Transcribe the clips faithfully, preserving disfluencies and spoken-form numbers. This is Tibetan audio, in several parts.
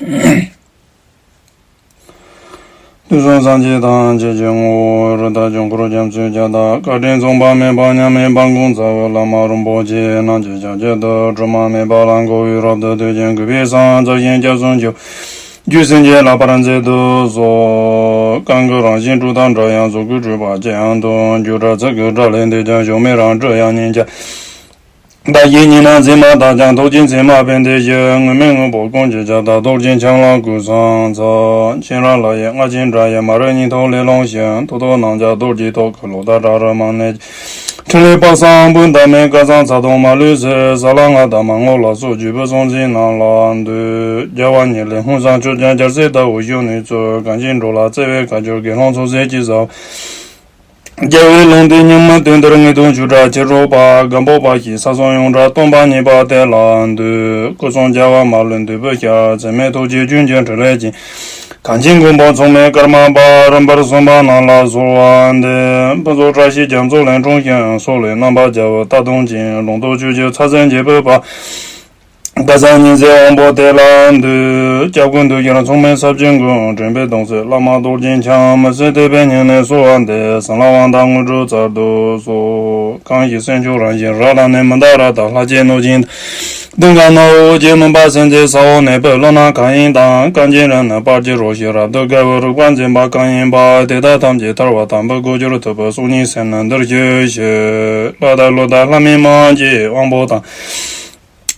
དུས་གསུམ་སངས་རྒྱས་ཐམས་ཅད་ཀྱི་ངོ་བོ་རིགས་དང་ཆོས་འཁོར་རྒྱ་མཚོའི་རྒྱ་མཚོ་བཀའ་དྲིན་མཚུངས་པ་མེད་པ་མཉམ་མེད་དཔལ་མགོན་རྩ་བའི་བླ་མ་རིན་པོ་ཆེ་རྣམས་ཀྱི་ཞབས་རྗེས་སུ་སྒྲོལ་མ་མེད་པ་ལ་འགོད་པའི་རབ་ཏུ་བཏུད་ཅིང་གུས་པས་སངས་རྒྱས་ཀྱི་སྐྱབས་སུ་མཆིའོ། རྒྱུད་སེམས་བསྐྱེད་ལ་ཕར་མཛད་དུ་གསོལ། གང་གི་རང་བཞིན་དྲུག་དང་འདྲ་ཡང་གཟུགས་སྐུ་འཁྲུལ་པ་ཅི་ཡང་སྟོང་། སྒྱུ་འཕྲུལ་ཚིག་གི་སྒྲ་ལས་འདས་ཀྱང་། གཞོམ་མེད་རང་གྲོལ་དབྱིངས་ཉིད་ཀྱང་། བདག་གིས་ཉོན་མོངས་མཚན་མ་དག་ཀྱང་། རྟོག་བཅས་མཚན་མ་བས་འདས་ཤིང་། དངོས་མེད་དངོས་པོ་ཀུན་གྱི་ཁྱབ་བདག། རྡོ་རྗེ་འཆང་ལ་གུས་ཕྱག་འཚལ། མཁྱེན་རབ་ལྷ་ཡི་རྔ་ཆེན་སྒྲ་ཡིས། མ་རིག་གཉིད་དུ་ལས་བསླངས་ཤིང་། ཐོག་ཐོག་རྣམས་ཀྱང་རྡོ་རྗེའི་ཐོག་གི་ལོགས་ལྟར་གྲགས་རབ་མང་ནས། ཕྲིན་ལས་དཔག་བསམ་དཔག་ཏུ་མེད། སྐལ་བཟང་ཚ་གདུང་མ་ལུས་སེལ། ས་ལ་ལྔ་དང་མར་ངོ་ལ་སོགས། བརྒྱུད་པའི་གསུང་ཆོས་རྣམས་ལ་འདུད། རྒྱལ་བ་ཉིད་ལས་ཧཱུྃ་ཟེར་མཆོད་ཅིང་རྒྱལ་སྲིད་ལྟ་བུ་ཞུ་ནུས་མཛོད། གང་ཞིག་འགྲོ་ལ་བརྩེ་བས་བཀའ་བསྒྱུར་དགེ་སློང་ཚོགས་བསགས་ཀྱི་ཟབ། རྒྱལ་བའི་ལུང་བསྟན་ཉམས་ལེན་དོན་འདིར་ངེས་དོན་ཆོས་སྒྲ་ཕྱིར་སྒྲོག་པ། སྒམ་པོ་པ་ཞིག་ས་སོགས་ཡོངས་གྲགས་སྟོང་པ་ཉིད་པ་དེ་ལ་འདུད། སྐུ་གསུང་རྒྱལ་བ་མ་ལུས་འདུས་པའི་ཞལ། འཛད་མེད་ཐུགས་རྗེ་ཆོས་ཀྱི་ཕྲིན་ལས་ཀྱིས། གང་ཕྱིར་མགོན་པོ་མཚུངས་མེད་ཀརྨ་པ། རིམ་པར་གསུངས་པ་རྣམས་ལ་གསོལ་བ་འདེབས། ཕུན་ཚོགས་བཀྲ་ཤིས་རྒྱ་མཚོ་ལས་འཁྲུངས་ཤིང་། སོག་ལེ་རྣམ་པར་རྒྱལ་བའི་རྟ་གདོང་ཅན། ལུང་རྟོགས་ཆོས་ཀྱི་ཕྱག་མཚན་བརྒྱད་པའི་དཔལ། སྐལ་བཟང་ཉི་ཟེར་དབང་པོ་དེ་ལ་འདུད། སྐྱབས་ཀུན་འདུས་ཀྱང་མཚུངས་མེད་ཟབ་ཆོས་མགོན། འདྲེན་པའི་གདུང་སྲས་བླ་མ་རྡོ་རྗེ་འཆང་། མི་ཟད་དད་པས་སྙིང་ནས་གསོལ་བ་འདེབས། གསང་སྔགས་དབང་ཐང་དངོས་གྲུབ་སྩལ་དུ་གསོལ། གང་ཞིག་སེམས་མཆོག་རང་བཞིན་རབ་ལ་གནས། མི་འདའ་རཀྟ་ལྷ་ཆེན་གནོད་སྦྱིན། གདོང་ཁ་ནག་པོ་ཀྱི་མུན་པ་སེལ་མཛད་ས་འོག་ནས་འཕོས། ལྷོ་ནག་གང་ཡིན་དང་། གངས་ཅན་རི་ནས་སྤར་གྱི་རོ་བཞིན། རབ་ཏུ་དགའ་བའི་རིག་པ་འཛིན་པ་གང་ཡིན་པ། དེ་དག་ཐམས་ཅད་ཐར་པ་དམ་པའི་སྒོ་འཁྱོར་ཐུབ་པའི་སྲོག་སྙིང་སེམས་ནི་འདིར་ཞུགས་ཤིག་ལྷ་དང་ཀླུ་དང་ལྷ་མིན་མ་ཀྱི་དབང་པོ་དང་།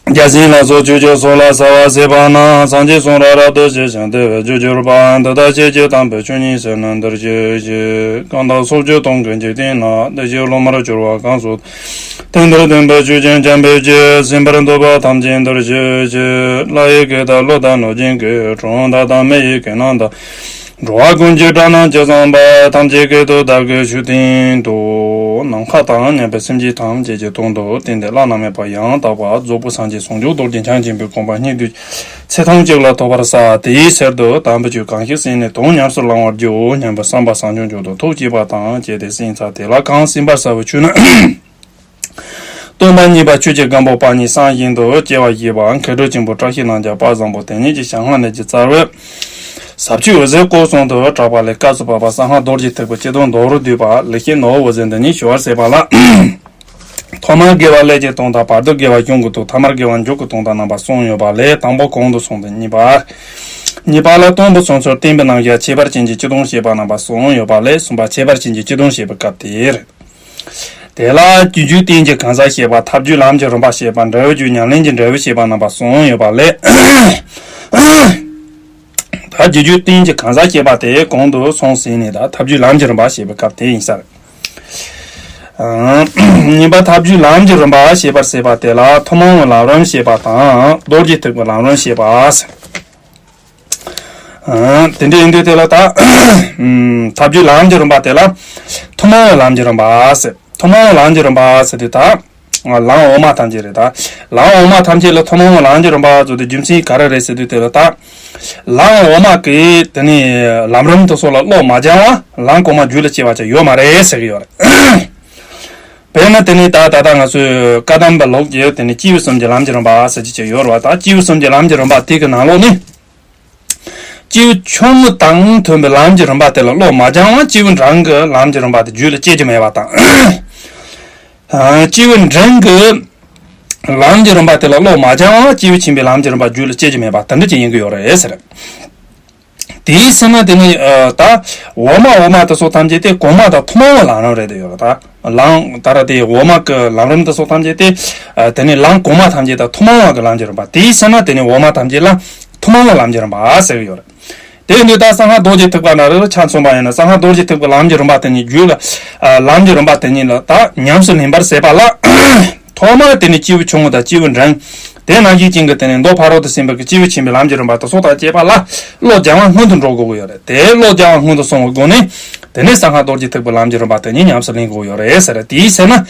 བརྒྱ་བྱིན་ལ་སོགས་ཆོས་ཀྱི་ཚོགས་ལ་གསོལ་བ་འདེབས་པ་ན། སངས་རྒྱས་གསུང་རབ་རབ་ཏུ་ཞི་ཞིང་བདེ་བའི་རྒྱུར་གྱུར་པ། འདི་དག་ཤེས་བྱའི་དམ་པའི་ཆོས་ཉིད་སེམས་ནི་འདིར་ཞུགས་ཤིག་གང་དག་སྲོག་གཅོད་གཏོང་གི་འཇིག་རྟེན་ན། བདེ་གཤེགས་སློབ་མར་གྱུར་པ་གང་སུ། དེང་འདིར་སྟོན་པའི་ཆོས་ཀྱི་འཁྱམས་པའི་ཕྱིར། ཟིན་པར་འདོད་པ་ཐམས་ཅད་འདིར་ཞུགས་ཤིག་ལྷ་ཡི་སྐད་དང་ཀླུ་དང་གནོད་སྦྱིན་སྐད། གྲུལ་བུམ་དག་དང་མི་ཡི་སྐད་རྣམས་དང་། འགྲོ་བ་ཀུན་གྱི་སྒྲ་རྣམས་ཇི་ཙམ་པ། ཐམས་ཅད་སྐད་དུ་བདག་གིས་ཞུ་སྟེང་དུ། ནམ་མཁའ་དང་མཉམ་པའི་སེམས་ཅན་ཐམས་ཅད་ཀྱི་དོན་དུ་བསྟན་ཏེ་བླ་ན་མེད་པ་ཡང་དག་པ་རྫོགས་པའི་སངས་རྒྱས་ཟུང་འཇུག་རྡོ་རྗེ་འཆང་ཆེན་པོའི་དགོངས་པ་སྙིང་ཐག་ཚེ་ཐུང་གཅིག་ལ་ཐོབ་པར་བྱ། དེའི་ཕྱིར་དུ་དམ་པའི་ཆོས་གང་ཞིག་གསན་ནས་དོན་ཉམས་སུ་བླང་བར་བགྱིའོ་སྙམ་པའི་བསམ་པ་བཟང་སྐྱོང་མཆོག་ཏུ་ཐུགས་བསྐྱེད་པ་དང་བཅས་ཏེ་གསན་ཚར། དེ་ལ་གང་གསན་པར་བྱ་བའི་ཆོས་ནི། སྟོང་པ་ཉིད་པ་ཆོས་ཀྱི་སྒམ་པོ་པ་ཉིད་གསང་བཞིན་དུ་སྐྱེ་བ་བཞི་པ་མཁས་གྲུབ་ཆེན་པོ་བཀྲ་ཤིས་ལྷུན་གྱིས་དཔལ་བཟང་པོ་དེ་ཉིད་ཀྱི་ཞལ་སྔ་ནས་ཀྱི་རྩ་བའི་ཟབ་ཆོས་འོད་ཟེར་སྐོར་གསུམ་དུ་གྲགས་པ་ལས། སྐབས་སུ་བབ་པ་གསང་སྔགས་རྡོ་རྗེ་ཐེག་པའི་སྤྱི་དོན་མདོར་བསྡུས་པ། ལེགས་བཤད་ནོར་བུ་འོད་ཟེར་འདི་ཉིད་ཞུ་བར་མཛད་པ་ལ། ཐོག་མར་དགེ་བ་ཀླད་ཀྱི་དོན་དང་། བར་དུ་དགེ་བ་གཞུང་གི་དོན། ཐ་མར་དགེ་བ་མཇུག་གི་དོན་དང་རྣམ་པ་གསུམ་ཡོད་པ་ལས། དང་པོ་གོང་དུ་སོང་སྟེ་གཉིས་པ། གཉིས་པ་ལ་སྟོན་པའི་གསུང་ཆོས་བསྟན་པའི་རྣམ་གཞག་ཁྱད་པར་ཅན་གྱི་སྤྱི་དོན་བཤད་པ་རྣམ་པ་གསུམ་ཡོད་པ་ལས། གསུམ་པ་ཁྱད་པར་ཅན་གྱི་སྤྱི་དོན་བཤད་པའི་སྐབས་དེར། དེ་ལ་རྒྱུ་རྒྱུད་རྟེན་གྱི་གང་ཟག་བཤད་པ། ཐབས་རྒྱུད་ལམ་གྱི་རིམ་པ་བཤད་པ། འབྲས་བུ་རྒྱུད་ཉམས་ལེན་གྱི་འབྲས་བུ་བཤད་པ་རྣམ་པ་གསུམ་ཡོད་པ་ལས། ད་རྒྱུ་རྒྱུད་རྟེན་གྱི་གང་ཟག་བཤད་པ་དེ་གོང་དུ་སོང་ཟིན་ནས། ད་ཐབས་རྒྱུད་ལམ་གྱི་རིམ་པ་བཤད་པའི་སྐབས་དེ་ཡིན་ས་རེད། ཨང་། གཉིས་པ་ཐབས་རྒྱུད་ལམ་གྱི་རིམ་པ་བཤད་པར་ཟེར་བ་དེ་ལ་ཐུན་མོང་གི་ལམ་རིམ་བཤད་པ་དང་རྡོ་རྗེ་ཐེག་པའི་ལམ་རིམ་བཤད་པ་ཟེར། ཨང་། དེ་འདྲ་ཡིན་དུས་དེ་ལ་ད། ཨམ། ཐབས་རྒྱུད་ལམ་གྱི་རིམ་པ་དེ་ལ་ཐུན་མོང་གི་ལམ་གྱི་རིམ་པ་ཟེར། ཐུན་མོང་གི་ལམ་གྱི་རིམ་པ་ཟེར་དུས་ད། ལམ་འོག་མ་ཐམས་ཅད་རེད་ད། ལམ་འོག་མ་ཐམས་ཅད་ལ་ཐུན་མོང་གི་ལམ་གྱི་རིམ་པ་ཟེར་དུས་རྒྱུ་མཚན་ག་རེ་རེད་ཟེར་དུས་དེ་ལ་ད། ལམ་འོག་མ་གི་དེ་ནི་ལམ་རིམ་དེ་ཚོ་ལ་བློ་མ་སྦྱང་བ་ལམ་གོང་མ་རྒྱུད་ལ་སྐྱེ་བ་ཅིག་ཡོད་མ་རེད་ཟེར་གྱི་ཡོད་རེད། དཔེར་ན་དེ་ནི་ད་ད་ལྟ་ང་ཚོས་བཀའ་གདམས་པའི་ལུགས་ཀྱི་དེ་ནི་སྐྱེས་བུ་གསུམ་གྱི་ལམ་གྱི་རིམ་པ་ཟེར་གྱི་ཅིག་ཡོད་རེད་བ། ད་སྐྱེས་བུ་གསུམ་གྱི་ལམ་གྱི་རིམ་པ་དེ་གི་ནང་ལོགས་ནི། སྐྱེས་བུ་ཆུང་ངུ་དང་མཐུན་པའི་ལམ་གྱི་རིམ་པ་དེ་ལ་བློ་མ་སྦྱང་བ་སྐྱེས་བུ་འབྲིང་གི་ལམ་གྱི་རིམ་པ་དེ་རྒྱུད་ལ་སྐྱེ་རྒྱུ་མེད་པ་དང་། ཨ། སྐྱེས་བུ་འབྲིང་གི་ལམ་གྱི་རིམ་པ་དེ་ལ་བློ་མ་སྦྱང་བ་སྐྱེས་བུ་ཆེན་པོའི་ལམ་གྱི་རིམ་པ་རྒྱུད་ལ་སྐྱེ་རྒྱུ་མེད་པ་དེ་འདྲ་ཅིག་ཡིན་གྱི་ཡོད་རེད་ཟེར། དེའི་ཕྱིར་ན་དེ་ནི། ཨ། ད་འོག་མ་འོག་མ་དེ་ཚོ་ཐམས་ཅད་དེ་གོང་མ་དང་ཐུན་མོང་བའི་ལམ་རིམ་རེད་དེ་ཡོད་རེད་ད། ལམ་ད་ར་དེ་འོག་མ་གི་ལམ་རིམ་དེ་ཚོ་ཐམས་ཅད་དེ། ཨ། དེ་ནི་ལམ་གོང་མ་ཐམས་ཅད་དང་ཐུན་མོང་བ་གི་ལམ་གྱི་རིམ་པ། དེའི་ཕྱིར་ན་དེ་ནི་འོག་མ་ཐམས་ཅད་ལ་ཐུན་མོང་བའི་ལམ་གྱི་རིམ་པ་ཟེར་གྱི་ཡོད་རེད། དེ་ཡིན་དུས་ད་གསང་སྔགས་རྡོ་རྗེ་ཐེག་པ་ན་རེ་རེ་ཆ་མཚོན་པ་ཡིན་ན། གསང་སྔགས་རྡོ་རྗེ་ཐེག་པའི་ལམ་གྱི་རིམ་པ་དེ་ཉིད་རྒྱུད་ལ། ཨ། ལམ་གྱི་རིམ་པ་དེ་ཉིད་ལ་ད་ཉམས་སུ་ལེན་པར་ཟད་པ་ལ། ཐོག་མར་དེ་ནི་སྐྱེས་བུ་ཆུང་ངུ་དང་སྐྱེས་བུ་འབྲིང་། དེ་ནང་བཞིན་ཅན་གྱི་དེ་ནི་མདོ་ཕ་རོལ་ཏུ་ཕྱིན་པའི་གི་སྐྱེས་བུ་ཆེན་པོའི་ལམ་གྱི་རིམ་པ་དེ་ཚོ་དང་བཅས་པ་ལ་བློ་སྦྱང་བ་སྔོན་དུ་འགྲོ་དགོས་ཀྱི་ཡོད་རེད། དེ་བློ་སྦྱང་བ་སྔོན་དུ་སོང་བའི་སྒོ་ནས། དེ་ནས་གསང་སྔགས་རྡོ་རྗེ་ཐེག་པའི་ལམ་གྱི་རིམ་པ་དེ་ཉིད་ཉམས་སུ་ལེན་དགོས་ཡོད་རེད་ཟེར། དེའི་ཕྱིར་ན།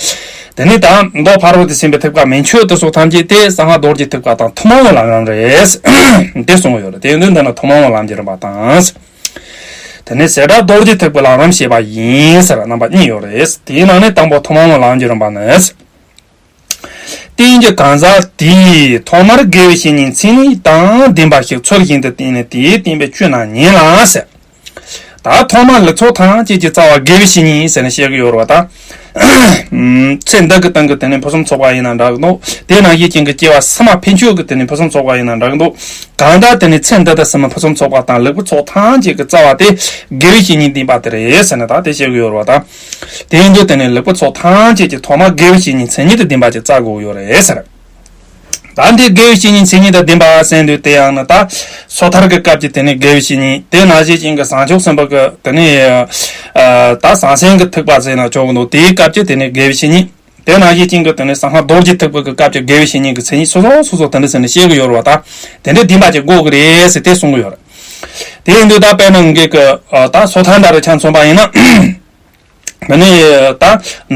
དེ་ནས་ད་མདོ་ཕ་རོལ་ཏུ་ཕྱིན་པའི་ཐེག་པ་མན་ཆོད་དེ་ཚོ་ཐམས་ཅད་དེ་གསང་སྔགས་རྡོ་རྗེ་ཐེག་པ་དང་ཐུན་མོང་བའི་ལམ་རིམ་རེད། དེ་གསུངས་ཡོད་རེད། དེ་ཡིན་དུས་འདི་ན་ཐུན་མོང་བའི་ལམ་གྱི་རིམ་པ་དང་། དེ་ནས་ཟད་འགྲེལ་རྡོ་རྗེ་ཐེག་པའི་ལམ་རིམ་བཤད་པ་ཡིན་ཟེར་རྣམ་པ་གཉིས་ཡོད་རེད། དེའི་ནང་ནས་དང་པོ་ཐུན་མོང་བའི་ལམ་གྱི་རིམ་པ་ནི། བསྟན་གྱི་གང་ཟག་དེས་ཐོག་མར་དགེ་བའི་བཤེས་གཉེན་མཚན་ཉིད་དང་ལྡན་པ་ཞིག་ཚུལ་བཞིན་དུ་བསྟེན་ནས་དེས་བསྟན་པའི་ཆོས་རྣམས་ཉན་ལ་ཟེར། ད་ཐོག་མར་ལེགས་ཚོགས་ཐམས་ཅད་ཀྱི་རྩ་བ་དགེ་བའི་བཤེས་གཉེན་ཟེར་ནས་བཤད་ཀྱི་ཡོད་རེད་བ་ད། ཚེ་འདི་གི་སྟེང་གི་དེ་ནས་ཕུན་སུམ་ཚོགས་པ་ཡིན་ན་འདྲ་གི་འདུག་དེ་ནང་བཞིན་ཅན་གྱི་སྐྱེ་བ་སྔ་མ་ཕན་ཆོད་ཀྱི་དེ་ནས་ཕུན་སུམ་ཚོགས་པ་ཡིན་ན་འདྲ་གི་འདུག་གང་ལྟར་དེ་ནས་ཚེ་འདི་དང་ཕྱི་མའི་ཕུན་སུམ་ཚོགས་པ་དང་ལེགས་པའི་ཚོགས་ཐམས་ཅད་ཀྱི་རྩ་བ་དེ་དགེ་བའི་བཤེས་གཉེན་བསྟེན་པ་དེ་རེད་ཟེར་ནས་ད་དེ་བཤད་ཀྱི་ཡོད་རེད་བ་ད། དེ་ཡིན་དུས་དེ་ནས་ལེགས་པའི་ཚོགས་ཐམས་ཅད་ཀྱི་ཐོག་མ་དགེ་བའི་བཤེས་གཉེན་མཚན་ཉིད་དུ་ལྡན་པ་ཅིག་བཙལ་དགོས་ཡོད་རེད་ཟེར། ད་འདི་དགེ་བའི་བཤེས་གཉེན་མཚན་ཉིད་དང་ལྡན་པ་ཟེར་དུས་དེ་ཡང་ན་ད་སོ་ཐར་གྱི་སྐབས་ཀྱི་དེ་ནས་དགེ་བའི་བཤེས་གཉེན། དེ་ནང་བཞིན་ཅན་གྱི་བྱང་ཆུབ་སེམས་དཔའ་གི་དེ་ནས་ད་ཟང་ཟིང་གི་ཐེག་པ་ཟེར་ན་ཆོག་གི་འདུག་དེའི་སྐབས་ཀྱི་དེ་ནས་དགེ་བའི་བཤེས་གཉེན། དེ་ནང་བཞིན་ཅན་གྱི་དེ་ནས་གསང་སྔགས་རྡོ་རྗེ་ཐེག་པ་གི་སྐབས་ཀྱི་དགེ་བའི་བཤེས་གཉེན་གྱི་མཚན་ཉིད་སོ་སོ་སོ་སོ་དེ་འདྲ་ཟེར་ནས་བཤད་གི་ཡོད་རེད་བ་ད། དེ་འདྲའི་ལྡན་པ་ཅིག་དགོས་གི་རེད་ཟེར་དེ་གསུང་གི་ཡོད་རེད། དེ་ཡིན་དུས་ད་དཔེར་ན་ངེད་ཀྱི་ད་སོ་ཐར་འདྲ་རུ་ཆ་མཚོན་པ་ཡིན་ན། དེ་ནས་ད་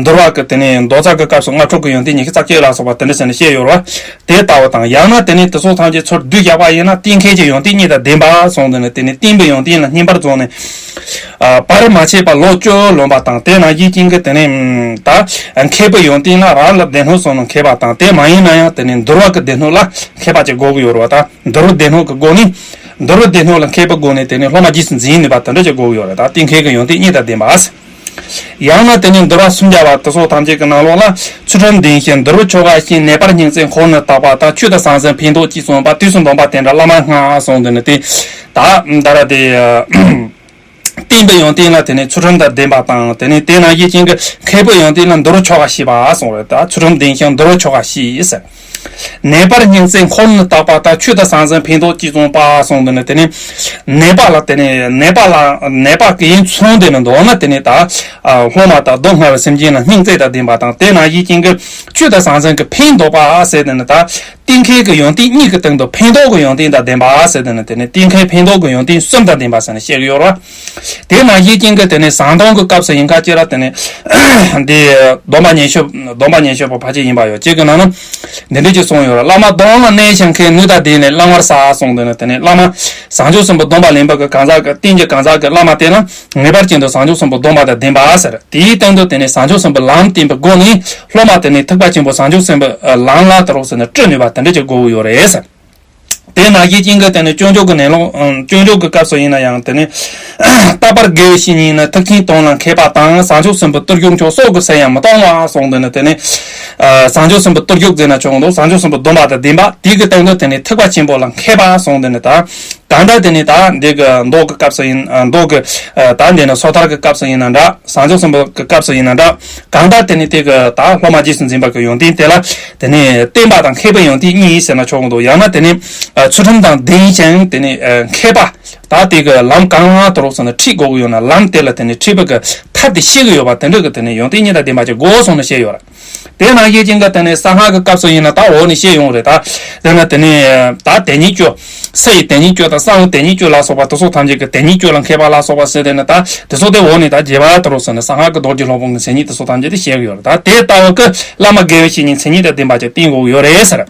འདུལ་བ་གི་དེ་ནས་མདོ་རྩ་གི་སྐབས་སུ་སྔགས་དྲུག་གི་ཡོན་ཏན་ཉི་ཤུ་རྩ་གཅིག་ལ་སོགས་པ་དེ་འདྲ་ཟེར་ནས་བཤད་ཡོད་རེད་བ། དེ་ལྟ་བུ་དང་ཡང་ན་དེ་ནས་དེ་སོགས་ཐམས་ཅད་ཚུར་བསྡུས་བཞག་པ་ཡིན་ན་བསྟེན་མཁས་ཀྱི་ཡོན་ཏན་གཉིས་དང་ལྡན་པ་གསུངས་དེ་ནས་དེ་ནས་བསྟེན་པའི་ཡོན་ཏན་ལ་བསྙེན་པར་བརྫངས་ནས། བར་མ་ཆད་པར་ལོ་བཅུ་ལོན་པ་དང་དེ་ནང་བཞིན་ཅན་གྱི་དེ་ནས་ད་མཁས་པའི་ཡོན་ཏན་ལ་རབ་ལ་སྡེ་སྣོད་གསུམ་ལ་མཁས་པ་དང་དེ་མ་ཡིན་ན་ཡང་དེ་ནས་འདུལ་བ་གི་སྡེ་སྣོད་ལ་མཁས་པ་ཅིག་དགོས་ཀྱི་ཡོད་རེད་བ་ད། འདུལ་བའི་སྡེ་སྣོད་ཀྱི་སྒོ་ནས་འདུལ་བའི་སྡེ་སྣོད་ལ་མཁས་པའི་སྒོ་ནས་དེ་ནས་སློབ་མ་རྗེས་སུ་འཛིན་ནུས་པ་དེ་འདྲ་ཅིག་དགོས་ཀྱི་ཡོད་རེད་ད། བསྟེན་མཁས་ཀྱི་ཡོན་ཏན་གཉིས་དང་ལྡན་པ། ཡང་ན་དེ་ནས་འདུལ་བ་སུམ་བརྒྱ་པ་དེ་སོགས་ཐམས་ཅད་ཀྱི་ནང་ལོགས་ལ་ཚུལ་ཁྲིམས་ལྡན་ཞིང་འདུལ་བའི་ཆོ་ག་ཤེས། ནད་པར་སྙིང་བརྩེ་འཁོར་ནི་དག་པ་དང་ཆོས་དང་ཟང་ཟིང་ཕན་འདོགས་ཅི་གསུངས་པ་དུས་སུ་འདོམས་པ་དེ་འདྲ་བླ་མ་སྔགས་གསུངས་དེ་ནི་དེ་ད་ད་ར་དེ་བསྟེན་པའི་ཡོན་ཏན་ལ་དེ་ནས་ཚུལ་ཁྲིམས་དང་ལྡན་པ་དང་དེ་ནས་དེ་ནང་བཞིན་ཅན་གྱི་མཁས་པའི་ཡོན་ཏན་ལ་འདུལ་བའི་ཆོ་ག་ཤེས་པ་གསུངས་རེད་ད། ཚུལ་ཁྲིམས་ལྡན་ཞིང་འདུལ་བའི་ཆོ་ག་ཤེས་ཟེར། ནད་པར་སྙིང་བརྩེ་འཁོར་ནི་དག་པ་དང་ཆོས་དང་ཟང་ཟིང་ཕན་འདོགས་ཅི་གསུངས་པ་གསུངས་དེ་ནི་དེ་ནི་ནད་པ་ལ་དེ་ནི་ནད་པ་ལ་ནད་པ་གི་ཡིན་མཚོན་དེ་ནི་མདོར་ན་དེ་ནི་ད་སློབ་མ་དང་སྡུག་བསྔལ་བའི་སེམས་ཅན་ལ་སྙིང་བརྩེ་དང་ལྡན་པ་དང་དེ་ནང་བཞིན་ཅན་གྱི་ཆོས་དང་ཟང་ཟིང་གི་ཕན་འདོགས་པ་ཟེར་དེ་ནི་ད། བསྟེན་མཁས་ཀྱི་ཡོན་ཏན་གཉིས་ཀྱི་སྟེང་དུ་ཕན་འདོགས་ཀྱི་ཡོན་ཏན་དང་ལྡན་པ་ཟེར་དེ་ནི་དེ་ནི་བསྟེན་མཁས་ཕན་འདོགས་ཀྱི་ཡོན་ཏན་གསུམ་དང་ལྡན་པ་ཟེར་ནས་བཤད་ཀྱི་ཡོད་རེད། དེ་ནང་བཞིན་ཅན་གྱི་དེ་ནི་ཟམ་གདོང་གི་སྐབས་སུ་ཡིན་ཁ་ཅིག་ལ་དེ་ནི་འདི་སྡོམ་པ་ཉན་ཤོས་སྡོམ་པ་ཉན་ཤོས་པ་ཕལ་ཆེར་ཡིན་པ་ཡོད་ཅིག་གི་ནང་ན་འདི་འདྲ་ཅིག་གསུངས་ཡོད་རེད། བླ་མ་སྡོམ་ལ་གནས་ཤིང་མཁས། ནུས་དང་ལྡན་ནས་བླང་བར་བྱ་གསུངས་དེ་ནི་དེ་ནི་བླ་མ་བྱང་ཆུབ་སེམས་དཔའི་སྡོམ་པ་ལེན་པ་གི་གང་ཟག་གི་བསྟེན་གྱི་གང་ཟག་གི་བླ་མ་དེ་ལ་ངེས་པར་ཅན་དུ་བྱང་ཆུབ་སེམས་དཔའི་སྡོམ་པ་དང་ལྡན་པ་ཟེར། དེའི་སྟེང་དུ་དེ་ནས་བྱང་ཆུབ་སེམས་དཔའི་ལམ་བསྟན་པའི་སྒོ་ནས་སློབ་མ་དེ་ནས་ཐེག་པ་ཆེན་པོ་བྱང་ཆུབ་སེམས་དཔའི་ལམ་ལ་དེ་རོགས་ཟེར་ནས་བཀྲི་ནུས་པ་དེ་འདྲ་ཅིག་དགོས་ཀྱི་ཡོད་རེད་ཟེར། དེ་ནང་བཞིན་ཅན་གྱི་དེ་ནས་སྤྱོད་འཇུག་གི་ནས་ལོག་སྤྱོད་འཇུག་གི་སྐབས་སུ་ཡིན་ན་ཡང་དེ་ནས་རྟག་པར་དགེ་བའི་བཤེས་གཉེན་ནི་ཐེག་ཆེན་དོན་ལ་མཁས་པ་དང་བྱང་ཆུབ་སེམས་དཔའི་བརྟུལ་ཞུགས་མཆོག་སྲོག་གི་ཕྱིར་ཡང་མི་གཏོང་བ་གསུངས་དེ་ནས་དེ་ནས་བྱང་ཆུབ་སེམས་དཔའི་བརྟུལ་ཞུགས་ཟེར་ན་ཆོག་འདུག་བྱང་ཆུབ་སེམས་དཔའི་སྡོམ་པ་དང་ལྡན་པ་དེ་གི་སྟེང་དུ་དེ་ནས་ཐེག་པ་ཆེན་པོ་ལ་མཁས་པ་གསུངས་དེ་ནས་ད། གང་ལྟར་དེ་ནི་ད་འདི་གི་མདོ་གི་སྐབས་སུ་ཡིན་མདོ་གི་ད་འདི་ནི་སོ་ཐར་གི་སྐབས་སུ་ཡིན་ན་འདྲ་བྱང་ཆུབ་སེམས་དཔའ་གི་སྐབས་སུ་ཡིན་ན་འདྲ་གང་ལྟར་དེ་ནི་དེ་གི་ད་སློབ་མ་རྗེས་སུ་འཛིན་པ་གི་ཡོན་ཏན་དེ་ལ་དེ་ནི་བསྟེན་པ་དང་མཁས་པའི་ཡོན་ཏན་གཉིས་ཟེར་ན་ཆོག་གི་འདུག་ཡང་ན་དེ་ནི་ཚུལ་ཁྲིམས་དང་ལྡན་ཞིང་དེ་ནི་མཁས་པ་ད་དེ་གི་ལམ་གང་དུ་རོགས་ཟེར་ན་ཁྲིད་དགོས་ཀྱི་ཡོད་ན་ལམ་དེ་ལ་དེ་ནི་ཁྲིད་པ་གི་ཐབས་དེ་ཤེས་ཀྱི་ཡོད་པ་དེ་འདྲ་གི་དེ་ནི་ཡོན་ཏན་གཉིས་དང་ལྡན་པ་ཅིག་དགོས་གསུངས་ནས་བཤད་ཡོད་རེད། དེ་ནང་བཞིན་ཅན་གྱི་དེ་ནས་གསང་སྔགས་ཀྱི་སྐབས་སུ་ཡིན་ན་ད་འོག་ནས་བཤད་ཡོང་རེད་ད། དེ་ན་དེ་ནས་ད་དེ་ཉིད་སྤྱོད། སའི་དེ་ཉིད་སྤྱོད་དང་གསང་དེ་ཉིད་སྤྱོད་ལ་སོགས་པ་དེ་ཚོ་ཐམས་ཅད་ཀྱི་དེ་ཉིད་སྤྱོད་ལ་མཁས་པ་ལ་སོགས་པ་ཟེར་དེ་ནི་ད་དེ་ཚོ་དེ་འོག་ནས་ད་རྒྱས་པར་དུ་རོགས་ཟེར་ནས་གསང་སྔགས་ཀྱི་རྡོ་རྗེ་སློབ་དཔོན་གྱི་མཚན་ཉིད་དེ་ཚོ་ཐམས་ཅད་དེ་བཤད་ཀྱི་ཡོད་རེད་ད། དེ་ལྟ་བུ་གི་བླ་མ་དགེ་བའི་བཤེས་གཉེན་མཚན་ཉིད་དང་ལྡན་པ་ཅིག་བསྟེན་དགོས་ཀྱི་ཡོད་རེད་ཟེར།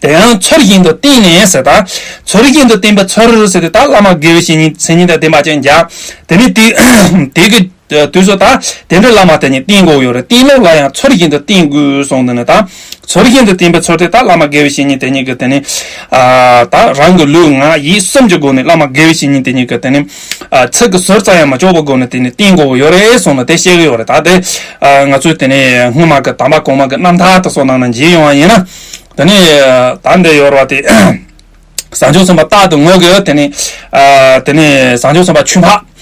དེ་ཡང་ཚུལ་བཞིན་དུ་བསྟེན་ནས་ཟེར་ད། ཚུལ་བཞིན་དུ་བསྟེན་པའི་ཚུལ་ཟེར་དེ་ད་བླ་མ་དགེ་བའི་བཤེས་གཉེན་མཚན་ཉིད་དང་ལྡན་པ་ཅན་བརྒྱ། དེ་ནི་དེ་དེ་གི་དུས་སུ་ད་དེ་འདྲ་བླ་མ་དེ་ཉིད་བསྟེན་དགོས་ཡོད་རེད། བསྟེན་ལུགས་ལ་ཡང་ཚུལ་བཞིན་དུ་བསྟེན་དགོས་གསུངས་འདུག་ནི་ད། ཚུལ་བཞིན་དུ་བསྟེན་པའི་ཚུལ་དེ་ད་བླ་མ་དགེ་བའི་བཤེས་གཉེན་དེ་ཉིད་ཀྱི་དེ་ནི་ད་རང་གི་ལུས་ངག་ཡིད་གསུམ་གྱི་སྒོ་ནས་བླ་མ་དགེ་བའི་བཤེས་གཉེན་དེ་ཉིད་ཀྱི་དེ་ནི་ཚིག་གི་ཟུར་ཙམ་ཡང་མི་གཅོག་པའི་སྒོ་ནས་དེ་ནི་བསྟེན་དགོས་ཡོད་རེད་གསུངས་ནས་དེ་བཤད་ཀྱི་ཡོད་རེད། ད་དེ་ང་ཚོས་དེ་ནི་སྔོན་མ་གི་དམ་པ་གོང་མ་གི་རྣམ་ཐར་དེ་ཚོ་ནང་ན་མཇལ་ཡོང་བ་ཡིན་ན། དེ་ནས་ད་འདི་ཡོད་རེད་བ་དེ། བྱང་ཆུབ་སེམས་དཔའ་རྟག་ཏུ་ངུ་གི་དེ་ནས་དེ་ནས་བྱང་ཆུབ་སེམས་དཔའ་ཆོས་འཕགས།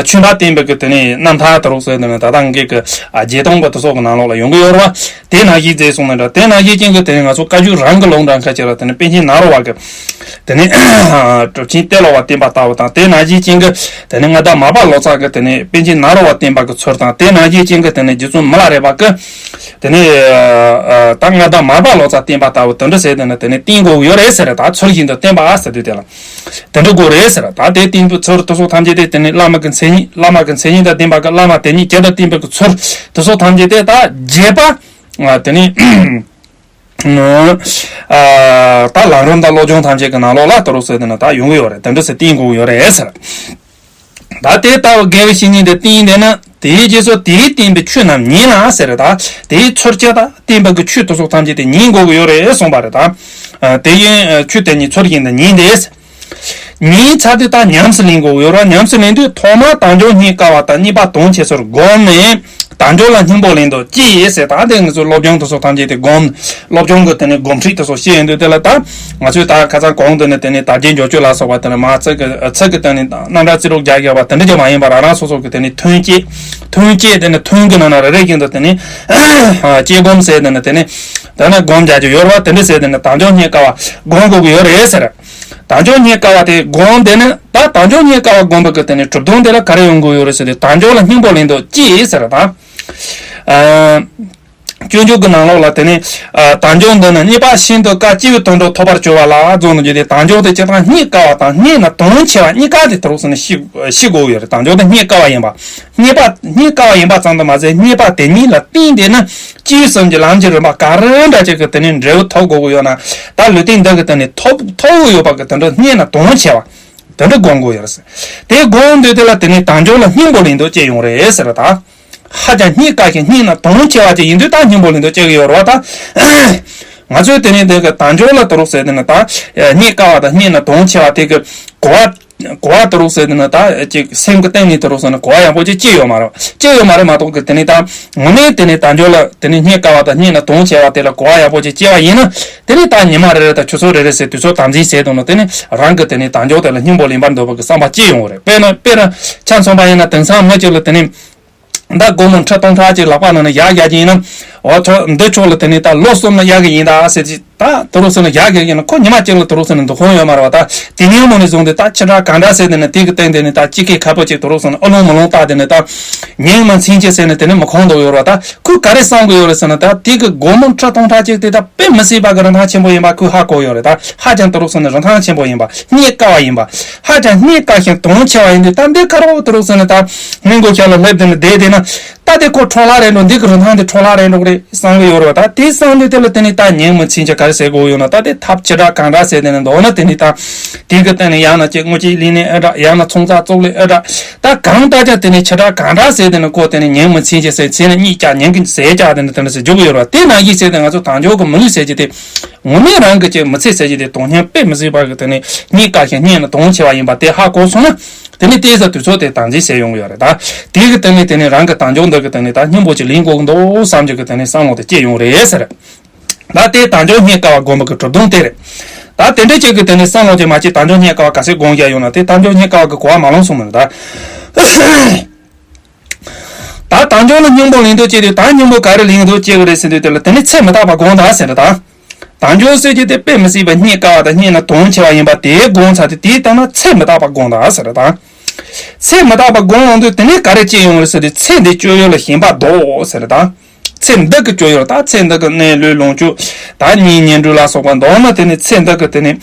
ཆོས་འཕགས་བསྟན་པའི་གི་དེ་ནས་རྣམ་ཐར་དུ་རོགས་ཟེར་དེ་ནས་ད་ལྟ་ངེད་ཀྱི་རྗེ་དང་པོ་དེ་ཚོ་གི་ནང་ལོགས་ལ་ཡོང་གི་ཡོད་རེད་བ། དེ་ནང་བཞིན་མཛད་སོང་ནས་འདྲ། དེ་ནང་བཞིན་ཅན་གི་དེ་ནས་ང་ཚོ་བཀའ་བརྒྱུད་རང་གི་ལུང་དྲངས་ཁ་ཅིག་ལ་དེ་ནས་པཎ་ཆེན་ནཱ་རོ་པ་གི་དེ་ནས་གྲུབ་ཆེན་ཏེ་ལོ་པ་བསྟན་པ་ལྟ་བུ་དང་། དེ་ནང་བཞིན་ཅན་གི་དེ་ནས་མངའ་བདག་མར་པ་ལོ་ཙཱ་གི་དེ་ནས་པཎ་ཆེན་ནཱ་རོ་པ་བསྟན་པ་གི་ཚུལ་དང་། དེ་ནང་བཞིན་ཅན་གི་དེ་ནས་རྗེ་བཙུན་མི་ལ་རས་པ་གི་དེ་ནས་ད་མངའ་བདག་མར་པ་ལོ་ཙཱ་བསྟན་པ་ལྟ་བུ་དེ་འདྲ་ཟེར་དེ་ནས་དེ་ནས་བསྟེན་དགོས་ཡོད་རེད་ཟེར། ད་ཚུལ་བཞིན་དུ་བསྟེན་པ་ཟེར་དུས་དེ་ལ་དེ་འདྲ་དགོས་རེད་ཟེར། ད་དེ་བསྟེན་པའི་ཚུལ་དེ་ཚོ་ཐམས་ཅད་དེ་དེ་ནས་བླ་མ་གི་མཚན་ཉིད་བླ་མ་གི་མཚན་ཉིད་དང་ལྡན་པ་གི་བླ་མ་དེ་ཉིད་བྱས་དང་བསྟེན་པའི་གི་ཚུལ་དེ་ཚོ་ཐམས་ཅད་དེ་ད་རྒྱས་པ་དེ་ནས་ད་ལམ་རིམ་དང་བློ་སྦྱོང་ཐམས་ཅད་ཀྱི་ནང་ལོགས་ལ་དེ་རུ་ཟེར་དེ་ནས་ད་ཡོང་གི་ཡོད་རེད། དེ་འདྲ་ཟེར་བསྟེན་དགོས་ཡོད་རེད་ཟེར། ད་དེ་ལྟ་བུ་དགེ་བའི་བཤེས་གཉེན་དེ་བསྟེན་དེ་ན་ དེའི་རྗེས་སུ་དེས་བསྟན་པའི་ཆོས་རྣམས་ཉན་ལ་ཟེར་རེད་ད། དེའི་ཚུལ་གྱིས་ད་བསྟན་པ་གི་ཆོས་དེ་ཚོ་ཐམས་ཅད་དེ་ཉན་དགོས་ཀྱི་ཡོད་རེད་གསུངས་པ་རེད་ད། དེ་ཡིན་ཆོས་དེ་ཉིད་ཚུལ་བཞིན་དུ་ཉན་ཏེ། ཉན་ཚར་དུས་ད་ཉམས་སུ་ལེན་དགོས་ཀྱི་ཡོད་རེད། ཉམས་སུ་ལེན་དུས་ཐོག་མར་དལ་འབྱོར་རྙེད་དཀའ་བ་དང་རྙེད་པ་དོན་ཆེ་སར་བསྒོམས་ནས། དལ་འབྱོར་ལ་སྙིང་པོ་ལེན་དུ་གྱིས་ཟེར། ད་དེ་ང་ཚོ་སློབ་སྦྱོང་དེ་ཚོ་ཐམས་ཅད་དེ་སྒོམ། སློབ་སྦྱོང་གི་དེ་ནས་སྒོམ་ཁྲིད་དེ་ཚོ་བཤད་ཡོང་དུས་དེ་ལ་ད་ང་ཚོས་ད་ཁ་སང་གོང་དུ་ནས་དེ་ནས་དལ་བརྒྱད་འབྱོར་བཅུ་ལ་སོགས་པ་དེ་ནས་མ་ཚིག་གི་ཚིག་གི་སྟེང་ནས་རྣམ་གྲངས་རྩིས་རོགས་རྒྱག་དགོས་པ་དེ་འདྲ་ཅིག་མ་ཡིན་པར་རང་རང་སོ་སོ་གི་དེ་ནས་ཐོན་སྐྱེད། ཐོན་སྐྱེད་དེ་ནས་ཐོན་གྱི་ནང་ན་རེ་རེ་བཞིན་དུ་དེ་ནས་སྐྱེ་སྒོམ་ཟེར་དེ་ནས་དེ་ནས་དེ་ནས་སྒོམ་རྒྱག་རྒྱུ་ཡོད་རེད་བ། དེ་འདྲ་ཟེར་དེ་ནས་དལ་འབྱོར་རྙེད་དཀའ་བ་སྒོམ་དགོས་ཀྱི་ཡོད་རེད་ཟེར། དལ་འབྱོར་རྙེད་དཀའ་བ་དེ་སྒོམ་དེ་ནས་ད་དལ་འབྱོར་རྙེད་དཀའ་བ་སྒོམ་པ་གི་དེ་ནས་གྲུབ་དོན་དེ་ལ་ག་རེ་ཡོང་དགོས་ཡོད་རེད་ཟེར་དུས་དལ་འབྱོར་ལ་སྙིང་པོ་ལེན་དུ་གྱིས་ཟེར་ད། སྤྱོད་འཇུག་གི་ནང་ལོགས་ལ་དེ་ནས་དལ་འབྱོར་འདི་ནི་རྙེད་པ་ཤིན་ཏུ་དཀའ། སྐྱེ་བོའི་དོན་གྲུབ་ཐོབ་པར་བྱ་བ་ལ་རྫོགས་ནས་བརྗོད་དེ། དལ་འབྱོར་དེ་སྤྱིར་བཏང་རྙེད་དཀའ་བ་དང་རྙེད་ན་དོན་ཆེ་བ་གཉིས་ཀ་དེ་དུ་རུ་སུ་ནས་ཤེས་ཤེས་དགོས་ཡོད་རེད། དལ་འབྱོར་དེ་རྙེད་དཀའ་བ་ཡིན་པ། རྙེད་པ་རྙེད་དཀའ་བ་ཡིན་པ་ཙམ་དུ་མ་ཟད་རྙེད་པ་དེ་ཉིད་ལ་བརྟེན་ཏེ་ན་སྐྱེས་བུ་གསུམ་གྱི་ལམ་གྱི་རིམ་པ་ག་རེ་འདྲ་ཅིག་གི་དེ་ནས་འབྲས་བུ་ཐོབ་དགོས་ཀྱི་ཡོད་ན། ད་ལུས་རྟེན་འདི་གི་དེ་ནས་ཐོབ་ཐོབ་ཡོད་པ་གི་དོན་དུ་རྙེད་ན་དོན་ཆེ་བ་དེ་འདྲ་སྒོམ་དགོས་ཡོད་རེད། དེ་སྒོམ་དུས་དེ་ལ་དེ་ནས་དལ་འབྱོར་ལ་སྙིང་པོ་ལེན་དུ་སྐྱེ་ཡོང་རེད་ཟེར་ད། ཧ་ཅང་རྙེད་དཀའ་ཞིང་རྙེད་ན་དོན་ཆེ་བ་ཅིག་ཡིན་དུས་ད་སྙིང་པོ་ལེན་དུ་སྐྱེ་གི་ཡོད་རེད་བ་ད། ང་ཚོས་དེ་ནས་དེ་གི་དལ་འབྱོར་ལ་དུ་རུག་ཟེར་དེ་ནི་ད་རྙེད་དཀའ་བ་དང་རྙེད་ན་དོན་ཆེ་བ་དེ་གི་གོ་བ་གོ་བ་དུ་རུག་ཟེར་དེ་ནི་ད་ཅིག་སེམས་ཀྱི་སྟེང་ནས་དུ་རུག་ཟེར་ནི་གོ་བ་ཡག་པོ་ཅིག་སྐྱེས་ཡོད་མ་རེད། སྐྱེས་ཡོད་མ་རེད་མ་གཏོགས་གི་དེ་ནི་ད་ངོ་མས་དེ་ནི་དལ་འབྱོར་ལ་དེ་ནི་རྙེད་དཀའ་བ་དང་རྙེད་ན་དོན་ཆེ་བ་དེ་ལ་གོ་བ་ཡག་པོ་ཅིག་སྐྱེས་པ་ཡིན་ན། དེ་ནི་ད་ཉི་མ་རེ་རེ་དང་ཆུ་ཚོད་རེ་རེ་ཟེར་དུས་ཚོད་དམ་འཛིན་བྱས་དུས་ནི་དེ་ནི་རང་གི་དེ་ནི་དལ་འབྱོར་དེ་ལ་སྙིང་པོ་ལེན་པར་འདོད་པ་གི་བསམ་པ་སྐྱེས་ཡོང་གི་རེད། དཔེར་ན་དཔེར་ན་ཆ་མཚོན་པ་ཡིན་ན་དེང་སང་མི་གཅིག་ལ་དེ་ནི་ད་སྒོར་མོ་ཁྲི་སྟོང་ཕྲག་གཅིག་ལག་པ་ནང་ནས་གཡར་རྒྱག་གི་ཡིན་ན། འོ་ཐོ་འདི་ཕྱོགས་ལ་དེ་ནི་ད་ལོ་གསུམ་ན་གཡར་གི་ཡིན་ད་ཟེར་གྱི་ད་དུ་རུ་སོང་ན་གཡར་གི་ཡིན་ན་ཁོ་ཉི་མ་གཅིག་ལ་དུ་རུ་སོང་ན་འདུག་ཁོང་ཡོད་མ་རེད་བ། ད་དེ་ནས་མོ་ནས་བཟུང་སྟེ་ད་ཁྱི་ཁྲག་གང་འདྲ་ཟེར་དེ་ནི་དེ་གི་སྟེང་དེ་ནི་ད་ཅི་ཁའི་ཁ་པོ་གཅིག་དུ་རུ་སོང་ན་ཨ་ལོང་མ་ལོང་ད་དེ་ནི་ད་ཉིན་མ་མཚན་གཅིག་ཟེར་ནས་དེ་ནི་མི་ཁོང་འདུག་ཡོད་རེད་བ། ད་ཁོས་ག་རེ་བསམ་གི་ཡོད་རེད་ཟེར་ན། ད་དེ་གི་སྒོར་མོ་ཁྲི་སྟོང་ཕྲག་གཅིག་དེ་ད་དཔེ་མི་སྲིད་པ་གི་རིན་ཐང་ཆེན་པོ་ཡིན་པ་ཁོས་ཧ་གོ་ཡོད་རེད། ད་ཧ་ཅང་དུ་རུ་སོང་ན་རིན་ཐང་ཆེན་པོ་ཡིན་པ། རྙེད་དཀའ་བ་ཡིན་པ། ཧ་ཅང་རྙེད་དཀའ་ཞིང་དོན་ཆེ་བ་ཡིན་དུས་ད་འདི་དཀར་པོ་དུ་རུ་སོང་ན་ད་སྔོན་གོ་ཤར་ལ་སླེབས་དེ་ནི་བསྡད་དེ་ན། ད་དེ་ཁོ་འཕྲོ་བརླག་རེད་འགྲོ། འདི་གི་རིན་ཐང་དེ་འཕྲོ་བརླག་རེད་འགྲོ་གི་རེད་བསམ་གི་ཡོད་རེད་བ། ད་དེ་བསམ་དུས་དེ་ལ་དེ་ནི་ད་ཉིན་མོ་མཚན་གཅིག་ག་རེ་ཟེར་དགོས་ཡོད་ན། ད་དེ་ཐབས་ཅི་འདྲ་གང་འདྲ་ཟེར་དེ་ནི་འདོགས་ན་དེ་ནི་ད་དེ་གི་སྟེང་ནས་ཡང་ན་ཅིག་དངུལ་ཅིག་ལེན་ནས་ཨེ་འདྲ། ཡང་ན་ཚོང་རྩ་བཙུགས་ལས་ཨེ་འདྲ། ད་གང་ལྟར་ཀྱང་དེ་ནི་ཅི་འདྲ་གང་འདྲ་ཟེར་དེ་ནི་ཁོ་དེ་ནི་ཉིན་མོ་མཚན་གཅིག་ཟེར་ཚེ་ནི་གཉིད་ཀྱག་ཉིན་གྱི་ཟས་ཀྱག་དེ་ནི་དེ་འདྲ་ཟེར་འཇོག་གི་ཡོད་རེད་བ། དེ་ནང་བཞིན་ཟེར་དེ་ང་ཚོ་དལ་འབྱོར་གི་མི་ལུས་ཟེར་གྱི་དེ་ངོ་མས་རང་གི་ཅིག་མི་ཚེ་ཟེར་གྱི་དེ་དོན་སྙིང་དཔེ་མི་སྲིད་པ་གི་དེ་ནི་རྙེད་དཀའ་ཞིང་རྙེད་ན་དོན་ཆེ་བ་ཡིན་པ་དེ་ཧ་གོ་སོང་ན། དེ་ནི་ལྟས་ས་དུས་ཚོད་དེ་དམ་འཛིན་བྱས་ཡོང་གི་ཡོད་རེད། ད་དེ་གི་སྟེང་ནས་དེ་ནི་རང་གི་དལ་འབྱོར་འདི་གི་སྟེང་ནས་ད་སྙིང་པོ་ཅིག་ལེན་དགོས་ཀྱི་འདུག་བསམ་རྒྱུ་གི་དེ་ནི་བསམ་བློ་དེ་སྐྱེས་ཡོང་རེད་ཟེར། ད་དེ་དལ་འབྱོར་རྙེད་དཀའ་བ་སྒོམ་པ་གི་གྲུབ་དོན་དེ་རེད། ད་དེ་འདྲ་ཅིག་གི་དེ་ནི་བསམ་བློ་ཅིག་མ་སྐྱེས་དལ་འབྱོར་རྙེད་དཀའ་བ་ག་ཚད་སྒོམ་བཞག་ཡོད་ན་དེ་དལ་འབྱོར་རྙེད་དཀའ་བ་གི་གོ་བ་མ་ལོན་སོང་མི་འདུག་ད། ད་དལ་འབྱོར་ལ་སྙིང་པོ་ལེན་འདོད་སྐྱེས་དུས་ད་སྙིང་པོ་ག་རེ་ལེན་འདོད་སྐྱེ་གི་རེད་ཟེར་དུས་དེ་ལ་དེ་ནི་ཚེ་མི་རྟག་པ་སྒོམ་ད་ཟེར་ད། དལ་འབྱོར་ཟེར་གྱི་དེ་དཔེ་མི་སྲིད་པ་རྙེད་དཀའ་བ་དང་རྙེད་ན་དོན་ཆེ་བ་ཡིན་པ་དེ་སྒོམ་ཚར་དུས་དེའི་སྟེང་ན་ཚེ་མི་རྟག་པ་སྒོམ་ད་ཟེར་ད། ཚེ་མི་རྟག་པ་སྒོམ་འོང་དུས་དེ་ནས་ག་རེ་སྐྱེ་ཡོང་རེད་ཟེར་དུས་ཚེ་འདིའི་སྤྱོད་ཡུལ་ལ་ཞེན་པ་ལྡོག་ཟེར་ད། ཚེ་འདི་གི་སྤྱོད་ཡུལ་ད་ཚེ་འདི་གི་གནས་ལུས་ལོངས་སྤྱོད་ད་གཉེན་ཉེ་འབྲེལ་ལ་སོགས་པ་མདོར་ན་དེ་ནས་ཚེ་འདི་གི་དེ་ནས་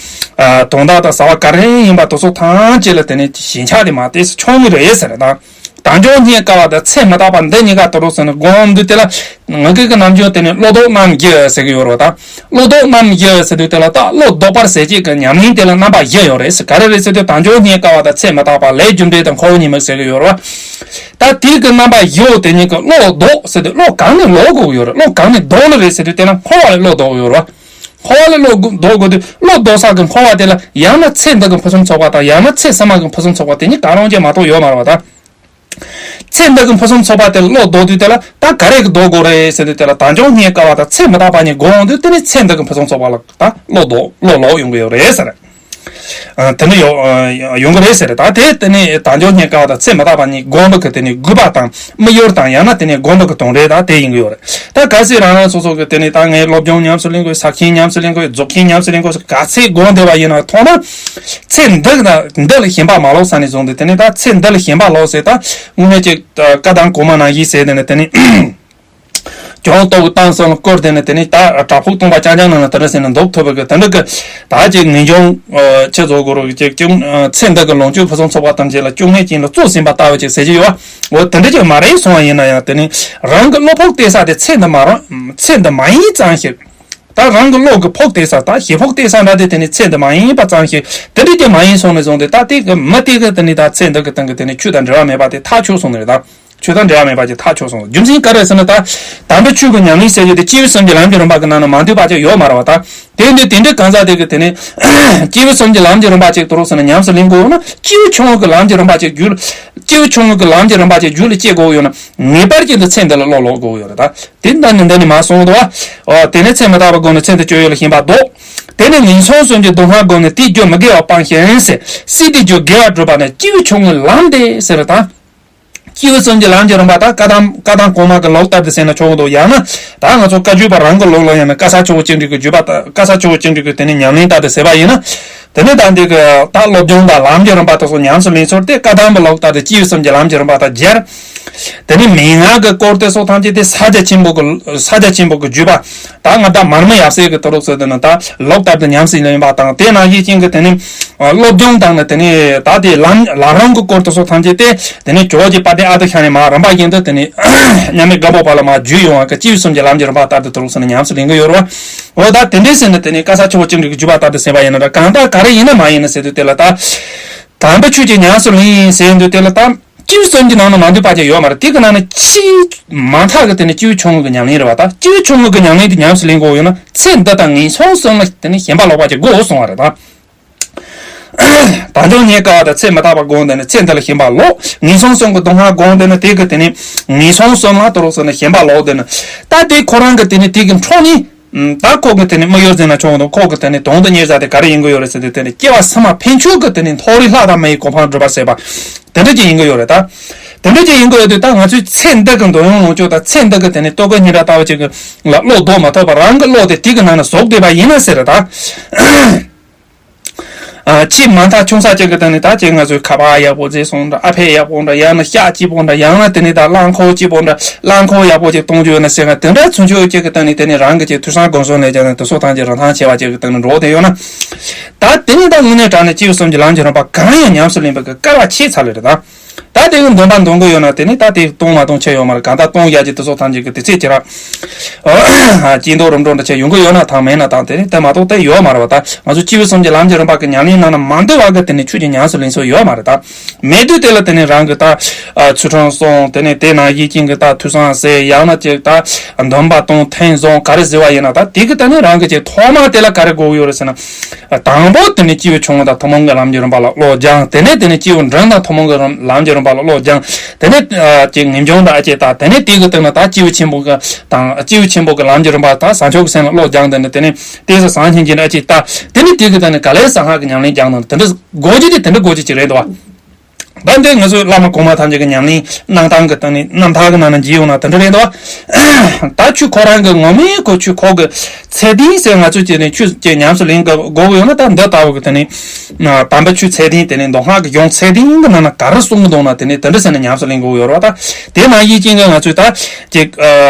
དོན་དག་དང་བྱ་བ་ག་རེ་ཡིན་པ་དེ་ཚོ་ཐམས་ཅད་ལ་དེ་ནས་ཞེན་ཆགས་དེ་མ་དེ་སུ་ཆུང་ངུ་རེད་ཟེར་ད། དལ་འབྱོར་རྙེད་དཀའ་བ་དང་ཚེ་མི་རྟག་པ་འདི་གཉིས་ཀ་དུ་རུ་ཟེར་ནས་སྒོམ་དུས་དེ་ལ་ང་གི་གི་ནམ་རྒྱུན་དེ་ནས་བློ་ལྡོག་རྣམ་བཞི་ཟེར་གི་ཡོད་རེད་བ་ད། བློ་ལྡོག་རྣམ་བཞི་ཟེར་དུས་དེ་ལ་ད་བློ་ལྡོག་པར་ཟེར་གྱི་གི་ཉམས་ལེན་དེ་ལ་རྣམ་པ་བཞི་ཡོད་རེད་ཟེར། ག་རེ་རེད་ཟེར་དུས་དལ་འབྱོར་རྙེད་དཀའ་བ་དང་ཚེ་མི་རྟག་པ་ལས་རྒྱུ་འབྲས་དང་འཁོར་བའི་ཉེས་དམིགས་ཟེར་གི་ཡོད་རེད་བ། ད་དེ་གི་རྣམ་པ་བཞི་དེ་གཉིས་ཀྱི་བློ་ལྡོག་ཟེར་དུས་བློ་གང་ནས་ལྡོག་དགོས་ཀྱི་ཡོད་རེད། བློ་གང་ནས་ལྡོག་ལེ་རེད་ཟེར་དུས་དེ་ལ་འཁོར་བ་ལས་བློ་ལྡོག་གི་ཡོད་རེད་བ། འཁོར་བ་ལས་བློ་ལྡོག་དགོས་དུས་བློ་ལྡོག་ས་གི་འཁོར་བ་དེ་ལ་ཡང་ན་ཚེ་འདི་གི་ཕུན་སུམ་ཚོགས་པ་དང་ཡང་ན་ཚེ་ཕྱི་མ་གི་ཕུན་སུམ་ཚོགས་པ་དེ་གཉིས་གང་རུང་ཅན་མ་གཏོགས་ཡོད་མ་རེད་བ་ད། ཚེ་འདི་གི་ཕུན་སུམ་ཚོགས་པ་དེ་ལ་བློ་ལྡོག་དུས་དེ་ལ་ད་ག་རེ་གི་ལྡོག་དགོས་རེད་ཟེར་དུས་དེ་ལ་དལ་འབྱོར་རྙེད་དཀའ་བ་དང་ཚེ་མི་རྟག་པ་གཉིས་སྒོམ་འོང་དུས་དེ་ནི་ཚེ་འདི་གི་ཕུན་སུམ་ཚོགས་པ་ལ་ད་བློ་ལྡོག་བློ་ལོག་ཡོང་གི་ཡོད་རེད་ཟེར། དེ་འདྲ་ཡོང་ཡོང་གི་རེད་ཟེར། ད་དེ་དེ་ནི་དལ་འབྱོར་རྙེད་དཀའ་བ་དང་ཚེ་མི་རྟག་པ་གཉིས་སྒོམ་པ་གི་དེ་ནི་དགོས་པ་དང་དམིགས་ཡུལ་དང་ཡང་ན་དེ་ནི་སྒོམ་པ་གི་དོན་རེད་ད་དེ་ཡིན་གི་ཡོད་རེད། ད་གལ་སྲིད་རང་རང་སོ་སོ་གི་དེ་ནི་ད་ངས་སློབ་སྦྱོང་ཉམས་སུ་ལེན་དགོས། ས་ཁྱིམ་ཉམས་སུ་ལེན་དགོས། རྫོགས་ཆེན་ཉམས་སུ་ལེན་དགོས་ཟེར་ག་ཚད་དགོངས་བསྡད་པ་ཡིན་ན་ཐོག་མར་ཚེ་འདི་ན་འདི་ལ་ཞེན་པ་མ་ལོག་ས་ནས་བཟུང་སྟེ་དེ་ནི་ད་ཚེ་འདི་ལ་ཞེན་པ་ལོག་ཟེར་ད་དངོས་གནས་ཀྱི་བཀའ་གདམས་གོང་མ་ནང་བཞིན་ཟེར་དེ་ནི་དེ་ནི་གྱོང་ལྟ་བུ་བཏང་སོང་ལ་བསྐོར་དེ་ནི་དེ་ནི་ད་དྲག་ཕུག་སྟོང་པ་རྐྱང་རྐྱང་ནང་ན་དེ་འདྲ་ཟེར་ནས་འདུག་ཐུབ་པ་གི་དེ་འདྲ་གི་ད་ཅིག་ངེས་འབྱུང་ཆེ་བཟོ་དགོས་རོགས་ཅིག་ཅིག་ཚེ་འདི་གི་ལོངས་སྤྱོད་ཕུན་སུམ་ཚོགས་པ་ཐམས་ཅད་ལ་སྐྱོ་ངལ་ཅན་ལ་བཙོ་ཟིན་པ་ལྟ་བུ་ཅིག་ཟེར་གྱི་ཡོད། འོ་དེ་འདྲ་ཅིག་མ་རེད་སོང་བ་ཡིན་ན་ཡང་དེ་ནི་རང་གི་བློ་ཕུགས་གཏད་ས་དེ་ཚེ་འདི་མ་རང་ཚེ་འདི་མ་ཡིན་ཙང་ཞིག་ད་རང་གི་བློ་གི་ཕུགས་གཏད་ས་ད་ཞེ་ཕུགས་གཏད་ས་འདྲ་དེ་དེ་ནི་ཚེ་འདི་མ་ཡིན་པ་ཙང་ཞིག་དེ་འདྲ་ཅིག་མ་ཡིན་སོང་ནས་བཟུང་སྟེ་ད་དེ་གི་མི་དེ་གི་དེ་ནི་ད་ཚེ་འདི་གི་སྟེང་གི་དེ་ནི་ཆོས་དང་འབྲེལ་བ་མེད་པ་དེ་ཐག་ཆོད་སོང་ནི་རེད་ད། ཆོས་དང་འབྲེལ་བ་མེད་པ་ཅིག་ཐག་ཆོད་སོང་། རྒྱུ་མཚན་ག་རེ་ཟེར་ན་ད། དམ་པའི་ཆོས་ཀྱི་ཉམས་ལེན་ཟེར་རྒྱུ་དེ་སྐྱེས་བུ་གསུམ་གྱི་ལམ་གྱི་རིམ་པ་གི་ནང་ན་མ་འདུས་པ་ཅིག་ཡོད་མ་རེད་བ་ད། དེ་འདི་དེ་འདྲའི་གང་ཟག་དེ་གི་དེ་ནི། སྐྱེས་བུ་གསུམ་གྱི་ལམ་གྱི་རིམ་པ་ཅིག་དུ་རུག་ཟེར་ན་ཉམས་སུ་ལེན་དགོས་ཡོད་ན། སྐྱེས་བུ་ཆུང་ངུ་གི་ལམ་གྱི་རིམ་པ་ཅིག་རྒྱུད། སྐྱེས་བུ་ཆུང་ངུ་གི་ལམ་གྱི་རིམ་པ་ཅིག་རྒྱུད་ལ་སྐྱེ་དགོས་ཡོད་ན། ངེས་པར་གྱི་འདི་ཚེ་འདི་ལ་བློ་ལོག་དགོས་ཡོད་རེད་ད། དེ་འདི་ནི་འདི་ནི་མ་གསུངས་འདུག་བ། དེ་ནི་ཚེ་མི་རྟག་པའི་སྒོ་ནས་ཚེ་འདི་སྤྱོད་ཡུལ་ལ་ཞེན་པ་ལྡོག། དེ་ནི་ངན་སོང་གསུམ་གྱི་སྡུག་བསྔལ་སྒོ་ནས་དེའི་རྒྱུ་མི་དགེ་བ་སྤངས་ཤིང་ཟེར། སྲིད་པའི་རྒྱུ་དགེ་བ་བསྒྲུབ་པ་ནི་སྐྱེས་བུ་ཆུང་ངུའི་ལམ་སྟེ་ཟེར་ད། སྐྱེས་བུ་གསུམ་གྱི་ལམ་གྱི་རིམ་པ་དང་བཀའ་གདམས་བཀའ་གདམས་གོང་མ་གི་ལུགས་ལྟར་དུ་ཟེར་ན་ཆོག་གི་འདུག་ཡང་ན་ད་ང་ཚོ་བཀའ་བརྒྱུད་པ་རང་གི་ལུགས་ལ་ཡང་ན་བཀའ་ས་ཆུ་བོ་ཅན་དྲུག་གི་བརྒྱུད་པ་ལྟར་བཀའ་ས་ཆུ་བོ་ཅན་དྲུག་གི་དེ་ནི་ཉམས་ལེན་ལྟར་དུ་ཟེར་བ་ཡིན་ན། དེ་ནི་ད་འདི་གི་ད་སློབ་སྦྱོང་དང་ལམ་གྱི་རིམ་པ་དེ་ཚོ་ཉམས་སུ་ལེན་ཚུལ་དེ་བཀའ་གདམས་པའི་ལུགས་ལྟར་དུ་སྐྱེས་བུ་གསུམ་གྱི་ལམ་གྱི་རིམ་པ་དང་སྦྱར། དེ་ནི་མན་ངག་གི་སྐོར་དེ་ཚོ་ཐམས་ཅད་དེ་ས་སྐྱ་ཆེན་པོ་གི་ས་སྐྱ་ཆེན་པོ་གི་བརྒྱུད་པ། ད་ང་ད་མར་མི་ཡབ་སྲས་ཀྱི་དུ་རུག་ཟེར་དེ་ནི་ད་ལུགས་ལྟར་དུ་ཉམས་སུ་ལེན་པ་དང་དེ་ནང་བཞིན་ཅན་གྱི་དེ་ནི། སློབ་སྦྱོང་དང་ནི་དེ་ནས་ད་དེ་ལམ་ལམ་རིམ་གྱི་སྐོར་དེ་ཚོ་ཐམས་ཅད་དེ་དེ་ནས་ཇོ་བོ་རྗེ་དཔལ་ལྡན་ཨ་ཏི་ཤ་ནས་མ་རིམ་པ་བཞིན་དུ་དེ་ནས་མཉམ་མེད་སྒམ་པོ་པ་ལ་མ་བརྒྱུད་ཡོང་བ་གི་སྐྱེས་བུ་གསུམ་གྱི་ལམ་གྱི་རིམ་པ་ལྟར་དུ་དུ་རུག་ཟེར་ནས་ཉམས་སུ་ལེན་གྱི་ཡོད་རེད་བ། འོ་ད་དེ་འདྲའི་ཟེར་ནས་དེ་ནས་བཀའ་ས་ཆུ་བོ་ཅན་དྲུག་གི་བརྒྱུད་པ་ལྟར་དུ་ཟེར་བ་ཡིན་ན་འདྲ་གང་ལྟར་ག་རེ་ཡིན་ན་མ་ཡིན་ན་ཟེར་དུས་དེ་ལ་ད། དམ་པའི་ཆོས་ཀྱི་ཉམས་སུ་ལེན་ཟེར་དུས་དེ་ལ་ད། སྐྱེས་བུ་གསུམ་གྱི་ནང་ན་མ་འདུས་པ་ཅིག་ཡོད་མ་རེད། དེ་གི་ནང་ན་ཆེས་མ་མཐའ་གི་དེ་ནི་སྐྱེས་བུ་ཆུང་ངུ་གི་ཉམས་ལེན་རེད་བ་ད། སྐྱེས་བུ་ཆུང་ངུ་གི་ཉམས་ལེན་དེ་ཉམས་སུ་ལེན་དགོས་ཡོད་ན་ཚེ་འདི་དང་ངན་སོང་གསུམ་ལ་དེ་ནི་ཞེན་པ་ལོག་པ་ཅིག་དགོས་གསུང་བ་རེད་ད། དལ་འབྱོར་རྙེད་དཀའ་བ་དང་ཚེ་མི་རྟག་པ་སྒོམ་དེ་ནི་ཚེ་འདི་ལ་ཞེན་པ་ལོག། ངན་སོང་གསུམ་གྱི་སྡུག་བསྔལ་སྒོམ་དེ་ནི་དེ་གི་དེ་ནི་ངན་སོང་གསུམ་ལ་དུ་རུག་ཟེར་ནས་ཞེན་པ་ལོག་དེ་ནི། ད་དེ་ཁོ་རང་གི་དེ་ནི་དེ་གི་འཕྲོ་ནི། ད་ཁོ་གི་དེ་ནི་དམིགས་ཡུལ་ཟེར་ན་ཆོག་འདུག་ཁོ་གི་དེ་ནི་དོན་དུ་གཉེར་ས་དེ་ག་རེ་ཡིན་གི་ཡོད་རེད་ཟེར་དུས་དེ་ནི་སྐྱེ་བ་སྲིད་མ་ཕན་ཆོད་ཀྱི་དེ་ནི་མཐོ་རིས་ལྷ་དང་མི་ཡི་གོ་འཕང་སྒྲུབ་པར་བྱེད་པ། དེ་འདྲ་ཅིག་ཡིན་གི་ཡོད་རེད་ད། དེ་འདྲ་ཅིག་ཡིན་གི་ཡོད་དུས་ད་ང་ཚོའི་ཚེ་འདི་གི་འདོད་ཡོན་ལོངས་སྤྱོད་དང་ཚེ་འདི་གི་དེ་ནི་ལྟོ་གོས་སྙིང་རུས་ལྟ་བུ་ཅིག་གི་ལ་བློ་ལྡོག་མ་ཐུབ་པ་རང་གི་བློ་དེ་དེ་གི་ནང་ན་ཟུག་བསྡད་པ་ཡིན་ན་ཟེར་རེད་ད། ཨ། ཆེས་མ་མཐའ་ཆུང་ས་ཅན་གྱི་སྟེང་ནས་ད་ཅིག་ང་ཚོའི་ཁ་པར་ཡག་པོ་བཟས་སོང་འདྲ། ཨ་ཕེ་ཡག་པོ་འདྲ། ཡང་ན་ཤག་སྐྱིད་པོ་འདྲ། ཡང་ན་དེ་ནས་ད་རླངས་འཁོར་སྐྱིད་པོ་འདྲ། རླངས་འཁོར་ཡག་པོ་ཅིག་གཏོང་རྒྱུ་ཡོད་ན་ཟེར་ག་དེ་འདྲ་ཚུན་ཆོད་ཅིག་གི་སྟེང་ནས་དེ་ནས་རང་གི་ཅིག་ཐོས་བསམ་སྒོམ་གསུམ་ལས་ཀྱང་ནས་དེ་ཚོ་ཐམས་ཅད་རིན་ཐང་ཆེ་བ་ཅིག་གི་སྟེང་ནས་འགྲོ་བསྡད་ཡོད་ན། ད་དེ་ནས་ད་དངོས་གནས་དྲང་གནས་སྐྱེས་བུ་གསུམ་གྱི་ལམ་གྱི་རིམ་པ་གང་ཡང་ཉམས་སུ་ལེན་པའི་གི་སྐལ་བ་ཆད་ཚར་ལེ་རེད་ད། ད་དེ་གི་འདོན་པ་འདོན་གི་ཡོད་ན་དེ་ནི་ད་དེ་གཏོང་མ་གཏོང་ཆད་ཡོད་མ་རེད། གང་ལྟར་གཏོང་ཡག་གི་དེ་ཚོ་ཐམས་ཅད་ཀྱི་དེ་ཚེ་ཅི་ར། སྐྱིད་མདོག་རུམ་འགྲོ་འདྲ་ཆ་ཡོང་གི་ཡོད་ན་ཐང་མེད་ན་ཐང་དེ་ནི་དེ་མ་གཏོགས་དེ་ཡོད་མ་རེད་བ། ད་ང་ཚོ་སྐྱེས་བུ་གསུམ་གྱི་ལམ་གྱི་རིམ་པ་གི་ཉམས་ལེན་ནང་ན་མ་འདུས་བ་གི་དེ་ནི་ཆོས་ཀྱི་ཉམས་སུ་ལེན་སྲོལ་ཡོད་མ་རེད་ད། མེད་དུས་དེ་ལ་དེ་ནི་རང་གི་ད་ཚུལ་ཁྲིམས་སྲུང་དེ་ནི་དེ་ནང་བཞིན་ཅན་གྱི་ད་ཐོས་བསམ་ཟེར་ཡང་ན་ཅིག་ད་འདོན་པ་གཏོང་ཐེངས་བཟང་ག་རེ་ཟེར་བ་ཡིན་ན་ད་དེ་གི་ད་ནི་རང་གི་ཅིག་ཐོག་མ་དེ་ལ་ག་རེ་དགོས་ཀྱི་ཡོད་རེད་ཟེར་ན། དང་པོ་དེ་ནི་སྐྱེས་བུ་ཆུང་ངུ་དང་ཐུན་མོང་གི་ལམ་གྱི་རིམ་པ་ལ་བློ་སྦྱང་། དེ་ནས་དེ་ནི་སྐྱེས་བུ་འབྲིང་དང་ཐུན་མོང་གི་རིམ་ལམ་གྱི་རིམ་པ་ལ་བློ་སྦྱང་། དེ་ནས་ཨ་ཅིག་ངེས་འབྱུང་དང་ཨ་ཅེ་དང་དེ་ནས་དེ་གི་སྟེང་ན་ད་སྐྱེས་བུ་ཆེན་པོ་གི་དང་སྐྱེས་བུ་ཆེན་པོ་གི་ལམ་གྱི་རིམ་པ་དང་བྱང་ཆུབ་ཀྱི་སེམས་ལ་བློ་སྦྱང་། དེ་ནས་དེ་ནས་དེ་སུ་བཟང་ཞིང་སྦྱིན་ཨ་ཅེ་ད་དེ་ནས་དེ་གི་སྟེང་ན་ག་ལེར་གསང་སྔགས་ཀྱི་ཉམས་ལེན་སྦྱང་དང་དེ་འདྲ་སྒོ་ཅི་དེ་དེ་འདྲ་སྒོ་ཅི་ཅིག་རེད་འདུག་བ། ད་འདི་ང་ཚོའི་བླ་མ་གོང་མ་ཐམས་ཅད་ཀྱི་ཉམས་ལེན་གནང་སྟངས་ཀྱི་སྟེང་ནས་རྣམ་ཐར་གྱི་ནང་ན་མཇལ་ཡོང་ན་དེ་འདྲ་རེད་འདུག་ད་ཆོས་ཁོ་རང་གི་ངོ་མའི་ཁོ་ཆོས་ཁོ་གི་ཚད་ལྡན་ཟེར་ང་ཚོས་བྱས་ནས་ཆོས་ཀྱི་ཉམས་སུ་ལེན་དགོས་དགོས་ཀྱི་ཡོད་ན་ད་འདི་ལྟ་བུ་གི་དེ་ནས་དམ་པའི་ཆོས་ཚད་ལྡན་དེ་ནས་མདོ་སྔགས་ཀྱི་གཞུང་ཚད་ལྡན་གྱི་ནང་ན་ག་རེ་གསུངས་གི་འདུག་ན་དེ་ནས་དེ་འདྲ་ཟེར་ནས་ཉམས་སུ་ལེན་དགོས་ཀྱི་ཡོད་རེད་བ། ད་དེ་ནང་བཞིན་ཅན་གྱི་ང་ཚོས་ད་ཅིག་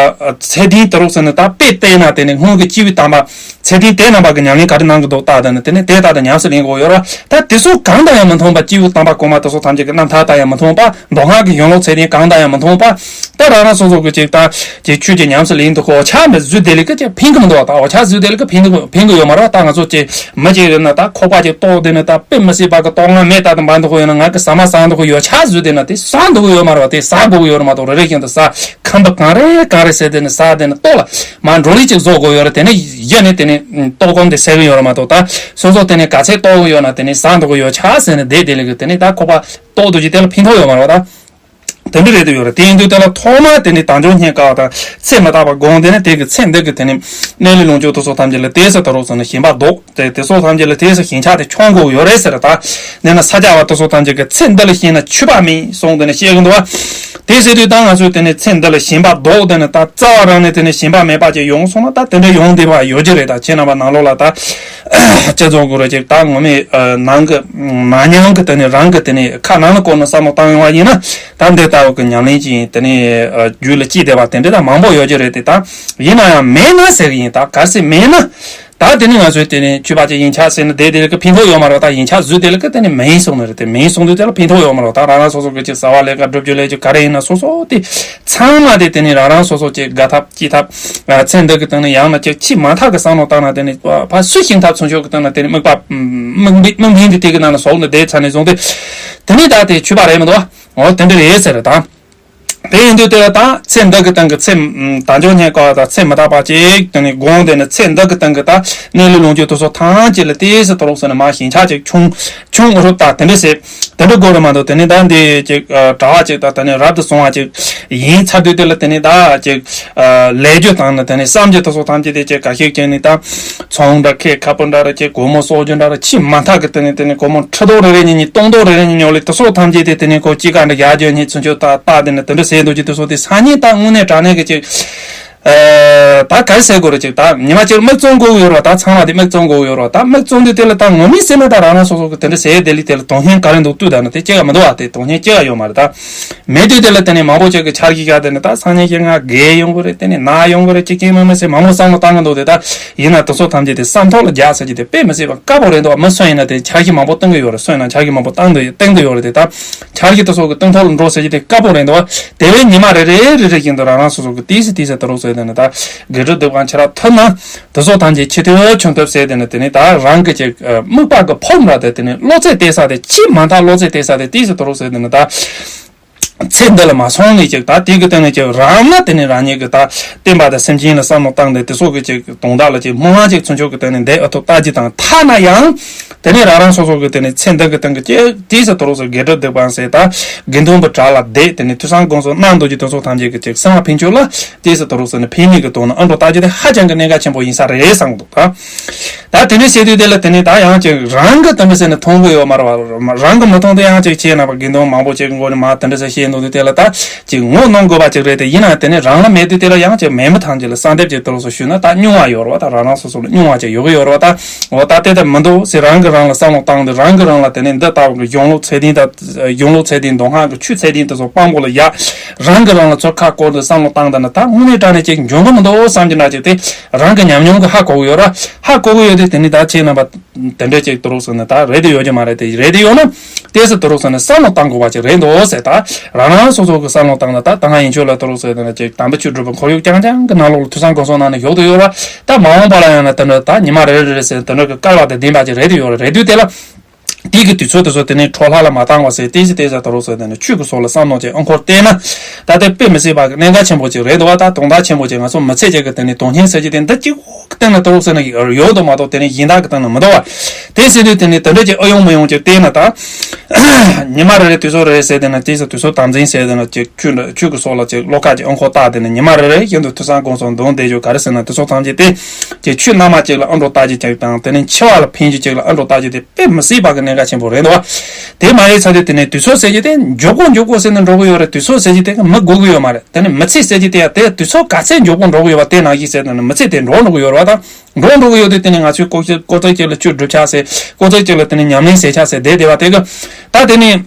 ཚད་ལྡན་དུ་རུག་ཟེར་ནས་ད་དཔེ་བལྟས་ན་དེ་ནས་སྔོན་གྱི་སྐྱེས་བུ་དམ་པ། ཚད་ལྡན་དེ་རྣམ་པ་གི་ཉམས་ལེན་ག་རེ་གནང་གི་འདུག་ལྟ་དང་ནི་དེ་ནི་དེ་ལྟ་དང་ཉམས་སུ་ལེན་དགོས་ཡོད་ར། ད་དེ་ཚོ་གང་དང་ཡང་མི་མཐུན་པ་སྐྱེས་བུ་དམ་པ་གོང་མ་དེ་ཚོ་ཐམས་ཅད་ཀྱི་རྣམ་ཐར་དང་ཡང་མི་མཐུན་པ་མདོ་སྔགས་ཀྱི་གཞུང་ལུགས་ཚད་ལྡན་གང་དང་ཡང་མི་མཐུན་པ། ད་རང་རང་སོ་སོ་གི་ཅིག་ད་ཅིག་ཆོས་ཀྱི་ཉམས་སུ་ལེན་དུ་གོ་ཆ་མི་བཟོས་དེ་ལས་ཀི་ཅིག་ཕན་གི་མི་འདུག་ད་འོ་ཆ་བཟོས་དེ་ལས་ཀི་ཕན་གི་ཕན་གི་ཡོད་མ་ར། ད་ང་ཚོ་ཅིག་མི་ཅིག་རེད་ན་ད་ཁོག་པ་ཅིག་ལྟོགས་དེ་ནི་ད་དཔེ་མི་སྲིད་པ་གི་ལྟོགས་ང་མེད་ད་དུ་མ་འདུག་གི་ཡོད་ན་ང་གི་ཟ་མ་ཟ་འདུག་གི་ཡོད་ཆ་བཟོས་དེ་ན་དེ་ཟ་འདུག་གི་ཡོད་མ་ར། དེ་ཟ་དགོས་གི་ཡོད་ར་མ་གཏོགས་རེ་རེ་བཞིན་དུ་ཟ། ཁམ་པ་གང་རེ་གང་རེ་ཟེར་དེ་ནི་ཟ་དེ་ནི་ལྟོགས་ལ་མ་འགྲོ་ལི་ཅིག་བཟོ་དགོས་ཡོད་རེད། དེ་ནི་གཞི་ནས་དེ་ནི་ལྟོགས་གོམ་དེ་ཟེར་གི་ཡོད་རེད་མ་གཏོགས་ད་སོ་སོ་དེ་ནི་ག་ཚད་ལྟོགས་གི་ཡོད་ན་དེ་ནི་ཟ་འདུག་གི་ཡོད་ཆ་ཟེར་ནི་བསྡད་དེ་ལི་གི་དེ་ནི་ད་ཁོག་པ་ལྟོགས་འདུག་ཅི་དེ་ལ་ཕན་ཐོགས་ཡོད་མ་རེད་བ་ད། དེ་འདྲ་རེད་དུ་ཡོད་རེད། དེ་ཡིན་དུས་དེ་ལ་ཐོག་མ་དེ་ནི་དལ་འབྱོར་རྙེད་དཀའ་བ་དང་ཚེ་མི་རྟག་པ་སྒོམ་དེ་ནི་དེ་གི་ཚེ་འདི་གི་དེ་ནི་གནས་ལུས་ལོངས་སྤྱོད་དེ་ཚོ་ཐམས་ཅད་ལ་དེ་སུ་ད་རུག་ཟེར་ནི་ཞེན་པ་ལྡོག་དེ་དེ་ཚོ་ཐམས་ཅད་ལ་དེ་སུ་ཞེན་ཆགས་དེ་ཆོག་དགོས་ཡོད་རེད་ཟེར། ད་ནས་ན་ས་སྐྱ་བ་དེ་ཚོ་ཐམས་ཅད་ཀྱི་ཚེ་འདི་ལ་ཞེན་ན་ཆོས་པ་མིན་གསུངས་དེ་ནི་བཤད་གི་འདུག་བ། དེ་ཟེར་དུས་ད་ང་ཚོས་དེ་ནི་ཚེ་འདི་ལ་ཞེན་པ་ལྡོག་དེ་ནི་ད་རྩ་བ་རང་ནས་དེ་ནི་ཞེན་པ་མེད་པ་ཅིག་ཡོང་སོང་ན་ད་དེ་འདྲ་ཡོང་བདེ་བ་ཡོད་ཀྱི་རེད། ད་ཁྱེད་རྣམ་པ་ནང་ལོགས་ལ་ད་སྤྱི་ཚོགས་གུ་རུ་ཅིག་ད་ངོ་མས་ནང་གི་མ་ཉམས་གི་དེ་ནི་རང་གི་དེ་ནི་ཁ་ནང་ལ་བསྐོར་ནས་བསམ་བློ་བཏང་ཡོང་བ་ཡིན་ན་ད་འདི་ལྟ་བུ་གི་ཉམས་ལེན་ཅིག་ཡིན་དེ་ནི་རྒྱུད་ལ་སྐྱེས་བསྡད་པ་དེ་འདྲ་ད་མང་པོ་ཡོད་ཀྱི་རེད། དེ་ད་ཡིན་ན་ཡང་མེད་ན་ཟེར་གི་ཡིན། ད་གལ་སྲིད་མེད་ན། ད་དེ་ནི་ང་ཚོའི་དེ་ནི་ཆོས་པ་ཅིག་ཡིན་ཆགས་ཟེར་ན་དེ་དེ་ལ་ཀི་ཕན་ཐོགས་ཡོད་མ་རེད། ད་ཡིན་ཆགས་བཟོས་དེ་ལ་ཀི་དེ་ནི་མིན་གསུངས་ནི་རེད། དེ་མིན་གསུངས་དུས་དེ་ལ་ཕན་ཐོགས་ཡོད་མ་རེད། ད་རང་རང་སོ་སོ་གི་ཅིག་བྱ་བ་ལས་ཀ་སྒྲུབ་རྒྱུ་ལས་རྒྱུ་ག་རེ་ཡིན་ན་སོ་སོ་དེ་ཚང་མ་དེ་དེ་ནི་རང་རང་སོ་སོ་ཅིག་དགའ་ཐབས་སྐྱིད་ཐབས་ཚེ་འདི་གི་སྟེང་ནས་ཡང་ན་ཅིག་ཕྱི་མ་ཐག་གི་བསམ་བློ་བཏང་ན་དེ་ནི་ཕ་སུ་ཞིང་ཐབས་མཚོན་ཆོས་གི་སྟེང་ན་དེ་ནི་དམིགས་པ་དམིགས་དམིགས་འཕེན་དེ་དེ་གི་ནང་ན་ཟོག་ནི་དེ་ཚ་ནས་བཟུང་སྟེ་དེ་ནི་ད་དེ་ཆོས་པ་རེད་མི་འདུག་འོ་དེ་འདྲ་རེད་ཟེར་ད། དེ་ཡིན་དུས་དེ་ལ་ད་ཚེ་འདི་གི་སྟེང་གི་ཚེ་ད་འཇོག་ཉན་དཀའ་བ་དང་ཚེ་མི་རྟག་པ་ཅིག་དེ་ནི་དགོངས་དེ་ནི་ཚེ་འདི་གི་སྟེང་གི་ད་གནས་ལུགས་ལོངས་སྤྱོད་དེ་ཚོ་ཐམས་ཅད་ལ་ཏོག་ཙམ་དུ་རོགས་ཟེར་ནས་མ་ཞེན་ཆགས་ཅིག་ཆུང་ཆུང་རུབ་ད་དེ་འདྲ་ཟེར། དེ་འདྲ་དགོས་རེད་མ་གཏོགས་དེ་ནི་ད་འདི་ཅིག་གྲྭ་བ་ཅིག་ད་དེ་ནི་རབ་ཏུ་བྱུང་བ་ཅིག་ཡིན་ཚར་དུས་དེ་ལ་དེ་ནི་ད་ཅིག་ལས་རྒྱུ་དང་ནི་དེ་ནི་བསམ་རྒྱུ་དེ་ཚོ་ཐམས་ཅད་དེ་ཅིག་ག་ཤེད་ཅིག་ནི་ད་ཚོང་འདྲ་ཁེ་ཁ་པོ་འདྲ་ར་ཅིག་སྒོར་མོ་གསོག་རྒྱུ་འདྲ་ར་ཆེས་མ་མཐའ་གི་དེ་ནི་དེ་ནི་སྒོར་མོ་ཁྲི་སྟོང་རེ་རེ་གཉིས་གཉིས་སྟོང་སྟོང་རེ་རེ་གཉིས་གཉིས་ལས་དེ་ཚོ་ཐམས་ཅད་དེ་དེ་ནི་ཁོ་ཅིག་ག་འདྲ་བཞག་རྒྱུ་གཉིས་ཚུན་ཆོད་ད་ད་དེ་ནི་དེ་འདྲ་ཟེར་འདུག་ཅིག་དེ་ཚོ་དེ་སང་ཉིན་ད་དངོས་གནས་དྲང་གནས་གི་ཅིག་ཨ། ད་ག་རེ་ཟེར་དགོས་རེད་ཅིག་ད་ཉི་མ་གཅིག་མིག་བཙུམ་དགོས་ཀྱི་ཡོད་རེད་བ། ད་ཚང་མ་དེ་མིག་བཙུམ་དགོས་ཀྱི་ཡོད་རེད་བ། ད་མིག་བཙུམ་དུས་དེ་ལ་ད་ངོ་མས་ཟེར་ན་ད་རང་རང་སོ་སོ་གི་དེ་འདྲ་ཟེར་དེ་ལས་དེ་ལ་དོན་སྙིང་ག་རེ་འདུག་ལྟོས་ད་ན་དེ་སྐྱེ་ག་མི་འདུག་བ། དེ་དོན་སྙིང་སྐྱེ་ག་ཡོད་མ་རེད། ད་མེད་དུས་དེ་ལ་དེ་ནས་མང་པོ་ཅིག་གི་འཆར་གཞི་བཞག་དེ་ནས་ད་སང་ཉིན་ཞིག་ང་རྒས་ཡོང་གི་རེད། དེ་ནས་ན་ཡོང་གི་རེད། ཅིག་ཅིག་མིན་མིན་ཟེར་མང་པོ་བསམ་བློ་བཏང་གི་འདུག་དེ་ད་ཡིན་ན་དེ་ཚོ་ཐམས་ཅད་དེ་བསམ་ཐོག་ལ་རྒྱག་ཟེར་གྱི་དེ་དཔེ་མི་སྲིད་པ་དཀའ་པོ་རེད་འདུག་བ། མི་སུ་ཡིན་ན་དེ་འཆར་གཞི་མང་པོ་བཏང་གི་ཡོད་རེད། སུ་ཡིན་ན་འཆར་གཞི་མང་པོ་བཏང་གི་བཏང་གི་ཡོད་རེད། དེ་ད་འཆར་གཞི་དེ་ཚོ་གི་སྟེང་ཐོག་ལ་འགྲོ་ཟེར་གྱི་དེ་དཀའ་པོ་རེད་འདུག་བ། དེ་བས་ཉི་མ་རེ་རེ་རེ་རེ་བཞིན་དུ་རང་རང་སོ་སོ་གི་ཏིས་སི་ཏིས་སི་ཏི་རུ་ཟེར་དེ་ནི་ད་དགེ་སྒྲུབ་སྡིག་པ་ཆེ་ར་ཐུབ་ན་དེ་ཚོ་ཐམས་ཅད་ཆེ་ཐུབ་ཆུང་ཐུབ་ཟེར་དེ་ནི་དེ་ནི་ད་རང་གི་ཅིག་དམིགས་པ་གི་ཕོམ་ར་དེ་དེ་ནི་བློ་རྩེ་གཏད་ས་དེ་ཆེས་མ་མཐའ་བློ་རྩེ་གཏད་ས་དེ་ཏིས་སི་ཏི་རུ་ཟེར་དེ་ནི་ད། ཚེ་འདི་ལ་མ་སོང་ནས་ཅིག་ད་དེ་གི་སྟེང་ནས་ཅིག་རང་ལ་དེ་ནི་རང་ཉིད་ཀྱི་ད་བསྟན་པ་དང་སེམས་ཅན་ལ་བསམ་བློ་བཏང་སྟེ་དེ་ཚོ་གི་ཅིག་དོན་དག་ལ་ཅིག་སྨོན་ལམ་ཅིག་ཚུན་ཆོད་ཀྱི་སྟེང་ནས་འདས་ཨ་ཐུབ་ལྟ་ཅི་དང་ཐ་ན་ཡང་དེ་ནས་རང་རང་སོ་སོ་གི་དེ་ནས་ཚེ་འདི་གི་སྟེང་གི་ཅིག་དེའི་སུ་དུ་རུ་སུ་དགེ་སྒྲུབ་སྡིག་པ་ཟེར་ད་དགེ་འདུན་པའི་གྲལ་ལ་བསྡད་དེ་ནས་ཐོས་བསམ་སྒོམ་གསུམ་གནང་འདུག་ཅིག་དེ་ཚོ་ཐམས་ཅད་ཀྱི་ཅིག་སེམས་པ་ཕན་ཆོད་ལ་དེའི་སུ་དུ་རུ་སུ་ནི་ཕན་ནུས་ཀྱི་དོན་ནི་ཨ་འགྲོ་ལྟ་ཅི་དེ་ཧ་ཅང་གི་གནད་འགག་ཆེན་པོ་ཡིན་ས་རེད་བསམ་གི་འདུག་ད། ད་དེ་འདྲ་བྱེད་དུས་དེ་ལ་དེ་ནས་ད་ཡང་ཅིག་རང་གི་དེ་འདྲ་ཟེར་ནས་མཐོང་གི་ཡོད་མ་རེད་བ། རང་གི་མི་མཐོང་དུས་ཡང་ཅིག་བྱས་ན་བ་དགེ་འདུན་མང་པོ་ཅིག་མགོ་ནས་མ་དེ་འདྲ་ཟེར་བཤད་འདུག་དུས་དེ་ལ་ད་ཅིག་ངོ་གནོང་དགོས་པ་ཅིག་རེད་དེ། ཡིན་ན་དེ་ནས་རང་ལ་མེད་དུས་དེ་ལ་ཡང་ཅིག་མེད་མི་ཐམས་ཅད་ལ་གསལ་འདེབས་ཅིག་དུ་ལོག་སུ་ཞུས་ན་ད་སྙུང་བ་ཡོད་རེད་བ། ད་རང་རང་སོ་སོ་ལ་སྙུང་བ་ཅིག་ཡོད་གི་ཡོད་རེད་བ། ད་འོ་ད་དེ་ལྟར་མི་འདུག་ཟེར་རང་གི་རང་ལ་བསམ་བློ་བཏང་དུས་རང་གི་རང་ལ་དེ་ནས་འདི་ལྟ་བུ་གི་གཞུང་ལུགས་ཚད་ལྡན་ད་གཞུང་ལུགས་ཚད་ལྡན་མདོ་སྔགས་ཀྱི་ཆོས་ཚད་ལྡན་དེ་ཚོ་དཔང་པོ་ལ་ཡ་རང་གི་རང་ལ་ཚུར་ཁ་བསྐོར་དུས་བསམ་བློ་བཏང་ད་ན་ད་དངོས་གནས་དྲང་གནས་ཅིག་འཇོན་གི་མི་འདུག་བསམ་གྱི་འདྲ་ཅིག་དེ། རང་གི་ཉམས་མྱོང་གི་ཧ་གོ་གི་ཡོད་ར། ཧ་གོ་གི་ཡོད་དེ་དེ་ནི་ད་ཁྱེད་རྣམ་པ་དེ་འདྲ་ཅིག་དུ་རུག་སོང་ན་ད་རེད་དུ་ཡོད་ཀྱི་མ་རེད་དེ། རེད་དུ་ཡོད་ན་ཏོག་ཙམ་དུ་རུག་སོང་ན་བསམ་བློ་བཏང་དགོས་པ་ཅིག་རེད་འདུག་ཟེར། ད་རང་རང་སོ་སོ་གི་བསམ་བློ་བཏང་ན་ད་ད་ང་ཡིན་ཆོས་ལ་དུ་རུག་སོང་ན་ཅིག་དམ་པའི་ཆོས་སྒྲུབ་པའི་ཁོར་ཡུག་རྐྱང་རྐྱང་གི་ནང་ལོགས་ལ་ཐོས་བསམ་སྒོམ་གསུམ་ནང་ནས་ཡོད་དུ་ཡོད་ར། ད་མ་འོངས་པ་ལ་ཡང་ན་དེ་འདྲ་ད་ཉི་མ་རེ་རེ་རེ་ཟེར་དེ་འདྲ་གི་སྐལ་བ་དང་ལྡན་པ་ཅིག་རེད་དུ་ཡོད་ར། རེད་དུས་དེ་ལ། དེ་གི་དུས་ཚོད་དེ་ཚོ་དེ་ནས་འཕྲོ་ལྷ་ལ་མ་བཏང་བ་ཟེར་ཏོག་ཙམ་ཏོག་ཙམ་དུ་རུག་སོང་དེ་ནས་ཆོས་ཀྱི་སོགས་ལ་བསམ་བློ་ཅིག་ཨང་འཁོར་བལྟས་ན། ད་ལྟའི་དཔེ་མི་སྲིད་པ་གི་གནད་འགག་ཆེན་པོ་ཅིག་རེད་འདུག་བ། ད་དོན་དག་ཆེན་པོ་ཅིག་ང་ཚོ་མི་ཚེ་གཅིག་གི་སྟེང་ནས་དོན་ཆེན་ཟེར་གྱི་དེ་འདི་གཅིག་པོ་གི་སྟེང་ན་དུ་རུག་སོང་ན་ཡོད་དུ་མ་གཏོགས་དེ་ནས་གཞན་དག་གི་སྟེང་ན་མི་འདུག་བ། དེ་ཟེར་དུས་དེ་ནས་དེ་འདྲ་ཅིག་ཨེ་ཡོང་མི་ཡོང་ཅིག་བལྟས་ན་ད། ཉི་མ་རེ་རེ་དུས་ཚོད་རེ་རེ་ཟེར་དེ་ན་ཏོག་ཙམ་དུས་ཚོད་དམ་འཛིན་ཟེར་དེ་ན་ཅིག་ཆོས་འདྲ་ཆོས་ཀྱི་སོགས་ལ་ཅིག་བློ་ཁ་ཅིག་ཨང་འཁོར་བཏགས་དེ་ནས་ཉི་མ་རེ་རེ་བཞིན་དུ་ཐོས་བསམ་སྒོམ་གསུམ་འདོན་བསྡད་རྒྱུ་ག་རེ་ཟེར་ན་དེ་ཚོ་ཐམས་ཅད་དེ་ཅིག་ཆོས་རྣལ་མ་ཅིག་ལ་ཨ་འགྲོ་ལྟ་རྒྱུ་ཅིག་དང་དེ་ནས་འཆི་བ་ལ་ཕན་རྒྱུ་ཅིག་ལ་ཨ་འགྲོ་ལྟ་རྒྱུ་དེ་དཔེ་མི་སྲིད་པ་གི་གནད་འགག་ཆེན་པོ་རེད་འདུག་བ། དེ་མ་རེད་ཚར་དུས་དེ་ནས་དུས་ཚོད་ཟེར་གྱི་དེ་མགྱོགས་པོ་མགྱོགས་པོ་ཟེར་ནས་འགྲོ་གི་ཡོད་རེད། དུས་ཚོད་ཟེར་གྱི་དེ་མི་དགོས་གི་ཡོད་མ་རེད། དེ་ནས་མི་ཚེ་ཟེར་གྱི་དེ་ཡང་དེ་དུས་ཚོད་ག་ཚད་མགྱོགས་པོ་འགྲོ་གི་ཡོད་པ་དེ་ནང་བཞིན་ཟེར་དེ་ནས་མི་ཚེ་དེ་འགྲོ་འགྲོ་གི་ཡོད་རེད་བ། ད་འགྲོ་འགྲོ་གི་ཡོད་དུས་དེ་ནས་ང་ཚོས་ཀོ་ཀོ་ཚོད་ཅིག་ལ་ཆོས་སྒྲུབ་ཆ་ཟེར་ཀོ་ཚོད་ཅིག་ལ་དེ་ནས་ཉམས་ལེན་ཟེར་ཆ་ཟེར་བསྡད་བསྡད་པ་དེ་གི་ད་དེ་ནས་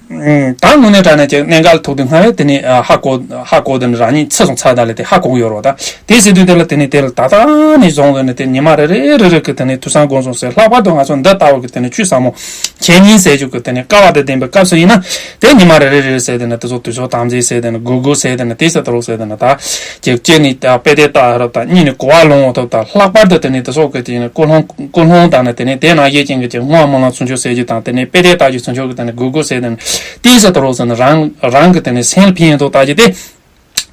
ད་དངོས་གནས་དྲང་གནས་ཀྱི་གནད་འགག་ལ་ཐུག་དུས་སྔ་བས་དེ་ནས་ཧ་གོ་ཧ་གོ་དེ་ནས་རང་ཉིད་ཚེ་སོང་ཚར་ད་ལས་དེ་ཧ་གོ་གི་ཡོད་རེད་བ། ད་དེ་ཟེར་དུས་དེ་ལ་དེ་ནས་དེ་ལ་ད་ལྟ་ནས་བཟུང་དེ་ནས་དེ་ཉི་མ་རེ་རེ་རེ་རེ་གི་དེ་ནས་ཐོས་བསམ་སྒོམ་གསུམ་ཟེར་ལྷག་པར་དུ་ང་ཚོ་འདི་ལྟ་བུ་གི་དེ་ནས་ཆོས་ཟབ་མོ་འཆད་ཉན་ཟེར་རྒྱུ་གི་དེ་ནས་སྐལ་བ་དང་ལྡན་པའི་སྐབས་སུ་ཡིན་ན་དེ་ཉི་མ་རེ་རེ་རེ་རེ་ཟེར་དེ་ནས་དེ་ཚོ་དུས་ཚོད་དམ་འཛིན་ཟེར་དེ་ནས་སྒུག་སྒུག་ཟེར་དེ་ནས་དེ་ཟེར་དུ་རུག་ཟེར་དེ་ནས་ད་ཅིག་གཅིག་ནས་ད་དཔེ་དེབ་ལྟ་རབས་དང་གཉིས་ནས་གོ་བ་ལོན་འོང་ཐུབ་དང་ལྷག་པར་དུ་དེ་ནས་དེ་ཚོ་གི་དེ་ནས་ཀུན་སློང་ཀུན་སློང་དང་ནས་དེ་ནས་དེ་ནང་བཞིན་ཅན་གྱི་ཅིག་སྔོན་སྨོན་ལམ་ཚུན་ཆོད་ཟེར་རྒྱུ་དང་དེ་ནས་དཔེ་དེབ་ལྟ་རྒྱུ་ཚུན་ཆོད་གི་དེ་ནས་སྒུག་སྒུག་ཟེར་དེ་ནས་དེ་ཟེར་དུ་རུག་ཟེར་ནས་རང་རང་གི་དེ་ནས་སེམས་ལ་ཕན་ཡོན་ཐོག་ལྟ་རྒྱུ་དེ།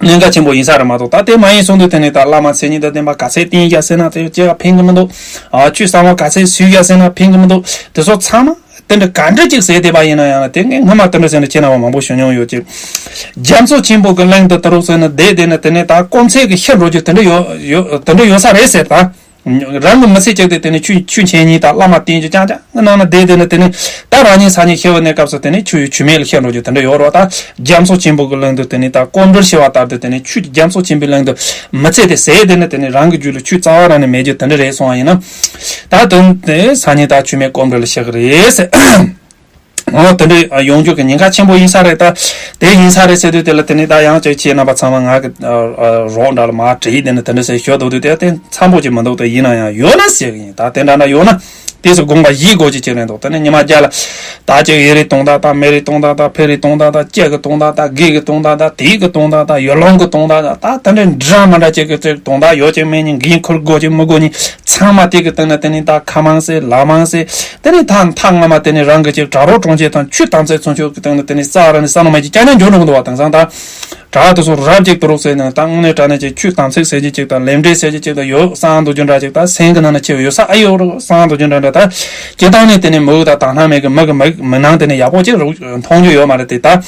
གནད་འགག་ཆེན་པོ་ཡིན་ས་རེད་མ་གཏོགས། ད་དེ་མ་ཡིན་སོང་དུས་དེ་ནས་ད་བླ་མ་མཚན་ཉིད་དང་ལྡན་པ་ག་ཚད་བསྟེན་རྒྱུ་ཟེར་ན་དེ་ཅི་ཡང་ཕན་གི་མི་འདུག་ཨ་ཆོས་གསང་བ་ག་ཚད་ཞུ་རྒྱུ་ཟེར་ན་ཕན་གི་མི་འདུག་དེ་ཚོ་ཚང་མ་དེ་འདྲ་ག་འདྲ་ཅིག་ཟེར་བསྡད་པ་ཡིན་ན་ཡང་དེ་ངས་སྔོན་མ་དེ་འདྲ་ཟེར་ནས་ཁྱེད་རྣམ་པ་མང་པོ་ཞུ་མྱོང་ཡོད་ཅིག་རྒྱ་མཚོ་ཆེན་པོ་གི་གླིང་དུ་དུ་རུག་ཟེར་ནས་བསྡད་བསྡད་ནས་དེ་ནས་ད་སྐོམ་ཚད་ཀྱི་ཤི་འགྲོ་རྒྱུ་དེ་འདྲ་ཡོད་ཡོད་དེ་འདྲ་ཡོད་ས་རེད་ཟེར་ད། རང་གི་མི་ཚེ་གཅིག་དེ་དེ་ནས་ཆོས་ཆོས་འཆད་ཉན་དང་བླ་མ་བསྟེན་རྒྱུ་རྐྱང་རྐྱང་གི་ནང་ན་བསྡད་བསྡད་ནས་དེ་ནས་ད་རང་ཉིད་སང་ཉིན་ཤི་བའི་གནས་སྐབས་སུ་དེ་ནས་ཆོས་ཆོས་མེད་ལ་ཤི་འགྲོ་རྒྱུ་དེ་འདྲ་ཡོད་རེད་བ། ད་རྒྱ་མཚོ་ཆེན་པོ་གི་གླིང་དུ་དེ་ནས་ད་སྐོམ་རིལ་ཤི་བ་ལྟར་དུ་དེ་ནས་ཆོས་ཀྱི་རྒྱ་མཚོ་ཆེན་པོའི་གླིང་དུ་མི་ཚེ་དེ་ཟད་དེ་ནས་དེ་ནས་རང་གི་རྒྱུད་ལ་ཆོས་རྩ་བ་རང་ནས་མེད་རྒྱུ་དེ་འདྲ་རེད་སོང་བ་ཡིན་ན། ད་དོན་དེ་སང་ཉིན་ད་ཆོས་མེད་སྐོམ་རིལ་ལ་ཤི་གི་རེད་ཟེར། འོ་དེ་འདྲ་ཡོང་རྒྱུ་གི་ཉེན་ཁ་ཆེན་པོ་ཡིན་ས་རེད། ད་དེ་ཡིན་ས་རེད་ཟེར་དུས་དེ་ལ་དེ་ནས་ད་ཡང་ཅིག་ཁྱེད་རྣམ་པ་ཚང་མ་ང་གི་རོགས་འདྲ་ལ་མ་བྲིས་དེ་ནས་དེ་འདྲ་ཟེར་ཞོ་འདུག་དུས་དེ་དེ་འཚམ་པོ་ཅིག་མི་འདུག་དེ་ཡིན་ན་ཡང་ཡོད་ན་ཟེར་གི་ཡིན། ད་དེ་འདྲ་འདྲ་ཡོད་ན་དེ་ཚོ་དགོངས་པ་བཞེས་དགོས་ཀྱི་ཅིག་རེད་འདུག་དེ་ནས་ཉི་མ་བརྒྱ་ལ་ད་ཅིག་ཡི་རེ་གཏོང་ད་ད་མི་རེ་གཏོང་ད་ད་ཕི་རེ་གཏོང་ད་ད་ཅེ་གི་གཏོང་ད་ད་གི་གི་གཏོང་ད་ད་དེ་གི་གཏོང་ད་ད་ཡོ་ལོང་གི་གཏོང་ད་ད་ད་དེ་འདྲ་འདྲ་མ་འདྲ་ཅིག་གི་ཅིག་གཏོང་ད་ཡོད་ཅིག་མེད་ཉིན་གིན་ཁུར་དགོས་ཅིག་མི་དགོས་ཉིན། ཚང་མ་དེ་གི་སྟེང་ན་དེ་ནི་ད་ཁ་མང་སེ་ལ་མང་སེ། དེ་ནི་ད་མཐའ་སྔ་མ་དེ་ནི་རང་གི་ཅིག་གྲྭ་རོགས་གྲོང་ཁྱེར་དང་ཆུ་དམ་ཚིག་ཚུན་ཆོད་ཀྱི་སྟེང་ན་དེ་ནི་ས་ར་ནི་ས་ནོ་མ་ཅིག་ཀྱང་ཀྱང་འཇོག་འགྲོ་གི་འདུག་བ། དེང་སང་ད་ དྲག་དེ་ཚོ་རབ་ཅིག་དུ་རུག་ཟེར་ནས་ད་དངོས་གནས་དྲང་གནས་ཅིག་ཆོས་དམ་ཚིག་ཟེར་གྱི་ཅིག་དང་ལས་འབྲས་ཟེར་གྱི་ཅིག་དང་ཡོད་བསམ་འདུག་རྒྱུ་འདྲ་ཅིག་ད་སེམས་ཀྱི་ནང་ན་ཆེ་བ་ཡོད་ས་ཨེ་ཡོད་རུག་བསམ་འདུག་རྒྱུ་འདྲ་འདྲ་ད་སྤྱིར་བཏང་ནས་དེ་ནས་མི་གི་ད་དག་སྣང་མེད་གི་མི་གི་མི་མི་སྣང་དེ་ནས་ཡག་པོ་ཅིག་རུག་མཐོང་རྒྱུ་ཡོད་མ་རེད་དེ་ད།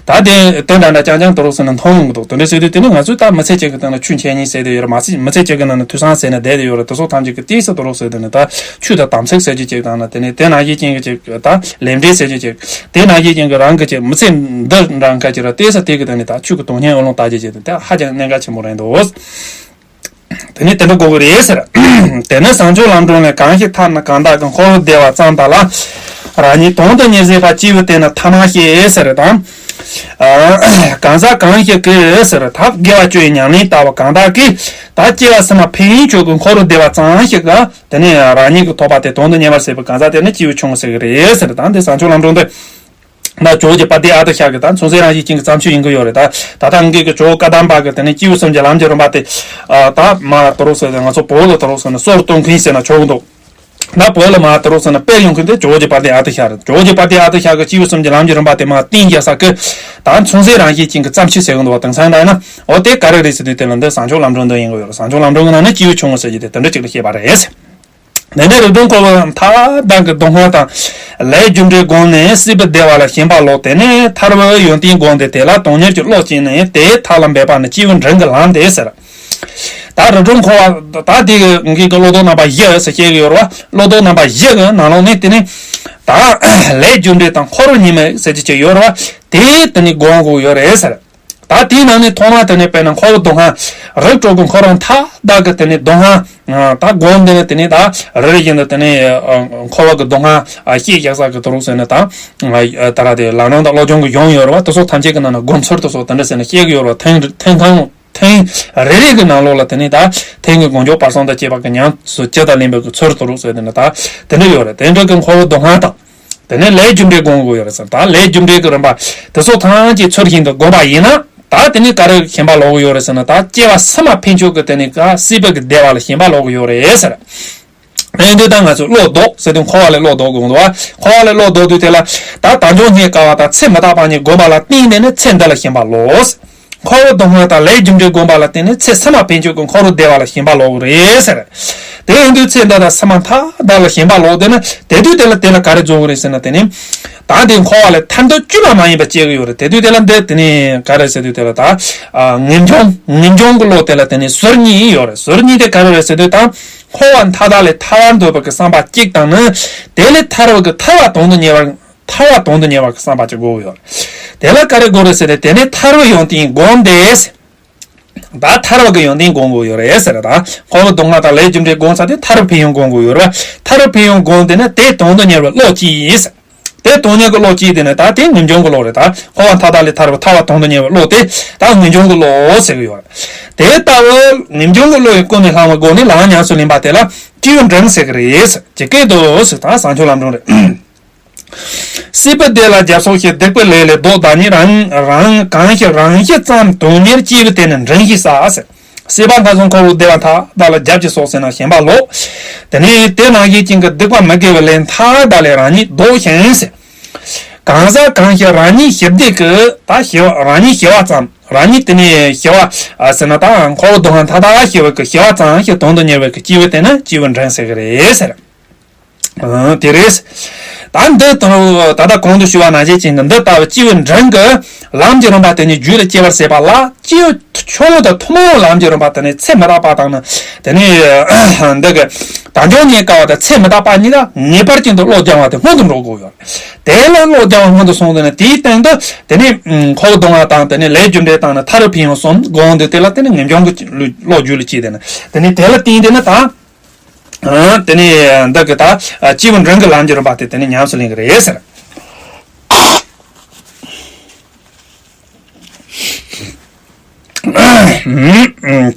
ད་དེ་དོན་འདྲ་འདྲ་རྐྱང་རྐྱང་དུ་རུག་ཟེར་ནས་མཐོང་ཡོང་གི་འདུག་དེ་འདྲ་ཟེར་དུས་དེ་ནས་ང་ཚོས་ད་མི་ཚེ་གཅིག་གི་སྟེང་ལ་ཆོས་འཆད་ཉན་ཟེར་དེ་ཡོད་རེད། མི་ཚེ་མི་ཚེ་གཅིག་གི་ནང་ན་ཐོས་བསམ་ཟེར་ནས་བསྡད་དེ་ཡོད་རེད། དེ་ཚོ་ཐམས་ཅད་ཀྱི་ཏོག་ཙམ་དུ་རུག་ཟེར་དེ་ནས་ད་ཆོས་དང་དམ་ཚིག་ཟེར་གྱི་ཅིག་དང་ན་དེ་ནས་དེ་ནང་བཞིན་ཅན་གྱི་ཅིག་ད་ལས་འབྲས་ཟེར་གྱི་ཅིག་དེ་ནང་བཞིན་ཅན་གྱི་རང་གི་ཅིག་མི་ཚེ་འདི་འདྲ་འགའ་ཅིག་ར་ཏོག་ཙམ་དེ་གི་དེ་ནས་ད་ཆོས་ཀྱི་དོན་སྙིང་ཨོ་ལོང་ལྟ་རྒྱུ་ཅིག་དེ་ད་ཧ་ཅང་གནད་འགག་ཆེན་པོ་རེད་འདུག་དེ་ནས་དེ་འདྲ་དགོས་ཀྱི་རེད་ཟེར། དེ་ནས་བྱང་ཆུབ་ལམ་སྒྲོན་ལས། གང་ཞིག་ཐ་ན་གང་དག་གི། འཁོར་བའི་བདེ་བ་ཙམ་དག་ལ། རང་ཉིད་དོན་དུ་གཉེར་བྱེད་པ་སྐྱེས་བུ་དེ་ནི་ཐ་མ་ཤེས་ཟེར་དང་། གང་ཟག་གང་ཞིག་གིས་ཟེར་ཐབས་དགེ་བ་སྤྱོད་པའི་ཉམས་ལེན་ལྟ་བུ་གང་དག་གིས་ད་སྐྱེ་བ་ཕྱི་མ་ཕན་ཆོག་གི་འཁོར་བའི་བདེ་བ་ཙམ་ཞིག་ག་དེ་ནས་རང་ཉིད་ཀྱི་ཐོབ་པ་དེ་དོན་དུ་གཉེར་བར་བྱེད་པའི་གང་ཟག་དེ་ནི་སྐྱེས་བུ་ཆུང་ངུ་ཟེར་གྱི་རེད་ཟེར་དང་། དེ་བྱང་ཆུབ་ལམ་སྒྲོན་དེ། ན་ཇོ་བོ་རྗེ་དཔལ་ལྡན་ཨ་ཏི་ཤ་གི་ད་མཚན་ཉིད་རང་བཞིན་ཅན་གྱི་བརྩམས་ཆོས་ཡིན་གྱི་ཡོད་རེད་ད། ད་ལྟ་ངེད་ཀྱི་ཇོ་བོ་བཀའ་གདམས་པ་གི་དེ་ནས་སྐྱེས་བུ་གསུམ་གྱི་ལམ་གྱི་རིམ་པ་དེ། ད་མ་དུ་རུ་ཟེར་ཏེ་ང་ཚོ་བོད་ལ་དུ་རུ་ཟེར་ན་སོར་གཏོང་མཁན་ཟེར་ན་ཆོག་གི་འདུག་ད་བོད་ལ་མ་དུ་རུ་ཟེར་ན་དཔེ་ཡོང་མཁན་དེ་ཇོ་བོ་རྗེ་དཔལ་ལྡན་ཨ་ཏི་ཤ་རེད། ཇོ་བོ་རྗེ་དཔལ་ལྡན་ཨ་ཏི་ཤ་གི་སྐྱེས་བུ་གསུམ་གྱི་ལམ་གྱི་རིམ་པ་དེ་མ་གཏན་རྒྱག་ས་གི་ད་མཚན་ཉིད་རང་བཞིན་ཅན་གྱི་བརྩམས་ཆོས་ཟེར་གི་འདུག་བ། དེང་སང་ད་ཡིན་ན་འོ་དེ་ག་རེ་རེད་ཟེར་དུས་དེ་ལ་འདི་བྱང་ཆུབ་ལམ་སྒྲོན་འདི་ཡིན་གི་ཡོད་རེད། བྱང་ཆུབ་ལམ་སྒྲོན་གི་ནང་ནས་སྐྱེས་བུ་ཆུང་ངུ་ཟེར་གྱི་དེ་དེ་འདྲ་ཅིག་ལ་བཤད་པ་རེད། དེ་ནས་རིགས་གྲོལ་འཁོར་བ་མཐའ་དག་གི་སྡུག་བསྔལ་དང་། ལས་རྒྱུ་འབྲས་བསྒོམས་ནས་སྲིད་པའི་བདེ་བ་ལ་ཞེན་པ་ལོག་དེ་ནས་ཐར་པའི་ཡོན་ཏན་བསྒོམས་ཏེ་དེ་ལ་དོན་གཉེར་གྱི་བློ་སྐྱེས་ནས་དེའི་མཐའ་ལ་འབད་པ་ནི་སྐྱེས་བུ་འབྲིང་གི་ལམ་དེ་ཟེར། ད་རིགས་གྲོལ་འཁོར་བ་ད་དེ་གི་གི་བློ་ལྡོག་རྣམ་པ་བཞི་ཟེར་བཤད་ཀྱི་ཡོད་རེད་བ། བློ་ལྡོག་རྣམ་པ་བཞི་གི་ནང་ལོགས་ནས་དེ་ནས་ད་ལས་རྒྱུ་འབྲས་དང་འཁོར་བའི་ཉེས་དམིགས་ཟེར་གྱི་ཅིག་ཡོད་རེད་བ། དེ་དེ་ནས་བསྒོམ་དགོས་ཡོད་རེད་ཟེར། ད་དེའི་ནང་ནས་ཐོག་མ་དེ་ནས་དཔེར་ན་འཁོར་བའི་སྡུག་བསྔལ། རིགས་དྲུག་གི་འཁོར་བ་མཐའ་དག་གི་དེ་ནས་སྡུག་བསྔལ། ད་སྒོམ་དེ་ནས་དེ་ནས་ད་རེ་རེ་བཞིན་དུ་དེ་ནས་འཁོར་བ་གི་སྡུག་བསྔལ་ཤེས་རྒྱག་ས་གི་དུ་རུག་ཟེར་ནས་ད་ད་ར་དེ་ལམ་རིམ་དང་བློ་སྦྱོང་གི་ཡོང་ཡོད་རེད་བ། དེ་ཚོ་ཐམས་ཅད་ཀྱི་ནང་ན་སྒོམ་ཚུལ་དེ་ཚོ་དེ་འདྲ་ཟེར་ནས་བཤད་གི་ཡོད་རེད་བ། ཐེངས་ཐེངས་གང་ཐེངས་རེ་རེ་གི་ནང་ལོགས་ལ་དེ་ནས་ད་ཐེངས་གི་སྒོམ་སྦྱོང་བར་གསུམ་དང་བཅས་པ་གི་ཉམས་སུ་ཇི་ལྟར་ལེན་པའི་གི་ཚུལ་དུ་རུག་ཟེར་དེ་ནས་ད་དེ་འདྲ་ཡོད་རེད། དེ་འདྲ་གི་འཁོར་བའི་སྡུག་བསྔལ་དང་། དེ་ནས་ལས་རྒྱུ་འབྲས་སྒོམ་དགོས་ཡོད་རེད་ཟེར། ད་ལས་རྒྱུ་འབྲས་ཀྱི་རིམ་པ་དེ་ཚོ་ཐམས་ཅད་ཚུལ་བཞིན་དུ་བསྒོམ་པ་ཡིན་ན་ད་དེ་ནས་ག་རེ་ཞེན་པ་ལོག་གི་ཡོད་རེད་ཟེར་ན། ད་སྐྱེ་བ་ཕྱི་མ་ཕན་ཆོད་ཀྱི་དེ་ནས་ག་སྲིད་པ་གི་བདེ་བ་ལ་ཞེན་པ་ལོག་གི་ཡོད་རེད་ཟེར། ཨེ་འདི་ད་ང་ཚོས་བློ་ལྡོག་ཟེར་དུས་འཁོར་བ་ལས་བློ་ལྡོག་དགོས་འདུག་བ། འཁོར་བ་ལས་བློ་ལྡོག་དུས་དེ་ལ་ད་དལ་འབྱོར་རྙེད་དཀའ་བ་དང་ཚེ་མི་རྟག་པ་གཉིས་བསྒོམ་པ་ལ་བརྟེན་ནས་ནི་ཚེ་འདི་ལ་ཞེན་པ་ལོག་འཁོར་བའི་སྡུག་བསྔལ་དང་ལས་རྒྱུ་འབྲས་བསྒོམ་པ་ལ་བརྟེན་ནས་ཚེ་ཕྱི་མ་ཕན་ཆོད་ཀྱི་འཁོར་བའི་བདེ་བ་ལ་ཞེན་པ་ལོག་གི་རེད་ཟེར། དེ་ཡིན་དུས་ཚེ་འདི་དང་ཕྱི་མ་མཐའ་དག་ལ་ཞེན་པ་ལོག་དེ་ནི་དེ་དུས་དེ་ལ་དེ་ལ་ག་རེ་རྫོགས་ཀྱི་རེད་ཟེར་ན། དེ་ནི་ད་འདི་འཁོར་བ་ལས་ཐར་འདོད་བཅོས་མ་མ་ཡིན་པ་སྐྱེ་གི་ཡོད་རེད། དེ་དུས་དེ་ལ་འདི་དེ་ནི་ག་རེ་ཟེར་དུས་དེ་ལ་ད་ངེས་འབྱུང་ངེས་འབྱུང་གི་བློ་དེ་ལ་དེ་ནི་ཟུར་གཉིས་ཡོད་རེད། ཟུར་གཉིས་དེ་ག་རེ་རེད་ཟེར་དུས་ད་འཁོར་བ་མཐའ་དག་ལས་ཐར་བར་འདོད་པ་གི་བསམ་པ་གཅིག་དང་ནི་དེ་ལས་ཐར་བ་གི་ཐར་བ་དོན་དུ་གཉེར་བར་ཐར་བ་དོན་དུ་གཉེར་བ་གི་བསམ་པ་ཅིག་དགོས་ཡོད། དེ་ལ་ག་རེ་དགོས་རེད་ཟེར་ཏེ་དེ་ནས་ཐར་བའི་ཡོན་ཏན་བསྒོམ་སྟེ། ད་ཐར་བ་གི་ཡོན་ཏན་བསྒོམ་དགོས་ཡོད་རེད་ཟེར། ད་འཁོར་བའི་སྡུག་བསྔལ་དང་ལས་རྒྱུ་འབྲས་བསྒོམ་ཚར་ཏེ་ཐར་བའི་ཕན་ཡོན་བསྒོམ་དགོས་ཡོད་རེད། ཐར་བའི་ཕན་ཡོན་བསྒོམ་དེ་ནས་དེ་དོན་དུ་གཉེར་བའི་བློ་སྐྱེས། དེ་དོན་གཉེར་གྱི་བློ་སྐྱེས་དེ་ནས་ད་དེ་ངེས་འབྱུང་གི་བློ་རེད། ད་འཁོར་བ་མཐའ་དག་ལས་ཐར་བའི་ཐར་བ་དོན་དུ་གཉེར་བའི་བློ་དེ་ད་ངེས་འབྱུང་གི་བློ་ཟེར་གི་ཡོད་རེད། དེ་ལྟ་བུ་ངེས་འབྱུང་གི་བློ་ཡི་ཀུན་ནས་བསླངས་པའི་སྒོ་ནས་ལམ་ཉམས་སུ་ལེན་པ་དེ་ལ་སྐྱེས་བུ་འབྲིང་ཟེར་གི་རེད། ཇི་སྐད་དུ་ཟེར། ད་བྱང་ཆུབ་ལམ་སྒྲོན་རེད། སྲིད་པའི་བདེ་ལ་རྒྱབ་སོགས་ཤིང་། སྡིག་པའི་ལས་ལས་བཟློག་བདག་ཉིད་རང་། རང་གང་ཞིག་རང་བཞིན་ཙམ་དོན་གཉེར་སྐྱེས་བུ་དེ་ནི་འབྲིང་ཞེས་བྱ་ཟེར། སྲིད་པ་མཐའ་བཟུང་འཁོར་བའི་བདེ་བ་མཐའ་དག་ལ་རྒྱབ་ཀྱིས་སོགས་ཟེར་ན་ཞེན་པ་ལོག་དེ་ནས་དེ་ནང་བཞིན་ཅན་གྱི་སྡིག་པ་མི་དགེ་བའི་ལས་མཐའ་དག་ལས་རང་ཉིད་ལྡོག་ཞིང་ཟེར། གང་ཟག་གང་ཞིག་རང་ཉིད་ཞི་བདེ་གི་ད་ཞི་བ་རང་ཉིད་ཞི་བ་ཙམ། རང་ཉིད་དེ་ནས་ཞི་བ་ཟེར་ན་ད་འཁོར་བའི་སྡུག་བསྔལ་མཐའ་དག་ཞི་བ་གི་ཞི་བ་ཙམ་ཞིག་དོན་དུ་གཉེར་བའི་གི་སྐྱེས་བུ་དེ་ནི་སྐྱེས་བུ་འབྲིང་ཟེར་གི་རེད་ཟེར། ཨང་། དེ་རེད། ད་འདི་དང་ད་ལྟ་གོང་དུ་ཞུས་པ་ནང་བཞིན་བྱས་ནས་འདི་ལྟ་བུ་སྐྱེས་བུ་འབྲིང་གི་ལམ་གྱི་རིམ་པ་དེ་ཉིད་རྒྱུད་ལ་སྐྱེ་བར་བྱེད་པ་ལ་སྐྱེས་བུ་ཆུང་ངུ་དང་ཐུན་མོང་ལམ་གྱི་རིམ་པ་དེ་ནི་ཚེ་མི་རྟག་པ་དང་ནི་དེ་ནི་འདི་གི་དལ་འབྱོར་རྙེད་དཀའ་བ་དང་ཚེ་མི་རྟག་པ་གཉིས་ལ་ངེས་པར་ཅན་དུ་བློ་སྦྱང་བ་དེ་སྔོན་དུ་འགྲོ་དགོས་ཡོད། དེ་ལ་བློ་སྦྱང་བ་སྔོན་དུ་སོང་དེ་ནི་དེའི་སྟེང་དུ་དེ་ནི་འཁོར་བའི་སྡུག་བསྔལ་དང་དེ་ནི་ལས་རྒྱུ་འབྲས་དང་ནི་ཐར་པའི་ཕན་ཡོན་གསུམ་བསྒོམ་དེ་དེ་ལ་དེ་ནི་ངེས་འབྱུང་གི་བློ་རྒྱུད་ལ་སྐྱེས་དེ་ནི་དེ་ནི་དེ་ལ་བརྟེན་དེ་ནི་ད། དེ་ནས་འདི་གི་ད་སྐྱེས་བུ་འབྲིང་གི་ལམ་གྱི་རིམ་པ་དེ་དེ་ནས་ཉམས་སུ་ལེན་གི་རེད་ཟེར།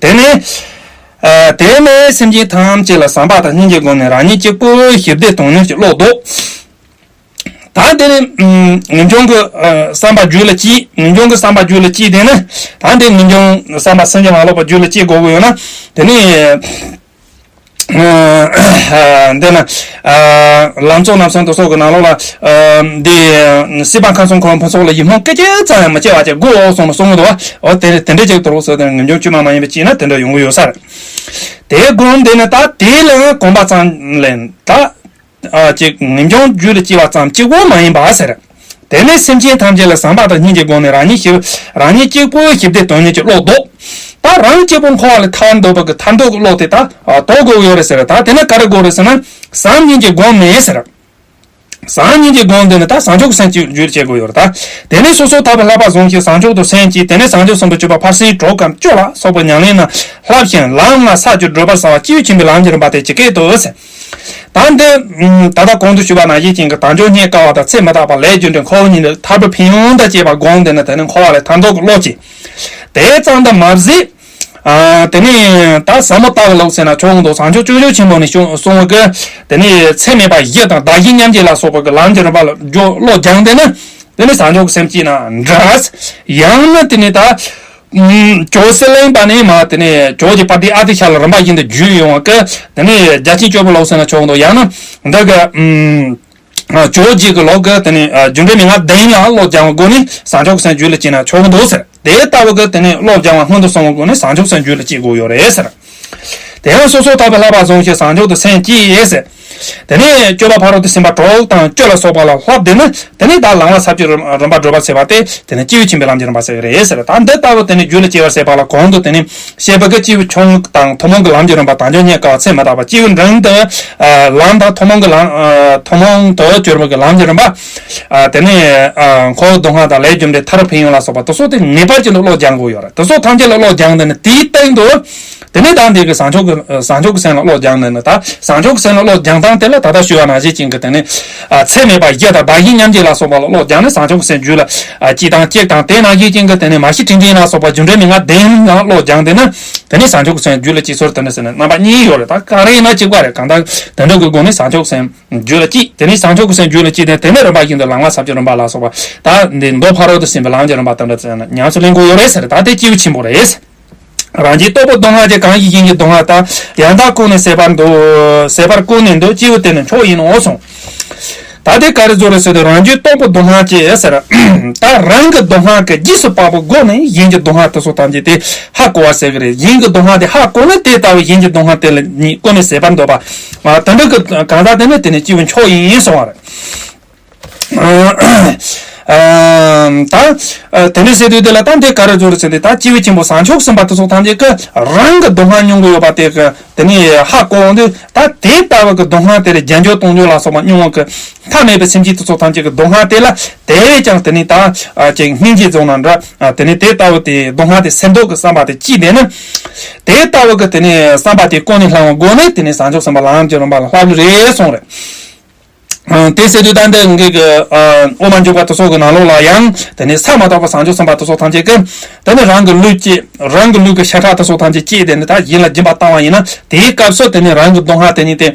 དེ་ནས་དེ་ནས་སེམས་ཅན་ཐམས་ཅད་ལ་བསམ་པ་དང་སྙིང་རྗེ་བསྒོམས་ནས་རང་ཉིད་གཅིག་པུ་ཞི་བདེ་དོན་གཉེར་གྱི་བློ་ལྡོག་ད་དེ་ནས་ངེས་འབྱུང་གི་བསམ་པ་རྒྱུད་ལ་སྐྱེས། ངེས་འབྱུང་གི་བསམ་པ་རྒྱུད་ལ་སྐྱེས་དེ་ནས་ད་དེ་ངེས་འབྱུང་བསམ་པ་སེམས་ཅན་མ་ལོག་པ་རྒྱུད་ལ་སྐྱེ་དགོས་ཀྱི་ཡོད་ན་དེ་ནས། འདི་ན་ལམ་གཙོ་རྣམ་གསུམ་དུ་སོགས་ཀྱི་ནང་ལོགས་ལ་འདི་སྲིད་པ་ཁམས་གསུམ་འཁོར་བའི་ཕུན་ཚོགས་ལ་ཡིད་སྨོན་སྐད་ཅིག་ཙམ་ཡང་མི་སྐྱེ་བ་བྱས་དགོས་འོ་གསུངས་ནས་གསུང་གི་འདུག་བ། འོ་དེ་དེ་འདྲ་ཅིག་ཏུ་རོགས་ཟེར་ཏེ་ངེས་འབྱུང་བཅོས་མ་མ་ཡིན་པ་ཅིག་ན་དེ་འདྲ་ཡོང་གི་ཡོད་ས་རེད། དེའི་སྒོམ་འདི་ནི་ད་དེ་ལ་གོམས་པ་ཙམ་ལས་ད། ཨ་ཅིག་ངེས་འབྱུང་རྒྱུད་ལ་སྐྱེ་བ་ཙམ་གཅིག་པོ་མ་ཡིན་པ་ཟེར། དེ་ནས་སེམས་ཅན་ཐམས་ཅད་ལ་བསམ་པ་དང་སྙིང་རྗེའི་སྒོ་ནས་རང་ཉིད་ཞི་རང་ཉིད་གཅིག་པུ་ཞི་བདེ་དོན་གཉེར་གྱི་བློ་ལྡོག་ད་རང་གཅིག་པུ་འཁོར་བ་ལས་ཐར་འདོད་པ་གི་ཐར་འདོད་ཀྱི་བློ་དེ་ད་ལྡོག་དགོས་ཡོད་རེད་ཟེར། ད་དེ་ནས་ག་རེ་དགོས་རེད་ཟེར་ན། བསམ་སྙིང་རྗེའི་སྒོམ་ནས་ཟེར། བསམ་སྙིང་རྗེའི་སྒོམ་འདི་ནི་ད་བྱང་ཆུབ་ཀྱི་སེམས་ཀྱི་རྒྱུད་ལ་སྐྱེ་དགོས་ཡོད་རེད་ད། དེ་ནས་སོ་སོར་ཐར་པའི་བསླབ་པ་བཟུང་ཞིང་བྱང་ཆུབ་ཏུ་སེམས་བསྐྱེད། དེ་ནས་བྱང་ཆུབ་སེམས་དཔའི་སྤྱོད་པ་ཕར་ཕྱིན་གྲོགས་གམ་སྤྱོད་ལ་སོགས་པའི་ཉམས་ལེན་རྣམས་བསླབ་ཞིང་ལམ་ལྔ་ས་བཅུ་བགྲོད་པར་གསལ་བ་སྤྱི་བོས་ཁྱིམ་པའི་ལམ་གྱི་རིམ་པ་སྟེ་ཇི་སྐད་དུ། ད་འདི་ད་ལྟ་གོང་དུ་ཞུས་པ་ནང་བཞིན་ཅན་གྱི་དལ་འབྱོར་རྙེད་དཀའ་བ་དང་ཚེ་མི་རྟག་པ་ལས་རྒྱུ་འབྲས་འཁོར་བའི་ཉེན་ཁ་ཐར་པའི་ཕན་ཡོན་དང་བཅས་པ་སྒོམ་འདི་ནི་དེ་ནི་འཁོར་བ་ལས་ཐར་འདོད་ཀྱི་བློ་སྐྱེ། དེ་ཙམ་དུ་མ་ཟད། ཨ་དེ་ནས་ད་ཟབ་མོ་ལྟ་བུ་ལོག་ཟེར་ན་ཆོག་གི་འདུག་བྱང་ཆུབ་སྤྱོད་བརྒྱུད་ཆེན་པོ་ནས་གསུངས་གསུངས་པ་གི་དེ་ནས་ཚད་མེད་པ་བཞི་དང་བདག་གཞན་མཉམ་བརྗེ་ལ་སོགས་པ་གི་ལམ་གྱི་རིམ་པ་ལ་བློ་སྦྱངས་ཏེ་ནི་དེ་ནས་བྱང་ཆུབ་ཀྱི་སེམས་བསྐྱེད་ན་འདྲ། ཡང་ན་དེ་ནས་ད་ཇོ་བོ་གསེར་གླིང་པ་ནས་མ་དེ་ནས་ཇོ་བོ་རྗེ་དཔལ་ལྡན་ཨ་ཏི་ཤ་ལ་རིམ་པ་བཞིན་དུ་བརྒྱུད་ཡོང་བ་གི་དེ་ནས་རྒྱ་ཆེན་སྤྱོད་པ་ལོག་ཟེར་ན་ཆོག་གི་འདུག་ཡང་ན་འདི་གི་ཇོ་བོ་རྗེ་གི་ལོག་གི་དེ་ནས་རྒྱུ་འབྲས་མན་ངག་བདུན་ཡང་བློ་སྦྱང་བའི་སྒོ་ནས་བྱང་ཆུབ་ཀྱི་སེམས་རྒྱུད་ལ་སྐྱེས་ན་ཆོག་གི་འདུག་ཟེར། དེ་ལྟ་བུ་གི་དེ་ནས་བློ་སྦྱང་བ་སྔོན་དུ་སོང་བའི་སྒོ་ནས་བྱང་ཆུབ་སེམས་རྒྱུད་ལ་སྐྱེ་དགོས་ཡོད་རེད་ཟེར། དེ་ཡང་སོ་སོར་ཐར་པའི་བསླབ་པ་བཟུང་ཞིང་བྱང་ཆུབ་ཏུ་སེམས་བསྐྱེད་ཟེར། དེ་ནས་སྤྱོད་པ་ཕ་རོལ་ཏུ་ཕྱིན་པ་གྲོགས་དང་སྤྱོད་ལ་སོགས་པ་ལ་བསླབ་དེ་ནི་དེ་ནས་ད་ལམ་ལྔ་ས་བཅུ་རིམ་པ་བགྲོད་པར་བྱེད་པ་སྟེ་དེ་ནི་སྤྱི་བོས་ཁྱིམ་པའི་ལམ་གྱི་རིམ་པ་ཟེར་གི་རེད་ཟེར། ད་འདི་ལྟ་བུ་དེ་ནི་རྒྱུད་ལ་སྐྱེ་བར་བྱེད་པ་ལ་གོང་དུ་དེ་ནི་བཤད་པ་གི་སྤྱི་བོ་ཆུང་ངུ་དང་ཐུན་མོང་གི་ལམ་གྱི་རིམ་པ་དལ་འབྱོར་རྙེད་དཀའ་བ་ཚེ་མི་རྟག་པ་སྤྱི་བོའི་མགྲིན་དུ་ལམ་དང་ཐུན་མོང་གི་ལམ་ཐུན་མོང་དུ་གྱུར་པ་གི་ལམ་གྱི་རིམ་པ། དེ་ནས་འཁོར་བའི་སྡུག་བསྔལ་དང་ལས་རྒྱུ་འབྲས་ཐར་པའི་ཕན་ཡོན་ལ་སོགས་པ་དེ་ཚོ་དེ་ངེས་པར་ཅན་དུ་བློ་སྦྱང་དགོས་ཡོད་རེད། དེ་ཚོ་ཐམས་ཅད་ལ་བློ་སྦྱངས་ཏེ་ནི་དེའི་སྟེང་དུ། དེ་ནས་ད་འདི་གི་བྱང་ཆུབ་ཀྱི་བྱང་ཆུབ་ཀྱི་སེམས་ལ་བློ་སྦྱངས་ནས་ནི་ད་བྱང་ཆུབ་ཀྱི་སེམས་ལ་བློ་སྦྱང་སྟངས་དེ་ལ་ད་ལྟ་ཞུས་པ་ནང་བཞིན་ཅན་གྱི་དེ་ནས་ཚད་མེད་པ་བཞི་དང་བདག་གཞན་མཉམ་བརྗེ་ལ་སོགས་པ་ལ་བློ་སྦྱངས་ནས་བྱང་ཆུབ་ཀྱི་སེམས་རྒྱུད་ལ་སྐྱེ་དང་སྐྱེ་དང་དེ་ནང་བཞིན་ཅན་གྱི་དེ་ནས་མ་ཤི་དྲིན་ཅན་ལ་སོགས་པ་རྒྱུ་འབྲས་མན་ངག་བདུན་ལ་བློ་སྦྱངས་ཏེ་ནི་དེ་ནས་བྱང་ཆུབ་ཀྱི་སེམས་རྒྱུད་ལ་སྐྱེ་ཚུལ་དེ་འདྲ་ཟེར་ནས་རྣམ་པ་གཉིས་ཡོད་རེད། ད་ག་རེ་ཡིན་ན་གཅིག་པ་རེད། གང་ལྟར་དེ་འདྲ་གི་སྒོ་ནས་བྱང་ཆུབ་ཀྱི་སེམས་རྒྱུད་ལ་སྐྱེ། དེ་ནས་བྱང་ཆུབ་ཀྱི་སེམས་རྒྱུད་ལ་སྐྱེ་དེ་དེ་ནས་རིམ་པ་བཞིན་དུ་ལམ་ལྔ་ས་བཅུ་རིམ་པ་ལ་སོགས་པ་ད་འདི་མདོ་ཕ་རོལ་ཏུ་ཕྱིན་པའི་ལམ་གྱི་རིམ་པ་དེ་འདྲ་ཟེར་ནས་ཉམས་སུ་ལེན་དགོས་ཡོད་རེད་ཟེར། ད་དེ་སྐྱེས་བུ་ཆེན་པོ་རེད། རང་རྒྱུད་སྟོབས་པོ་སྡུག་བསྔལ་གྱི་གང་ཞིག་གཞན་གྱི་སྡུག་བསྔལ་དང་ཡང་དག་ཀུན་ནས་ཟད་པར་འདོད། ཟད་པར་ཀུན་ནས་འདོད། སྐྱེས་བུ་དེ་ནི་མཆོག་ཡིན་ནོ་གསུངས། ད་དེ་ག་རེ་བཟོ་རེད་ཟེར་དུས་རང་རྒྱུད་སྟོབས་པོ་སྡུག་བསྔལ་གྱི་ཟེར། ད་རང་གི་སྡུག་བསྔལ་གྱི་རྗེས་སུ་དཔག་པའི་སྒོ་ནས་གཞན་གྱི་སྡུག་བསྔལ་དེ་ཚོ་ཐམས་ཅད་དེ་ཧ་གོ་བ་ཟེར་གི་རེད། གཞན་གྱི་སྡུག་བསྔལ་དེ་ཧ་གོ་ན་དེ་ལྟ་བུའི་གཞན་གྱི་སྡུག་བསྔལ་དེ་ལ་ཉིད་ཀུན་ནས་ཟད་པར་འདོད་པ། དེ་འདྲ་གི་གང་ཟག་དེ་ནི་དེ་ནི་སྐྱེས་བུ་མཆོག་ཡིན་གསུང་བ་རེད། ཨ་ད་ཨ་དེ་འདྲ་ཟེར་དུས་དེ་ལ་ད་འདི་ག་རེ་བཟོ་རེད་ཟེར་དུས། ད་སྐྱེས་བུ་ཆེན་པོ་བྱང་ཆུབ་སེམས་དཔའ་དེ་ཚོ་ཐམས་ཅད་ཀྱིས་རང་གི་སྡུག་བསྔལ་མྱོང་གི་ཡོད་པ་དེ་གི་དེ་ནས་ཧ་གོ་འོང་དུས། ད་དེ་ལྟ་བུ་གི་སྡུག་བསྔལ་དེ་ལ་རྒྱ་འགྱུར་གཏོང་རྒྱུ་ལ་སོགས་པ་མྱོང་བ་གི་ཐ་མལ་པའི་སེམས་ཅན་དེ་ཚོ་ཐམས་ཅད་ཀྱི་སྡུག་བསྔལ་དེ་ལ་དེ་བས་ཀྱང་དེ་ནས་ད་ཨ་ཅིག་སྙིང་རྗེ་རྫོགས་ན་འདྲ། ཨ་དེ་ནས་དེ་ལྟ་བུ་དེ་སྡུག་བསྔལ་དེ་སེལ་འདོད་ཀྱི་བསམ་པ་དེ་སྐྱེས་ནས་ནི། དེ་ལྟ་བུ་གི་དེ་ནས་བསམ་པ་དེ་ཀུན་ནས་བསླངས་པའི་སྒོ་ནས་དེ་ནས་བྱང་ཆུབ་སེམས་དཔའ་ལམ་གྱི་རིམ་པ་ལ་བསླབ་ཀྱི་རེད་གསུངས་རེད། ཨ་དེ་ཟེར་དུས་ད་འདི་ངེད་ཀྱི་ཨ་དབུ་མ་འཇུག་པ་དེ་ཚོ་གི་ནང་ལོགས་ལ་ཡང་དེ་ནས་ས་མ་དག་པ་བྱང་ཆུབ་སེམས་དཔའ་དེ་ཚོ་ཐམས་ཅད་ཀྱིས་དེ་ནས་རང་གི་ལུས་བསྐྱེད། རང་གི་ལུས་ཀྱི་ཤ་ཁྲག་དེ་ཚོ་ཐམས་ཅད་བསྐྱེད་དེ་ནས་ད་གཞན་ལ་སྦྱིན་པ་བཏང་བ་ཡིན་ན། དེའི་སྐབས་སུ་དེ་ནས་རང་གི་སྡུག་བསྔལ་དེ་ཉིད་དེ་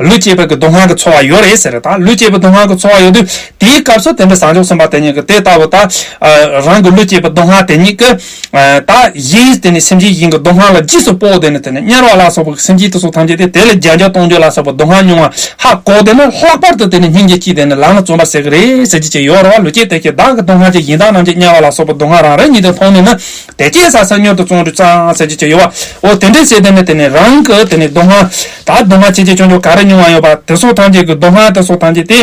ལུས་བསྐྱེད་པའི་གི་སྡུག་བསྔལ་གྱི་ཚོར་བ་ཡོད་རེད་ཟེར། ད་ལུས་བསྐྱེད་པའི་སྡུག་བསྔལ་གྱི་ཚོར་བ་ཡོད་དུས་དེའི་སྐབས་སུ་དེ་འདྲ་བྱང་ཆུབ་སེམས་དཔའ་དེ་ཉིད་ཀྱིས་དེ་ལྟ་བུ་ད་ཨ་རང་གི་ལུས་བསྐྱེད་པའི་སྡུག་བསྔལ་དེ་ཉིད་ཀྱིས་ཨ་ད་གཞན་དེ་ནས་སེམས་ཅན་གཞན་གྱི་སྡུག་བསྔལ་ལ་རྗེས་སུ་དཔོག་དེ་ནས་དེ་ནས་དམྱལ་བ་ལ་སོགས་པའི་སེམས་ཅན་དེ་ཚོ་ཐམས་ཅད་དེ་དེ་ལ་རྒྱ་འགྱུར་གཏོང་རྒྱུ་ལ་སོགས་པའི་སྡུག་བསྔལ་མྱོང་བ་ཧ་གོ་དེ་ནས་ལྷག་པར་དུ་དེ་ནས་སྙིང་རྗེ་སྐྱེས་དེ་ནས་ལམ་ལ་བརྩོན་པར་བྱེད་ཀྱི་རེད་ཟེར་གྱི་ཅིག་ཡོད་རེད་བ། ལུས་བསྐྱེད་དེ་སྐྱེས་བདག་གི་སྡུག་བསྔལ་གྱི་གཞན་དག་རྣམས་ཀྱི་དམྱལ་བ་ལ་སོགས་པའི་སྡུག་བསྔལ་རང་རེ་ཉིད་དུ་མཐོང་ནས་ནི། དེ་སྐྱེས་ས་སེམས་མྱུར་དུ་བརྩོན་འགྲུས་གཙང་ཟེར་གྱི་ཅིག་ཡོད་བ། འོ་དེ་འདྲ་བྱས་དེ་ནས་དེ་ནས་རང་གི་དེ་ནས་སྡུག་བསྔལ། ད་སྡུག་བསྔལ་ཆེ་ཆེ་ཆུང་ཆུང་ག་རེ་མྱོང་བ་ཡོད་པ་དེ་ཚོ་ཐམས་ཅད་ཀྱི་སྡུག་བསྔལ་དེ་ཚོ་ཐམས་ཅད་དེ་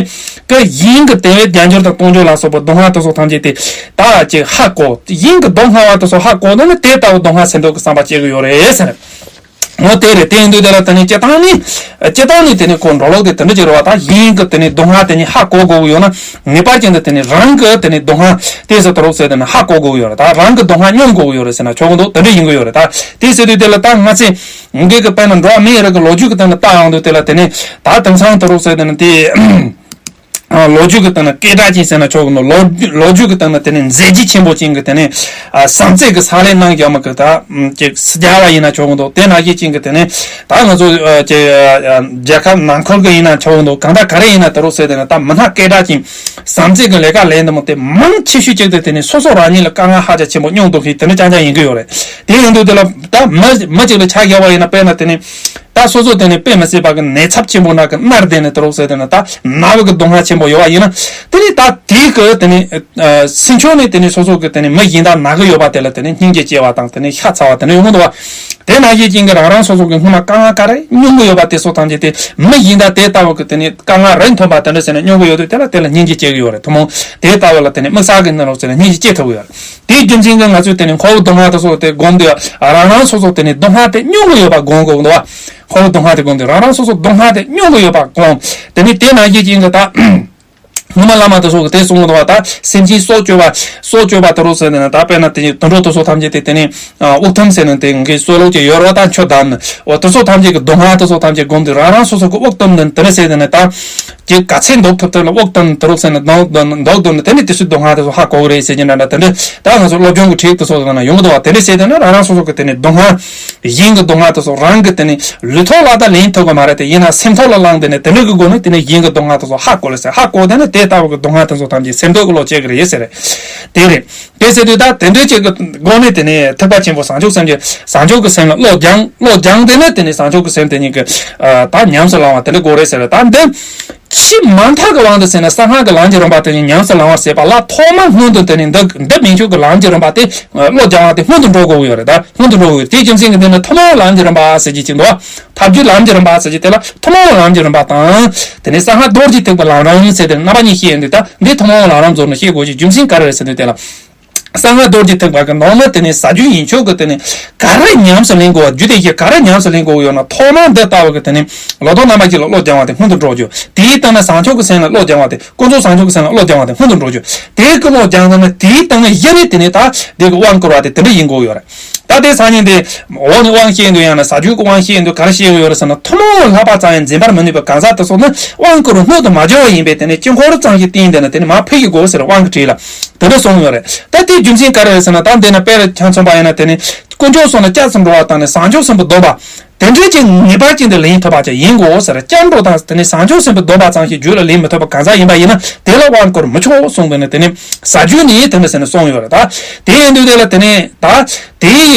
གི་གཞན་གྱི་དེ་བས་རྒྱ་འགྱུར་དང་གཏོང་རྒྱུ་ལ་སོགས་པའི་སྡུག་བསྔལ་དེ་ཚོ་ཐམས་ཅད་དེ་ད་ཅིག་ཧ་གོ། གཞན་གྱི་སྡུག་བསྔལ་བ་དེ་ཚོ་ཧ་གོ་ནས་ནི་དེ་ལྟ་བུ་སྡུག་བསྔལ་སེལ་འདོད་ཀྱི་བསམ་པ་སྐྱེ་གི་ཡོད་རེད་ཟེར། འོ་དེ་རེད། དེ་ཡིན་དུས་དེ་ལ་དེ་ནས་སྤྱིར་བཏང་ནི་སྤྱིར་བཏང་ནི་དེ་ནས་ཁོ་འགྲོ་ལུགས་དེ་དེ་འདྲ་ཅིག་རེད་བ། ད་གཞན་གྱི་དེ་ནས་སྡུག་བསྔལ་དེ་ཉིད་ཧ་གོ་དགོས་ཀྱི་ཡོད་ན་ངེས་པར་ཅན་དུ་དེ་ནས་རང་གི་དེ་ནས་སྡུག་བསྔལ་དེ་ཚོ་དེ་རོགས་ཟེར་དེ་ནས་ཧ་གོ་དགོས་ཀྱི་ཡོད་རེད། ད་རང་གི་སྡུག་བསྔལ་མྱོང་དགོས་ཀྱི་ཡོད་རེད་ཟེར་ན་ཆོག་གི་འདུག་དེ་འདྲ་ཡིན་གྱི་ཡོད་རེད། ད་དེ་ཟེར་དུས་དེ་ལ་ད་ང་ཚོས་ངེད་ཀྱི་དཔེར་ན་འགྲོ་བ་མིའི་རིགས་ཀྱི་ལོ་རྒྱུས་ཀྱི་སྟེང་ནས་ལྟ་ཡོང་དུས་དེ་ལ་དེ་ནས་ད་དེང་སང་དེ་རོགས་ཟེར་དེ་ནས་དེ། ཨ་ལོ་རྒྱུས་ཀྱི་སྟེང་ན་སྐད་གྲགས་ཅན་ཟེར་ན་ཆོག་གི་འདུག་ལོ་རྒྱུས་ལོ་རྒྱུས་ཀྱི་སྟེང་ན་དེ་ནས་མཛད་རྗེས་ཆེན་པོ་ཅན་གྱི་དེ་ནས་ཨ་བྱམས་བརྩེ་གི་ཕྱག་ལས་གནང་བཞག་མི་གི་ད་ཅིག་སུ་རྒྱལ་བ་ཡིན་ན་ཆོག་གི་འདུག་དེ་ནང་བཞིན་ཅན་གྱི་དེ་ནས་ད་ང་ཚོ་ཨ་ཅིག་ཨ་རྒྱལ་ཁབ་ནང་ཁུལ་གྱི་ཡིན་ན་ཆོག་གི་འདུག་གང་ལྟར་ག་རེ་ཡིན་ན་དེ་རོགས་ཟེར་དེ་ནས་ད་མི་སྣ་སྐད་གྲགས་ཅན་བྱམས་བརྩེ་གི་ལས་ཀ་ལས་འདི་མོ་དེ་མང་ཆེ་ཤོས་ཅིག་དེ་དེ་ནས་སོ་སོ་རང་ཉིད་ལ་དཀའ་ངལ་ཧ་ཅང་ཆེན་པོ་མྱོང་འདུག་གི་དེ་འདྲ་རྐྱང་རྐྱང་ཡིན་གྱི་ཡོད་རེད། དེ་ཡིན་དུས་དེ་ལ་ད་མི་མི་ཅིག་ལ་ཆ་བཞག་པ་ཡིན་ན་དཔེར་ན་དེ་ནས། ད་སོ་སོ་དེ་ནི་དཔེ་མི་སྲིད་པ་གི་ནད་ཚབས་ཆེན་པོ་ནང་གི་མནར་བསྡད་ནས་དུ་རོགས་ཟེར་དེ་ནི་ད་ན་བ་གི་སྡུག་བསྔལ་ཆེན་པོ་ཡོད་པ་ཡིན་ན། དེ་ནི་ད་དེའི་གི་དེ་ནི་སེམས་ཆུང་ནས་དེ་ནི་སོ་སོ་གི་དེ་ནི་མི་གཞན་དག་ན་གི་ཡོད་པ་དེ་ལ་དེ་ནི་སྙིང་རྗེ་སྐྱེ་བ་དང་དེ་ནི་ཤ་ཚ་བ་དེ་ནི་ཡོང་གི་འདུག་བ། དེ་ནང་བཞིན་ཅན་གྱི་རང་རང་སོ་སོ་གི་སྔོན་མ་དཀའ་ངལ་ག་རེ་མྱོང་གི་ཡོད་པ་དེ་ཚོ་ཐམས་ཅད་དེ་མི་གཞན་དག་དེ་ལྟ་བུ་གི་དེ་ནི་དཀའ་ངལ་རེ་མཐོང་པ་དེ་འདྲ་ཟེར་ནས་མྱོང་གི་ཡོད་དུས་དེ་ལ་དེ་ལ་སྙིང་རྗེ་སྐྱེ་གི་ཡོད་རེད། ཐུན་མོང་དེ་ལྟ་བུ་ལ་དེ་ནི་དམིགས་བསལ་གྱི་ནི་རོགས་ཟེར་ནས་སྙིང་རྗེ་སྐྱེ་ཐུབ་ཀྱི་ཡོད་རེད། དེའི་རྒྱུ་མཚན་གྱིས་ང་ཚོས་དེ་ནི་འཁོར་བའི་སྡུག་བསྔལ་དེ་ཚོ་དེ་སྒོམ་དུས་རང་རང་སོ་སོ་དེ་ནི་སྡུག་བསྔལ་དེ་མྱོང་གི་ཡོད་པ་སྒོམ་དགོས་འདུག་བ། འཁོར་བའི་སྡུག་བསྔལ་དེ་སྒོམ་དུས་རང་རང་སོ་སོ་སྡུག་བསྔལ་དེ་མྱོང་གི་ཡོད་པ་སྒོམ། དེ་ནི་དེ་ནང་བཞིན་ཅན་གྱི་ད། སྔོན་མ་བླ་མ་དེ་ཚོ་གི་དེ་གསུང་གི་འདུག་བ། ད་སེམས་ཅན་སྲོག་གཅོད་པ་སྲོག་གཅོད་པ་དེ་རོགས་ཟེར་ནས་ད་དཔེར་ན་དེ་དུད་འགྲོ་དེ་ཚོ་ཐམས་ཅད་དེ་དེ་ནི་དབུགས་ཐུམ་ཟེར་ནས་དེ་གི་སྲོག་ལོག་ཅིག་ཡོད་རེད་བ། ད་མཆོད་བདག་ནི་འོ་དེ་ཚོ་ཐམས་ཅད་ཀྱི་སྡུག་བསྔལ་དེ་ཚོ་ཐམས་ཅད་སྒོམ་དུས་རང་རང་སོ་སོ་གི་དབུགས་ཐུམ་ནི་དེ་ནི་ཟེར་དེ་ནི་ད་ཅིག་ག་ཚད་འདུག་ཐུབ་ཐུབ་ལ་དབུགས་ཐུམ་དེ་རོགས་ཟེར་ནས་འདུག་འདུག་འདུག་འདུག་ནི་དེ་ནི་དེ་ཚོའི་སྡུག་བསྔལ་དེ་ཚོ་ཧ་གོ་གི་རེད་ཟེར་གྱི་འདྲ་འདྲ་དེ་འདྲ་ད་ང་ཚོ་སློབ་སྦྱོང་གི་ཁྲིད་དེ་ཚོ་གི་ནང་ཡོང་གི་འདུག་བ། དེ་འདྲ་ཟེར་དེ་ནི་རང་རང་སོ་སོ་གི་དེ་ནི་སྡུག་བསྔལ། གཞན་གྱི་སྡུག་བསྔལ་དེ་ཚོ་རང་གི་དེ་ནི་ལུས་ཐོག་ལ་ད་ལེན་ཐུབ་ཀྱི་མ་རེད་དེ། ཡིན་ན་སེམས་ཐོག་ལ་བླངས་དེ་ནི་དེ་འདྲ་གི་སྒོ་ནས་དེ་ནི་གཞན་གྱི་སྡུག་བསྔལ་དེ་ཚོ་ཧ་གོ་ལ་ཟེར། ཧ་གོ་དེ་ནི་དེ་ལྟ་བུ་གི་སྡུག་བསྔལ་དེ་ཚོ་ཐམས་ཅད་སེལ་འདོད་ཀྱི་བློ་སྐྱེ་གི་རེད་ཟེར། དེ་རེད། དེ་ཟེར་དུས་ད་དེ་འདྲ་ཅིག་གི་སྒོ་ནས་དེ་ནི་ཐེག་པ་ཆེན་པོ་བྱང་ཆུབ་སེམས་ཀྱི་བྱང་ཆུབ་ཀྱི་སེམས་ལ་བློ་སྦྱང་བློ་སྦྱང་དེ་ནི་དེ་ནི་བྱང་ཆུབ་ཀྱི་སེམས་དེ་ཉིད་ཀྱི་ད་ཉམས་སུ་བླང་བ་དེ་འདྲ་དགོས་རེད་ཟེར། ད་འདི། ཕྱི་མ་མཐའ་གི་དབང་དུ་ཟེར་ན་གསང་སྔགས་ཀྱི་ལམ་གྱི་རིམ་པ་དེ་ཉིད་ཉམས་སུ་བླང་བ་ཟེར་བ་ལ་ཐོག་མ་སྔོན་དུ་དེ་ནི་འདི་འདི་མི་འཆུག་གི་ལམ་གྱི་རིམ་པ་དེ་བློ་སྦྱང་བ་དེ་སྔོན་དུ་འགྲོ་དགོས་ཡོད་རེད། ད་སྔོན་དུ་འགྲོ་དགོས་ཡོད། དེའི་རྒྱུ་མཚན་གྱིས་དེ་ནི་ཐུན་མོང་ལམ་གྱི་རིམ་པ་ཟེར་གྱི་ཅིག་འདུག་ཐབས་ཀྱི་ལམ་གྱི་རིམ་པ་ཟེར་གྱི་དེ་ལ་ཐུན་མོང་ལམ་གྱི་རིམ་པ་དང་། དེ་ནི་གསང་སྔགས་རྡོ་རྗེ་ཐེག་པའི་ལམ་རིམ་ཟེར་དེ་རྣམ་པ་གཉིས་བཤད་ཡོང་དུས་ད་འདི་ཐུན་མོང་ལམ་རིམ་བཟོ་ནས་བཤད་དགོས་ཀྱི་རྒྱུ་མཚན་ག་རེ་རེད་ཟེར་དུས་དེ་ལ། གསང་སྔགས་རྡོ་རྗེ་ཐེག་པ་གི་ནང་ན་དེ་ནི་ཟབ་རྒྱུ་ཡན་ཆོད་ཀྱི་དེ་ནི་ག་རེ་ཉམས་སུ་ལེན་དགོས་པ། རྒྱུ་དེ་བཞི་ག་རེ་ཉམས་སུ་ལེན་དགོས་ཡོད་ན། ཐོག་མར་འདི་ལྟ་བུ་གི་དེ་ནི་ལོག་རྟོག་རྣམ་པ་བཞི་ལ་བློ་སྦྱང་བ་དེ་སྔོན་དུ་འགྲོ་རྒྱུ། དེའི་སྟེང་ན་བྱང་ཆུབ་ཀྱི་སེམས་ལ་བློ་སྦྱང་བ་དེ་ཀུན་རྫོབ་བྱང་ཆུབ་ཀྱི་སེམས་ལ་བློ་སྦྱང་བ་དེ་སྔོན་དུ་འགྲོ་རྒྱུ། དེའི་ཀུན་བློ་སྦྱང་ཙང་ན་དེའི་སྟེང་ན་བཞི་ནི་དེ་ནི་ད་དེ་གི་དབང་བསྐུར་བ་དེ་དེ་འདྲ་ཡིན་དགོས་ཡོད་རེད། ད་དེ་སང་ཉིན་དེ་འོག་ནས་དབང་བཤད་འདུག་ཡང་ན་ཟབ་རྒྱུ་གི་དབང་བཤད་འདུག་ག་རེ་བཤད་ཡོད་རེད་ཟེར་ན། ཐུན་མོང་བསླབ་པ་ཙམ་ཡང་འཛིན་པར་མི་ནུས་པའི་གང་ཟག་དེ་ཚོ་ནི་དབང་བསྐུར་བ་སྔོན་དུ་མ་འགྱུར་བ་ཡིན་པས་དེ་ནི་དཀྱིལ་འཁོར་ཙམ་ཞིག་བསྟན་ཏེ་ན་དེ་ནི་མར་ཕུལ་ཞིག་དགོས་ཟེར་དབང་གི་བྲིས་ལ། དེ་འདྲ་གསུངས་ཡོད་རེད། ད་དེའི་རྒྱུ་མཚན་ག་རེ་རེད་ཟེར་ན། ད་འདི་ན་དཔེ་རུ་ཆ་མཚོན་པ་ཡིན་ན་དེ་ནི་དཀོན་མཆོག་གསུམ་ལ་སྐྱབས་སུ་འགྲོ་བ་དང་ནི་བྱང་ཆུབ་སེམས་དཔའི་སྡོམ་པ་དེ་འདྲའི་ཅིག་ངེས་པར་ཅན་དུ་ལེན་ཐུབ་པ་ཅིག་ཡིན་དགོས་ཟེར། སྐྱབས་འགྲོ་དང་དེ་ནི་བྱང་ཆུབ་སེམས་དཔའི་སྡོམ་པ་ཙམ་ཞིག་རྒྱུད་ལ་ལེན་མི་ཐུབ་པ་གང་ཟག་ཡིན་པ་ཡིན་ན་དེ་ལ་དབང་བསྐུར་མི་ཆོག་གསུངས་པས་ནི་དེ་ནི་ཟབ་རྒྱུ་ནི་དེ་འདྲ་ཟེར་ནས་གསུངས་ཡོད་རེད། ད་དེ་ཡིན་དུས་དེ་ལ་དེ་ནི་ད་དེ་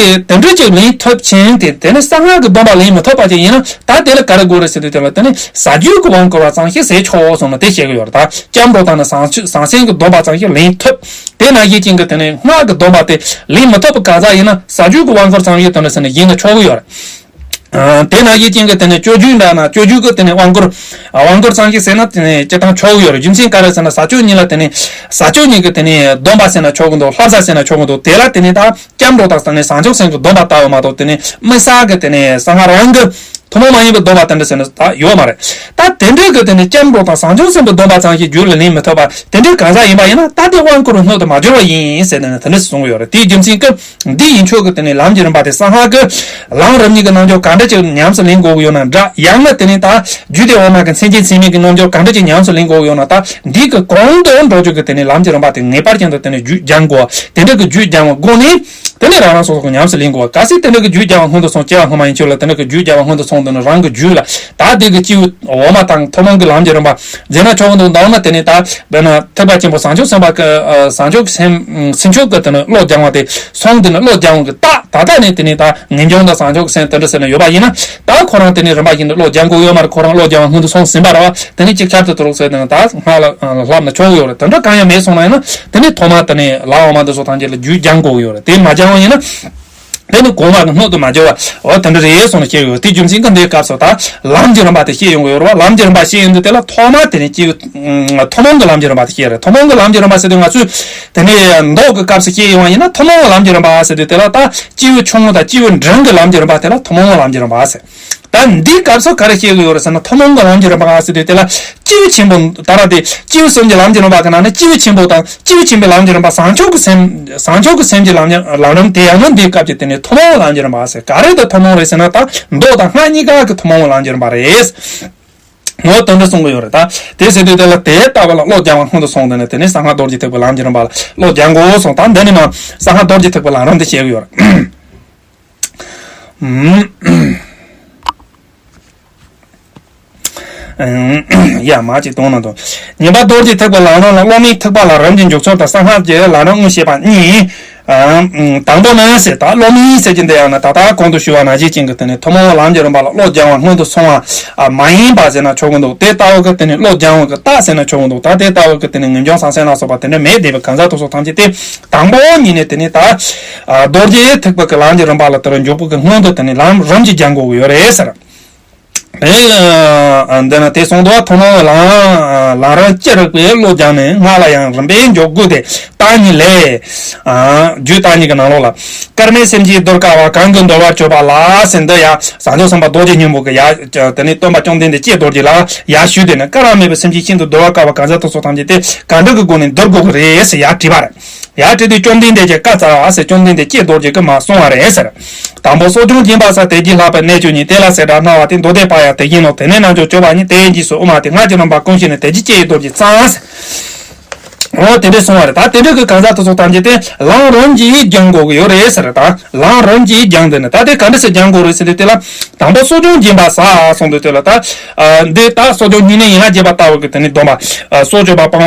དེ་འདྲ་ཅིག་ལེན་ཐུབ་ཕྱིན་ཏེ་དེ་ནི་གསང་སྔགས་ཀྱི་སྡོམ་པ་ལེན་མི་ཐུབ་པ་ཅིག་ཡིན་ན་ད་དེ་ལ་ག་རེ་དགོས་རེད་ཟེར་དུས་དེ་ལ་དེ་ནི་ཟབ་རྒྱུ་གི་དབང་བསྐུར་བ་ཙམ་ཞིག་ཟེར་ཆོག་གསུངས་ནས་དེ་བཤད་ཀྱི་ཡོད་རེད། ད་སྐྱབས་འགྲོ་དང་ནི་བྱང་ཆུབ་བྱང་སེམས་ཀྱི་སྡོམ་པ་ཙམ་ཞིག་ལེན་ཐུབ། དེ་ནང་བཞིན་ཅན་གྱི་དེ་ནི་སྔགས་ཀྱི་སྡོམ་པ་དེ་ལེན་མི་ཐུབ་པའི་གང་ཟག་ཡིན་ན་ཟབ་རྒྱུ་གི་དབང་བསྐུར་ཙམ་ཞིག་དེ་འདྲ་ཟེར་ནས་ཡིན་ན་ཆོག་གི་ཡོད་རེད། ཨ། དེ་ནང་བཞིན་ཅན་གྱི་དེ་ནི་སྤྱོད་རྒྱུད་འདྲ་ན་སྤྱོད་རྒྱུད་ཀྱི་དེ་ནི་དབང་བསྐུར། ཨ། དབང་བསྐུར་ཙམ་ཞིག་ཟེར་ན་དེ་ནི་སྤྱིར་བཏང་ཆོག་གི་ཡོད་རེད། རྒྱུ་མཚན་ག་རེ་ཟེར་ན་ཟབ་ཆོས་གཉིས་ལ་དེ་ནི་ཟབ་ཆོས་གཉིས་ཀྱི་དེ་ནི་སྡོམ་པ་ཟེར་ན་ཆོག་གི་འདུག་བསླབ་བྱ་ཟེར་ན་ཆོག་གི་འདུག་དེ་ལ་དེ་ནི་ད་སྐྱབས་འགྲོ་དང་དེ་ནི་བྱང་ཆུབ་སེམས་ཀྱི་སྡོམ་པ་ལྟ་བུ་མ་གཏོགས་དེ་ནི་དམིགས་བསལ་གྱི་དེ་ནི་གསང་སྔགས་རང་གི་ཐུན་མོང་མ་ཡིན་པའི་སྡོམ་པ་དེ་འདྲ་ཟེར་ན་ད་ཡོད་མ་རེད། ད་དེ་འདྲའི་གི་དེ་ནི་སྐྱབས་འགྲོ་དང་བྱང་ཆུབ་སེམས་དཔའི་སྡོམ་པ་ཙམ་ཞིག་རྒྱུད་ལ་ལེན་མི་ཐུབ་པ་དེ་འདྲའི་གང་ཟག་ཡིན་པ་ཡིན་ན་ད་དེ་དབང་བསྐུར་བའི་སྣོད་དུ་མ་གྱུར་བ་ཡིན་ཟེར་ནས་དེ་འདྲ་གསུངས་ཡོད་རེད། དེའི་རྒྱུ་མཚན་གྱིས་འདི་ཡན་ཆོད་ཀྱི་དེ་ནི་ལམ་གྱི་རིམ་པ་དེ་གསང་སྔགས་ཀྱི་ལམ་རིམ་གཉིས་ཀྱི་རྣལ་འབྱོར་ག་འདྲ་ཅིག་ཉམས་སུ་ལེན་དགོས་ཀྱི་ཡོད་ན་འདྲ། ཡང་ན་དེ་ནི་ད་རྒྱུད་སྡེ་འོག་མ་གི་མཚན་ཅན་མཚན་མེད་ཀྱི་རྣལ་འབྱོར་ག་འདྲ་ཅིག་ཉམས་སུ་ལེན་དགོས་ཀྱི་ཡོད་ན། ད་འདི་གི་གོང་དུ་འགྲོ་རྒྱུ་གི་དེ་ནི་ལམ་གྱི་རིམ་པ་དེ་ངེས་པར་ཅན་དུ་དེ་ནི་རྒྱུད་སྦྱང་དགོས། དེ་འདྲ་གི་རྒྱུད་སྦྱང་བའི་སྒོ་ནས། དེ་ནས་རང་རང་སོ་སོ་གི་ཉམས་སུ་ལེན་དགོས། གལ་སྲིད་དེ་འདྲ་གི་རྒྱུད་སྦྱང་བ་སྔོན་དུ་སོང་། སྐྱེ་བ་སྔོན་མ་ཡན་ཆད་ལ་དེ་འདྲ་གི་རྒྱུད་སྦྱང་བ་སྔོན་དུ་སོང་དུས་ན་རང་གི་རྒྱུད་ལ་ད་དེ་གི་སྐྱེས་བུ་འོག་མ་དང་ཐུན་མོང་གི་ལམ་གྱི་རིམ་པ་མཛད་ན་ཆོག་གི་འདུག་མདོར་ན་དེ་ནས་ད་དཔེར་ན་ཐེག་པ་ཆེན་པོ་བྱང་ཆུབ་སེམས་དཔའ་གི་བྱང་ཆུབ་སེམས་སེམས་མཆོག་གི་དེ་ནས་བློ་སྦྱང་བ་དེ་སོང་དུས་ན་བློ་སྦྱང་བ་གི་རྟགས་ད་ལྟ་ནས་དེ་ནས་ད་ངེས་འབྱུང་དང་བྱང་ཆུབ་སེམས་དེ་འདྲ་ཟེར་ན་ཡོད་པ་ཡིན་ན། ད་ཁོ་རང་དེ་ནས་རིམ་པ་བཞིན་དུ་བློ་སྦྱང་དགོས་ཡོད་མ་རེད། ཁོ་རང་བློ་སྦྱང་བ་སྔོན་དུ་སོང་ཟིན་པ་རེད་བ། དེ་ནས་ཅིག་ཆར་དུ་དུ་རུག་ཟེར་དེ་ནས་ད་སྔགས་ལ་བསླབ་ན་ཆོག་གི་ཡོད་རེད། དེ་འདྲ་གང་ཡང་མེད་སོང་ན་ཡིན་ན་དེ་ནས་ཐོག་མ་དེ་ནས་ལམ་འོག་མ་འདི་ཚོ་ཐམས་ཅད་ལ་རྒྱུད་སྦྱང་དགོས་ཀྱི་ཡོད་རེད། དེ་མ་སྦྱང་བ་ཡིན་ན། དེ་ནི་གོང་མ་གི་སྣོད་དུ་མ་གྱུར་བ། འོ་དེ་འདྲ་རེད་གསུངས་ནས་བཤད་ཡོད། དེ་རྒྱུ་མཚན་གྱིས་འདིའི་སྐབས་སུ་ད་ལམ་གྱི་རིམ་པ་དེ་བཤད་ཡོང་གི་ཡོད་རེད་བ། ལམ་གྱི་རིམ་པ་བཤད་ཡོང་དུས་དེ་ལ་ཐོག་མ་དེ་ནི་སྐྱེས་བུ་ཐུན་མོང་གི་ལམ་གྱི་རིམ་པ་དེ་བཤད་རེད། ཐུན་མོང་གི་ལམ་གྱི་རིམ་པ་ཟེར་དུས་ང་ཚོས་དེ་ནི་མདོ་གི་སྐབས་སུ་བཤད་ཡོང་བ་ཡིན་ན་ཐུན་མོང་གི་ལམ་གྱི་རིམ་པ་ཟེར་དུས་དེ་ལ་ད་སྐྱེས་བུ་ཆུང་ངུ་དང་སྐྱེས་བུ་འབྲིང་གི་ལམ་གྱི་རིམ་པ་དེ་ལ་ཐུན་མོང་གི་ལམ་གྱི་རིམ་པ་ཟེར། ད་འདིའི་སྐབས་སུ་ག་རེ་བཤད་ཀྱི་ཡོད་རེད་ཟེར་ན། ཐུན་མོང་གི་ལམ་གྱི་རིམ་པ་ཟེར་དུས་དེ་ལ་སྐྱེས་བུ་ཆེན་པོ་ད་ར་དེ་སྐྱེས་བུ་གསུམ་གྱི་ལམ་གྱི་རིམ་པ་གི་ནང་ནས་སྐྱེས་བུ་ཆེན་པོ་དང་སྐྱེས་བུ་ཆེན་པོའི་ལམ་གྱི་རིམ་པ་བྱང་ཆུབ་ཀྱི་སེམས་བྱང་ཆུབ་ཀྱི་སེམས་ཀྱི་ལམ་གྱི་ལམ་རིམ་དེ་ཡང་ན་འདིའི་སྐབས་ཀྱི་དེ་ནི་ཐུན་མོང་གི་ལམ་གྱི་རིམ་པ་ཟེར། ག་རེ་དང་ཐུན་མོང་རེད་ཟེར་ན། ད་མདོ་དང་སྔགས་གཉིས་ཀ་གི་ཐུན་མོང་གི་ལམ་གྱི་རིམ་པ་རེད། ངོ་དོན་འདྲ་གསུང་གི་ཡོད་རེད། ད་དེ་ཟེར་དུས་དེ་ལ་དེ་ལྟ་བུ་ལ་བློ་སྦྱང་བ་སྔོན་དུ་སོང་དེ་ནས་དེ་ནས་གསང་སྔགས་རྡོ་རྗེ་ཐེག་པའི་ལམ་གྱི་རིམ་པ་ལ་བློ་སྦྱང་དགོས་གསུངས། ད་འདི་ནི་མ་གསང་སྔགས་རྡོ་རྗེ་ཐེག་པའི་ལམ་རིམ་དེ་བཤད་གི་ཡོད་རེད། ཡ་མ་གཅིག་གཏོང་ན་དང་། ཉན་པ་རྡོ་རྗེ་ཐེག་པའི་ལམ་རིམ་ལ་སློབ་མའི་ཐེག་པ་ལམ་རིམ་གྱི་མཇུག་ཚོགས་དང་གསང་སྔགས་ཀྱི་ལམ་རིམ་དངོས་བཤད་པ་གཉིས། ཨ། དང་པོ་ནི་ཟེར་ད་སློབ་མིན་ཟེར་གྱི་འདི་ཡང་ན་ད་ལྟ་གོང་དུ་ཞུས་པ་ནང་བཞིན་ཅན་གྱི་དེ་ནི་ཐུན་མོང་བའི་ལམ་གྱི་རིམ་པ་ལ་བློ་སྦྱང་བ་སྔོན་དུ་སོང་བ་མ་ཡིན་པ་ཟེར་ན་ཆོག་གི་འདུག་དེ་ལྟ་བུ་གི་དེ་ནི་བློ་སྦྱང་བ་གི་རྟགས་ཟེར་ན་ཆོག་གི་འདུག་ད་དེ་ལྟ་བུ་གི་དེ་ནི་ངེས་འབྱུང་སངས་རྒྱས་ལ་སོགས་པ་དེ་འདྲ་མེད་བསྡད་པའི་གང་ཟག་དེ་ཚོ་ཐམས་ཅད་དེ་དང་པོ་ཉིད་ནས་དེ་ནི་ད་རྡོ་རྗེ་ཐེག་པ་གི་ལམ་གྱི་རིམ་པ་ལ་དེ་རུ་འཇུག་པ་གི་སྔོན་དུ་དེ་ནི་ལམ་རིམ་གྱིས་སྦྱང་དགོས་ཀྱི་ཡོད་རེད་ཟེར། ཨེ། འདི་ན་དེ་གསུངས་འདུག་ཐུན་མོང་བའི་ལམ་ལམ་རིམ་ཅི་རིགས་པའི་བློ་སྦྱངས་ནས། སྔགས་ལ་ཡང་རིམ་པས་འཇུག་དགོས་ཏེ། རྟགས་གཉིས་ལས། རྒྱུད་རྟགས་གཉིས་ཀྱི་ནང་ལོགས་ལ། སྐལ་མེད་སེམས་ཅན་གདུལ་དཀའ་བ། གང་གིས་འདུལ་བར་བྱེད་པ་ལགས། ཟེར་འདི་ཡ་བྱང་ཆུབ་སེམས་དཔའ་རྡོ་རྗེ་སྙིང་པོ་གི་ཡ་དེ་ནི་སྟོན་པ་བཅོམ་ལྡན་འདས་ཀྱི་རྡོ་རྗེ་ལ་ཡ་ཞུས་ཏེ་ནི། སྐལ་བ་མེད་པའི་སེམས་ཅན་ཤིན་ཏུ་གདུལ་བར་དཀའ་བ་གང་ཟག་དེ་ཚོ་ཐམས་ཅད་དེ་གང་འདྲ་གི་སྒོ་ནས་འདུལ་དགོས་ཀྱི་རེད་ཟེར་ཡ་དྲིས་པ་རེད། ཡར་དྲི་དུས་བཅོམ་ལྡན་འདས་ཀྱིས་བཀའ་སྩལ་པ་ཟེར། བཅོམ་ལྡན་འདས་ཀྱི་རྡོ་རྗེ་གིས་མར་གསུངས་པ་རེད་ཟེར། དང་པོ་གསོ་སྦྱོང་སྦྱིན་པ་ཟེར། དལ་གྱིས་ལྷག་པའི་གནད་གཅོད་གཉིས། དེ་ལ་བྱེ་བྲག་སྨྲ་བ་སྟེ། མདོ་སྡེ་པ་ཡང་དེ་བཞིན་ནོ། དེ་ནས་རྣལ་འབྱོར་སྤྱོད་པ་ཉིད། དེའི་རྗེས་སུ་དབུ་མ་སྟེ། སྔགས་ཀྱི་རིམ་པ་ཀུན་ཤེས་ནས། དལ་གྱིས་སྤྱི་ཡི་རྡོ་རྗེ་ཚང་ཟེར། འོ་དེ་འདྲ་གསུངས་པ་རེད། ད་དེ་འདྲ་གི་གང་ཟག་དེ་ཚོ་ཐམས་ཅད་དེ་ལམ་རིམ་གྱིས་སྦྱང་དགོས་ཀྱི་ཡོད་རེད་ཟེར། ད་ལམ་རིམ་གྱིས་སྦྱང་དེ་ནི་ད་དེ་ག་འདྲ་ཞིག་སྦྱང་དགོས་རེད་ཟེར་དུས་དེ་ལ། དང་པོ་གསོ་སྦྱོང་སྦྱིན་པ་ཟེར་གསུངས་དུས་དེ་ལ་ད། འདི་ད་གསོ་སྦྱོང་བསྙེན་གནས་ཡན་ལག་བརྒྱད་པ་ལྟ་བུ་གི་དེ་ནི་སྡོམ་པ། སྲོག་གཅོད་པ་སྤང་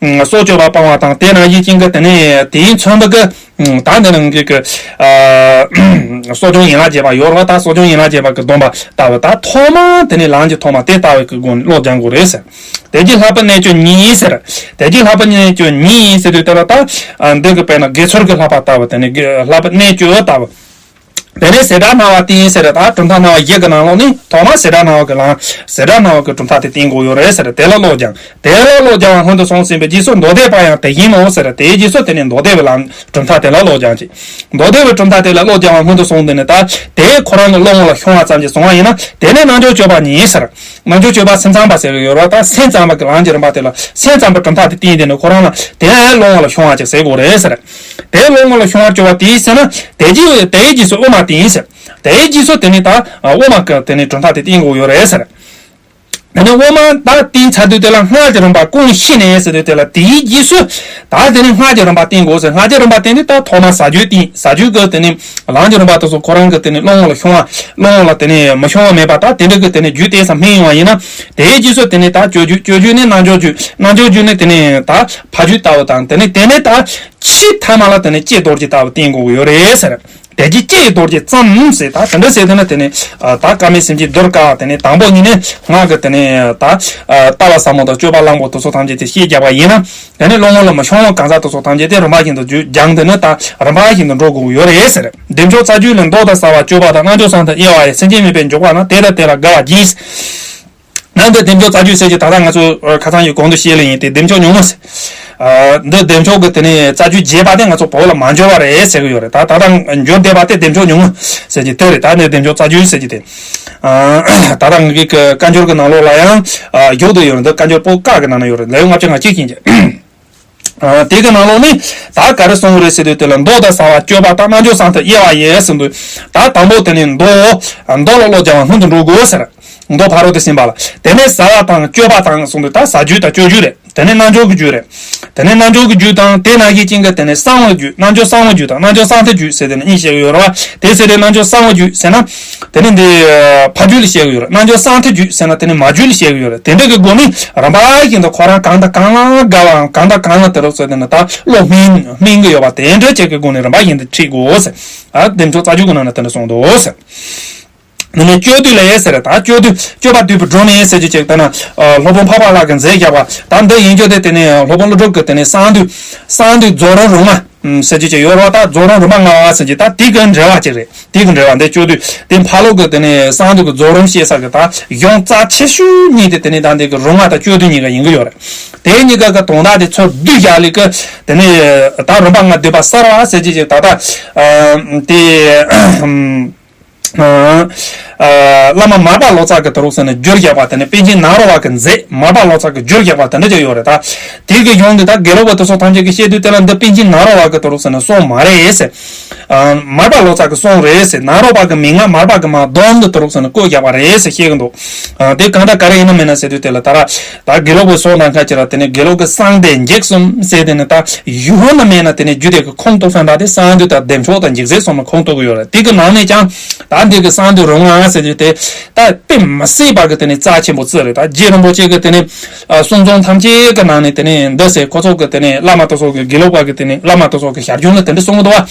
བ། སྲོག་གཅོད་པ་སྤང་བ་དང་དེ་ནང་བཞིན་ཅན་གྱི་དེ་ནི་དེའི་མཚོན་པ་གི་ད་འདི་ནང་གི་གི་གསོ་སྦྱོང་ཡན་ལག་བརྒྱད་པ་ཡོད་རེད་བ། ད་གསོ་སྦྱོང་ཡན་ལག་བརྒྱད་པ་གི་སྡོམ་པ་ལྟ་བུ་ད་ཐོག་མ་དེ་ནི་ལམ་གྱི་ཐོག་མ་དེ་ལྟ་བུ་གི་སྒོ་ནས་བློ་སྦྱང་དགོས་རེད་ཟེར། དལ་གྱིས་ལྷག་པའི་གནད་གཅོད་གཉིས་ཟེར། དལ་གྱིས་ལྷག་པའི་གནད་གཅོད་གཉིས་ཟེར་དུས་དེ་ལ་ད་འདི་གི་དཔེར་ན་དགེ་ཚུལ་གྱི་བསླབ་པ་ལྟ་བུ་དེ་ནི་དགེ་ལྷག་པའི་གནད་གཅོད་ལྟ་བུ། དེ་ནས་བྱེ་བྲག་སྨྲ་བ་སྟེ་ཟེར། ད་གྲུབ་མཐའ་སྨྲ་བ་བཞི་གི་ནང་ལོགས་ནས་ཐོག་མར་བྱེ་བྲག་སྨྲ་བ་གི་ལམ། བྱེ་བྲག་སྨྲ་བ་གི་གྲུབ་མཐའ་དེ་བསྟེན་དགོས་ཡོད་རེད་ཟེར། དེ་ལ་བློ་སྦྱང་། དེ་ལ་བློ་སྦྱང་བ་སྔོན་དུ་སོང་ཟིན་པའི་རྗེས་སུ་མདོ་སྡེ་པ་ཡང་དེ་བཞིན་ནོ་ཟེར། དེའི་རྗེས་སུ་དེ་ནས་མདོ་སྡེ་པའི་ལམ་གྲུབ་མཐའ་དེ་ལ་བློ་སྦྱང་ཅིག་མདོ་སྡེ་པའི་གྲུབ་མཐའ་དེ་ལ་བློ་སྦྱང་བ་སྔོན་དུ་སོང་དེ་ནས་ད་དེ་ཁོ་རང་གི་བློ་ངོ་ལ་ཤོང་བ་ཙམ་ཞིག་སོང་བ་ཡིན་ན། དེ་ནས་རྣལ་འབྱོར་སྤྱོད་པ་ཉིད་ཟེར། རྣལ་འབྱོར་སྤྱོད་པ་སེམས་ཙམ་པ་ཟེར་གྱི་ཡོད་རེད་བ། ད་སེམས་ཙམ་པ་གི་ལམ་གྱི་རིམ་པ་དེ་ལ་སེམས་ཙམ་པའི་གྲུབ་མཐའ་དེ་བསྟེན་དེ་ནས་ཁོ་རང་ལ་དེ་བློ་ངོ་ལ་ཤོང་བ་ཅིག་ཟེར་དགོས་རེད་ཟེར། དེ་བློ་ངོ་ལ་ཤོང་བར་གྱུར་པ་དེའི་ཟེར་ན། དེ་རྗེས་དེའི་རྗེས་སུ་དབུ་མ་སྟེ་ཟེར། དེའི་རྗེས་སུ་དེ་ནི་ད་དབུ་མ་གི་དེ་ནི་གྲུབ་མཐའ་དེ་བསྟེན་དགོས་ཡོད་རེད་ཟེར། དེ་ནི་དབུ་མ་ད་བསྟེན་ཚར་དུས་དེ་ལ་སྔགས་ཀྱི་རིམ་པ་ཀུན་ཤེས་ནས་ཟེར་དུས་དེ་ལ་དེའི་རྗེས་སུ་ད་དེ་ནི་སྔགས་ཀྱི་རིམ་པ་བསྟེན་དགོས་ཟེར། སྔགས་ཀྱི་རིམ་པ་བསྟེན་དུས་ད་ཐོག་མ་ཟ་རྒྱུ་བསྟེན། ཟ་རྒྱུ་གི་དེ་ནི་ལམ་གྱི་རིམ་པ་དེ་ཚོ་ཁོ་རང་གི་དེ་ནི་བློ་ངོ་ལ་ཤོང་བ། བློ་ངོ་ལ་དེ་ནི་མི་ཤོང་བ་མེད་པ་ད་དེ་འདྲ་གི་དེ་ནི་རྒྱུད་གཏད་ས་སྨིན་ཡོང་བ་ཡིན་ན། དེའི་རྗེས་སུ་དེ་ནི་ད་སྤྱོད་རྒྱུད། སྤྱོད་རྒྱུད་ནི་རྣལ་འབྱོར་རྒྱུད། རྣལ་འབྱོར་རྒྱུད་ནི་དེ་ནི་ད་ཕ་རྒྱུད་ལྟ་བུ་དང་། དེ་ནི་དེ་ནི་ད་ཆེས་ཐ་མ་ལ་དེ་ནི་ལྕེ་རྡོ་རྗེ་ལྟ་བུ་བསྟེན་དགོས་ཀྱི་ཡོད་རེད་ཟེར། དལ་གྱིས་ལྕེ་ཡི་རྡོ་རྗེ་ཙམ་ཟེར། ད་དེ་འདྲ་ཟེར་དེ་ནི་དེ་ནི་ད་སྐལ་མེད་སེམས་ཅན་གདུལ་དཀའ་བ། དེ་ནི་དང་པོ་ཉིད་ནི་སྔགས་ཀྱི་དེ་ནི་ད་ལྟ་བ་ཟབ་མོ་དང་སྤྱོད་པ་གླང་པོ་དེ་ཚོ་ཐམས་ཅད་དེ་ཤེས་རྒྱག་པ་ཡིན་ན། དེ་ནི་བློ་ངོ་ལ་མི་ཤོང་བ་གང་ཟག་དེ་ཚོ་ཐམས་ཅད་དེ་རིམ་པ་བཞིན་དུ་རྒྱུད་སྦྱངས་དེ་ནི་ད་རིམ་པ་བཞིན་དུ་འགྲོ་དགོས་ཀྱི་ཡོད་རེད་ཟེར། བདེ་མཆོག་རྩ་རྒྱུད་ལས། མདོ་དང་རྩ་བ། སྤྱོད་པ་དང་། རྣལ་འབྱོར་གསང་མཐའ། དབྱེ་བ་ཡི། སེམས་ཅན་མིན་པའི་འཇུག་པ་རྣམས། དེ་དང་དེ་ལ་དགའ་བ་བགྱིས། ན་འདི་བདེ་མཆོག་རྩ་རྒྱུད་ཟེར་གྱི་ད་ལྟ་ང་ཚོ་ཁ་སང་ཡི་གོང་དུ་བཤད་ལེ་ཡིན་ཏེ། བདེ་མཆོག་ཉུང་ངུ་ཟེར། འདི་བདེ་མཆོག་གི་དེ་ནས་རྩ་རྒྱུད་རྒྱས་པ་དེ་ང་ཚོ་བོད་ལ་མ་འབྱོར་བ་རེད་ཟེར་གྱི་ཡོད་རེད། ད་ད་ལྟ་འབྱོར་བསྡད་པ་དེ་བདེ་མཆོག་ཉུང་ངུ་ཟེར་གྱི་དེ་རེད། ད་ནི་བདེ་མཆོག་རྩ་རྒྱུད་ཟེར་གྱི་དེ། ད་ལྟ་ངེད་ཀྱི་བཀའ་འགྱུར་གྱི་ནང་ལོགས་ལ་ཡང་བཞུགས་བསྡད་ཡོད་རེད། འདི་བཀའ་འགྱུར་པོད་ཀ་གི་ནང་ན་ཡོད་རེད། ལེའུ་ལྔ་བཅུ་ང་གཅིག་ཡིན་གྱི། དེ་གི་ནང་ལོགས་ནས་ད་ག་རེ་གསུངས་རེད་ཟེར་དུས་དེ་ལ། མདོ་དང་རྩ་བ། སྤྱོད་པ་དང་། རྣལ་འབྱོར་གསང་མཐའ། དབྱེ་བ་ཡི་ཟེར་དུས། ད་དང་པོ་དེ་ནི་མདོ། མདོ་ལ་བློ་སྦྱང་བ་སྔོན་དུ་འགྲོ་དགོས་ཟེར། མདོ་ཕ་རོལ་ཏུ་ཕྱིན་པ་ལ། དེ་ནས་རྩ་བ་དང་སྤྱོད་པ་དང་གསུངས་དུས། ད་རྩ་རྒྱུད་དང་སྤྱོད་རྒྱུད་རེད། དེ་ནས་རྣལ་འབྱོར་གྱི་རྒྱུད་རེད། དེ་ནས་རྣལ་འབྱོར་གྱི་རྒྱུད་དང་དེ་ནང་བཞིན་ཅན་གྱི་དེ་ནས་གསང་བའི་རྒྱུད། རྣལ་འབྱོར་གསང་བའི་རྒྱུད་དང་རྣལ་འབྱོར་གསང་མཐའི་རྒྱུད་ཟེར་དེ་ནས་གཉིས་བཤད་ཀྱི་ཡོད་རེད་བ། དེ་ཟེར་དེ་རྣལ་འབྱོར་གསང་བའི་རྒྱུད་ཟེར་ན། དེ་ནི་འདི་ཕ་རྒྱུད་ལ་བཤད་ཀྱི་ཡོད་རེད། རྣལ་འབྱོར་གསང་མཐའི་རྒྱུད་ཟེར་ན་དེ་ནི་མ་རྒྱུད་ལ་བཤད་ཀྱི་ཡོད་རེད། དེ་འདྲ་གི་སྒོ་ནས་རིམ་པ་བཞིན་དུ་ཁོ་རང་གང་དང་གང་ལ་དགའ་བའམ་གང་དང་གང་ལ་དེ་རུ་ཟེར་དེ་ནི་ད་བློ་སྨིན་སྨིན་གྱི་ཡོད་པ་དེ་འདྲ་བྱེད་ཀྱི་སྒོ་ནས་རིམ་པ་བཞིན་དུ་ཁྲིད་དགོས་ཟེར། ཨ་བདེ་མཆོག་རྩ་རྒྱུད་ཀྱི་ནང་ན་དེ་འདྲ་གསུངས་འདུག་ཟེར། དེ་ནས་སྤྱོད་བསྡུས་ལ་ཡས་ཟེར། ད་སྤྱོད་བསྡུས་སྤྱོད་པ་བསྡུས་པའི་སྒྲོན་མེ་ཟེར་རྒྱུ་ཅིག་ད་ན་སློབ་དཔོན་འཕགས་པ་ལྷ་གིས་མཛད་བཞག་པ། ད་འདི་ཡིན་རྒྱུ་དེ་དེ་ནས་སློབ་དཔོན་ཀླུ་སྒྲུབ་ཀྱི་དེ་ནས་གསང་འདུས་གསང་འདུས་རྫོགས་རིམ་རོ་ལྔ་ཟེར་རྒྱུ་ཅིག་ཡོད་རེད་བ། ད་རྫོགས་རིམ་རིམ་པ་ལྔ་པ་ཟེར་རྒྱུ་ད་དེ་གི་འགྲེལ་བ་ཅིག་རེད། དེ་གི་འགྲེལ་བ་འདི་སྤྱོད་བསྡུས་དེ་ཕ་ལོག་གི་དེ་ནས་གསང་འདུས་ཀྱི་རྫོགས་རིམ་བཤད་ས་གི་ད་གཞུང་རྩ་ཆེ་ཤོས་གཉིས་དེ་དེ་ནས་ད་འདི་གི་རོ་ལྔ་དང་སྤྱོད་བསྡུས་གཉིས་ཀ་ཡིན་གི་ཡོད་རེད། དེ་གཉིས་ཀ་གི་དོན་དག་དེ་ཚུར་བསྡུས་བཞག་ལེ་གི་དེ་ནས་ད་རིམ་པ་ལྔ་བསྡུས་པ་གསར་བ་ཟེར་རྒྱུ་ཅིག་ད་ལྟ་དེ། བླ་མ་མར་པ་ལོ་ཙཱ་གི་དུ་རུ་ཟེར་ནས་བསྒྱུར་བཞག་པ་དེ་ནི་པཎ་ཆེན་ནཱ་རོ་པ་གི་མཛད། མར་པ་ལོ་ཙཱ་གི་བསྒྱུར་བཞག་པ་དེ་འདྲ་ཅིག་ཡོད་རེད། ད་དེ་གི་གཞུང་འདི་ད་དགེ་ལུགས་པ་དེ་ཚོ་ཐམས་ཅད་ཀྱིས་བཤད་དུས་དེ་ལ་འདི་པཎ་ཆེན་ནཱ་རོ་པ་གི་དུ་རུ་ཟེར་ནས་གསུངས་མ་རེད་ཟེར། མར་པ་ལོ་ཙཱ་གི་གསུངས་རེད་ཟེར། ནཱ་རོ་པ་གི་མན་ངག་མར་པ་གི་མ་དོན་འདི་དུ་རུ་ཟེར་ནས་བཀོད་བཞག་པ་རེད་ཟེར་བཤད་གི་འདུག་དེ་གང་ལྟར་ག་རེ་ཡིན་ན་མིན་ན་ཟེར་དུས་དེ་ལ་ད་ར་ད་དགེ་ལུགས་པའི་སོགས་ནང་ཁ་ཅིག་ལ་དེ་ནི་དགེ་ལུགས་ཀྱི་གསང་སྡེ་འཇིགས་གསུམ་ཟེར་དེ་ནི་ད་ཡུལ་ན་མེད་ན་དེ་ནི་རྒྱུད་སྡེ་གི་ཁུངས་གཏུགས་ས་འདྲ་དེ་གསང་འདུས་དང་བདེ་མཆོག་དང་འཇིགས་བྱེད་གསུམ་ལ་ཁུངས་གཏུགས་ཀྱི་ཡོད་རེད། དེ་གི་ནང་ནས་ཀྱང་ད་འདི་གི་གསང་འདུས་རོ་ལྔ་ ཟེར་རྒྱུ་དེ་ད་དཔེ་མི་སྲིད་པ་གི་དེ་ནི་རྩ་ཆེན་པོ་བརྩི་རེད། ད་རྗེ་རིན་པོ་ཆེ་གི་དེ་ནི་གསུང་རྩོམ་ཐམས་ཅད་གི་ནང་ནས་དེ་ནི་འདི་ཟེར། ཁོ་ཚོ་གི་དེ་ནི་བླ་མ་དེ་ཚོ་གི་དགེ་ལུགས་པ་གི་དེ་ནི་བླ་མ་དེ་ཚོ་གི་ཞར་རྒྱུན་ལ་དེ་འདྲ་གསུང་གི་འདུག་བ།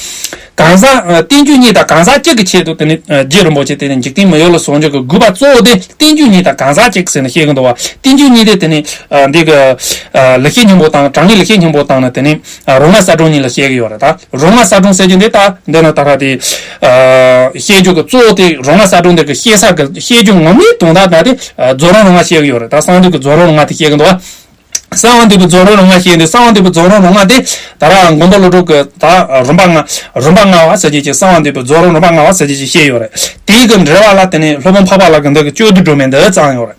གང་ཟག་ཨ་བསྟན་བཅོས་གཉིས་དང་གང་ཟག་གཅིག་གི་ཆེད་དུ་དེ་ནི་ཨ་རྗེ་རིན་པོ་ཆེ་དེ་ནི་འཇིག་རྟེན་མི་ཡུལ་ལ་བྱུང་རྒྱུ་གི་དགོས་པ་གཙོ་བོ་དེ་བསྟན་བཅོས་གཉིས་དང་གང་ཟག་གཅིག་ཟེར་ནས་བཤད་གི་འདུག་བ། བསྟན་བཅོས་གཉིས་དེ་དེ་ནི་ཨ་འདི་གི་ཨ་ལེགས་བཤད་སྙིང་པོ་དང་དྲང་ངེས་ལེགས་བཤད་སྙིང་པོ་དང་ནི་དེ་ནི་ཨ་རོ་སྔགས་གསལ་སྒྲོན་གཉིས་ལ་བཤད་གི་ཡོད་རེད། ད་རོ་སྔགས་གསལ་སྒྲོན་ཟེར་རྒྱུ་འདི་ད་འདི་ནི་ད་ར་དེ་ཨ་བཤད་རྒྱུ་གི་གཙོ་བོ་དེ་རོ་སྔགས་གསལ་སྒྲོན་འདི་གི་བཤད་ས་གི་བཤད་རྒྱུ་ངོ་མའི་དོན་དག་ད་དེ་ཨ་རྫོགས་རིམ་རོ་སྔགས་བཤད་གི་ཡོད་རེད། ད་གསང་འདུས་ཀྱི་རྫོགས་རིམ་རོ་སྔགས་དེ་བཤད་གི་འདུག་བ། གསང་བ་འདུས་པའི་རྫོགས་རིམ་རོ་སྔགས་བཤད་འདུག་གསང་བ་འདུས་པའི་རྫོགས་རིམ་རོ་སྔགས་དེ་ད་ར་མགོན་པོ་ཀླུ་སྒྲུབ་ཀྱི་ད་རིམ་པ་ལྔ་རིམ་པ་ལྔ་བ་ཟེར་གྱི་ཅིག་གསང་བ་འདུས་པའི་རྫོགས་རིམ་རིམ་པ་ལྔ་བ་ཟེར་གྱི་ཅིག་བཤད་ཡོད་རེད། དེའི་གི་འགྲེལ་བ་ལ་དེ་ནས་སློབ་དཔོན་འཕགས་པ་ལྷ་གི་འདི་གི་སྤྱོད་བསྡུས་སྒྲོན་མེ་འདི་གཙང་ཡོད་རེད།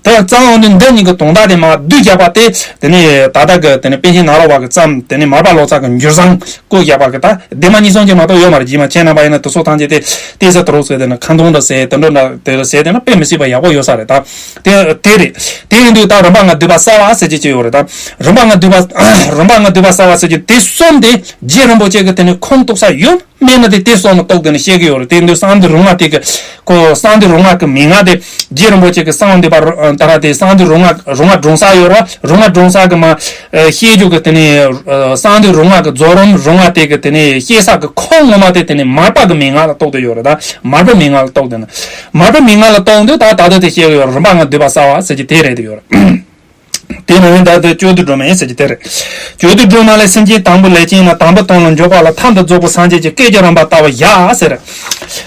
ད་གཙང་བ་འདི་འདི་གཉིས་ཀྱི་དོན་དག་དེ་མར་བསྡུས་བཞག་པ་དེ་དེ་ནས་ད་ལྟ་གི་དེ་ནས་པཎ་ཆེན་ནཱ་རོ་པ་གི་བརྩམས་དེ་ནས་མར་པ་ལོ་ཙཱ་གི་འགྱུར་བཟང་བཀོད་བཞག་པ་གི་ད་སྡེ་མ་གཉིས་གསུམ་གྱི་མ་གཏོགས་ཡོད་མ་རེད། རྗེས་མ་ཁྱེད་རྣམ་པ་ཡིན་ན་དེ་ཚོ་ཐམས་ཅད་དེ་ཏོག་ཙམ་དུ་རུ་ཟེར་དེ་ནི་ཁ་འདོན་འདྲ་ཟེར་དེ་འདྲ་འདྲ་དེ་ཟེར་དེ་ན་དཔེ་མི་སྲིད་པ་ཡག་པོ་ཡོད་ས་རེད། ད་དེ་དེ་རེད། དེ་ཡིན་དུས་ད་རིམ་པ་ལྔ་བསྡུས་པ་གསལ་བ་ཟེར་གྱི་ཅིག་ཡོད་རེད། ད་རིམ་པ་ལྔ་བསྡུས་པ་རིམ་པ་ལྔ་བསྡུས་པ་གསལ་བ་ཟེར་གྱི་དེ་གསུམ་དེ་རྗེ་རིན་པོ་ཆེ་གི་དེ་ནི་ཁུངས་གཏུགས་ས་ཡོད་མེད་ན་དེ་དེ་གསུམ་ལ་གཏུགས་དེ་ནི་བཤད་གི་ཡོད་རེད། དེ་ཡིན་དུས་གསང་འདུས་རོ་སྔགས་དེ་གི་ཁོ་གསང་འདུས་རོ་སྔགས་གི་མན་ངག་དེ་རྗེ་རིན་པོ་ཆེ་གི་གསང་བ་འདུས་པ་རོ་ད་ར་དེ་གསང་འདུས་རོ་སྔགས་རོ་སྔགས་སྒྲོན་ས་ཡོད་ར། རོ་སྔགས་སྒྲོན་ས་གི་མ་ཨ་བཤད་རྒྱུ་གི་དེ་ནས་ཨ་གསང་འདུས་རོ་སྔགས་ཀྱི་རྫོགས་རིམ་རོ་སྔགས་དེ་གི་དེ་ནས་བཤད་ས་གི་ཁུངས་ངོ་མ་དེ་དེ་ནས་མར་པ་གི་མན་ངག་ལ་གཏུགས་དེ་ཡོད་རེད། ད་མར་པའི་མན་ངག་ལ་གཏུགས་དེ་ནི་མར་པའི་མན་ངག་ལ་གཏུགས་དུས་ད་ད་ལྟ་དེ་བཤད་གི་ཡོད་རེད། རིམ་པ་ལྔ་བསྡུས་པ་གསལ་བ་ཟེར་གྱི་དེ་རེད་དེ་ཡོད་རེད། དེ་ནས་ད་ལྟ་སྤྱོད་བསྡུས་སྒྲོན་མེ་ཟེར་གྱི་དེ་རེད། སྤྱོད་བསྡུས་སྒྲོན་མ་ལས་སེམས་ཅན་དང་པོའི་ལས་ཅན་རྣམས་དང་པོའི་དོན་ལ་འཇུག་པ་ལ་ཐབས་འདི་རྫོགས་པའི་སངས་རྒྱས་ཀྱི་སྐད་ཀྱི་རིམ་པ་ལྟ་བུ་ཡ་ཟེར།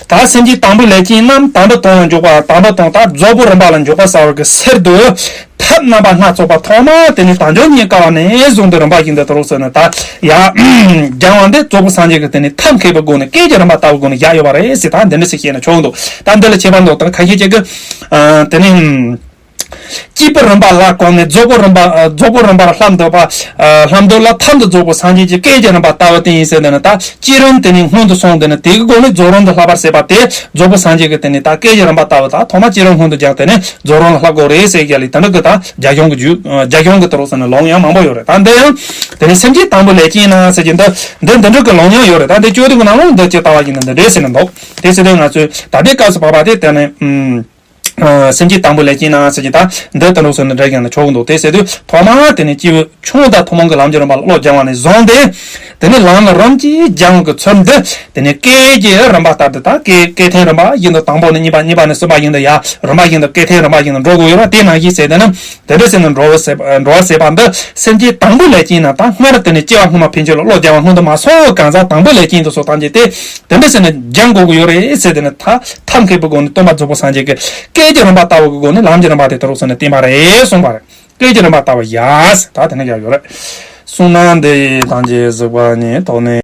ད་སེམས་ཅན་དང་པོའི་ལས་ཅན་རྣམས་དང་པོའི་དོན་ལ་འཇུག་པ་དང་པོའི་དོན་ད་རྫོགས་པའི་རིམ་པ་ལ་འཇུག་པ་ཟེར་བ་གི་ཕྱིར་དུ། ཐབས་རྣམ་པ་སྣ་ཚོགས་པ་ཐོག་མ་དེ་ནི་དལ་འབྱོར་རྙེད་དཀའ་བ་ནས་བཟུང་སྟེ་རིམ་པ་བཞིན་དུ་དུ་རུ་ཟེར་ནས་ད་ཡ། སྦྱང་བ་འདི་རྫོགས་པའི་སངས་རྒྱས་ཀྱི་དེ་ནི་ཐབས་མཁས་པའི་སྒོ་ནས་སྐད་ཀྱི་རིམ་པ་ལྟ་བུའི་སྒོ་ནས་བཞག་ཡོད་པ་རེད་ཟེར། ད་འདི་འདྲ་ཞིག་བཤད་ན་ཆོག་འདུག་ད་འདི་ལ་ཁྱད་པར་འདུག་ད་ཁ་ཤས་ཅིག་གིས་ཨ་དེ་ནི་སྐྱེས་བུའི་རིམ་པ་ལ་གོམས་ནས་རྫོགས་པའི་རིམ་པ་ཨ་རྫོགས་པའི་རིམ་པར་ལྷམ་འདོད་པ་ཨ་ལྷམ་འདོད་ལ་ཐབས་འདི་རྫོགས་པའི་སངས་རྒྱས་ཀྱི་སྐད་ཀྱི་རིམ་པ་ལྟ་བུ་དེ་ཡིན་ཟེར་འདི་ནི་ད། བསྐྱེད་རིམ་དེ་ནི་སྔོན་དུ་སོང་དེ་ནི་དེ་གི་སྒོ་ནས་རྫོགས་རིམ་དུ་བསླབ་པར་བྱེད་པ་དེ་རྫོགས་པའི་སངས་རྒྱས་ཀྱི་དེ་ནི་ད་སྐད་ཀྱི་རིམ་པ་ལྟ་བུ་དང་ཐོག་མ་བསྐྱེད་རིམ་སྔོན་དུ་སྦྱངས་དེ་ནི་རྫོགས་རིམ་ལ་བསླབ་དགོས་རེད་ཟེར་ཡ་ལས་དེ་འདྲ་གི་ད་རྒྱ་གཞུང་གི་རྒྱུད་རྒྱ་གཞུང་གི་དུ་རུ་ཟེར་ནས་ལུང་ཡང་མང་པོ་ཡོད་རེད། ད་འདི་ཡང་དེ་ནི་སེམས་ཅན་དང་པོའི་ལས་ཅན་རྣམས་ཟེར་གྱི་འདི་འདི་འདི་འདྲ་གི་ལུང་ཡང་ཡོད་རེད། ད་འདི་སྤྱོད་བསྡུས་ཀྱི་ནང་ལོགས་འདི་ཅི་ལྟ་བ་ཡིན་ན་འདི་འདྲས་ཟེར་ནས་འདུག་དེ་ཟེར་དུས་ང་ཚོས་ད་ལྟའི་སྐབས་སུ་བབས་པ་དེ་དེ་ནི་ཨུམ། ཨ་སེམས་ཅན་དང་པོའི་ལས་ཅན་རྣམས་ཟེར་གྱི་ད་འདི་ལྟ་འགྲོ་ཟེར་ནས་འགྲེལ་བཤད་ན་ཆོག་གི་འདུག་དེ་ཟེར་དུས་ཐོག་མ་དེ་ནས་སྐྱེས་བུ་ཆུང་ངུ་དང་ཐུན་མོང་གི་ལམ་གྱི་རིམ་པ་ལ་བློ་སྦྱང་བ་ནས་བཟུང་སྟེ། དེ་ནས་ལམ་ལ་རིམ་གྱིས་སྦྱང་གི་ཚུལ་འདི་དེ་ནས་སྐད་ཀྱི་རིམ་པ་ལྟར་དུ་ད་སྐད་སྐད་ཐན་རིམ་པ་བཞིན་དུ་དང་པོ་ནས་གཉིས་པ་གཉིས་པ་ནས་གསུམ་པ་བཞིན་དུ་ཡ་རིམ་པ་བཞིན་དུ་སྐད་ཐན་རིམ་པ་བཞིན་དུ་འགྲོ་དགོས་ཡོད་ར། དེ་ནང་བཞིན་ཟེར་དེ་ནི་དེ་འདྲ་ཟེར་ནས་འགྲོ་བ་ཟེར་འགྲོ་བ་ཟེར་བ་འདི་སེམས་ཅན་དང་པོའི་ལས་ཅན་རྣམས་ད་སྔར་དེ་ནས་སྐྱེ་བ་སྔོན་མ་ཕན་ཆད་ལ་བློ་སྦྱང་བ་སྔོན་དུ་མ་སོང་བའི་གང་ཟག་དང་པོའི་ལས་ཅན་དུ་སོགས་ཐམས་ཅད་དེ་དེ་འདྲ་ཟེར་ནས་སྦྱང་དགོས་ཀྱི་ཡོད་རེད་ཟེར་དེ་ནི་ད། ཐབས་མཁས་པའི་སྒོ་ནས་སྟོན་པ་རྫོགས་པའི་སངས་རྒྱས་ཀྱིས་སྐད་ཀྱི་རིམ་པ་ལྟ་བུ་གི་སྒོ་ནས་ལམ་གྱི་རིམ་པ་དེ་དུ་རུ་ཟེར་ནས་བསྟན་པ་རེད་གསུངས་པ་རེད། སྐད་ཀྱི་རིམ་པ་ལྟ་བུ་ཡ་ཟེར་ད་དེ་ནས་ཡ་ཡོད་རེད། གསུངས་ན་འདི་ཡི་ཐམས་ཅད་གཟིགས་པ་ཉིད། ཐོབ་ནས་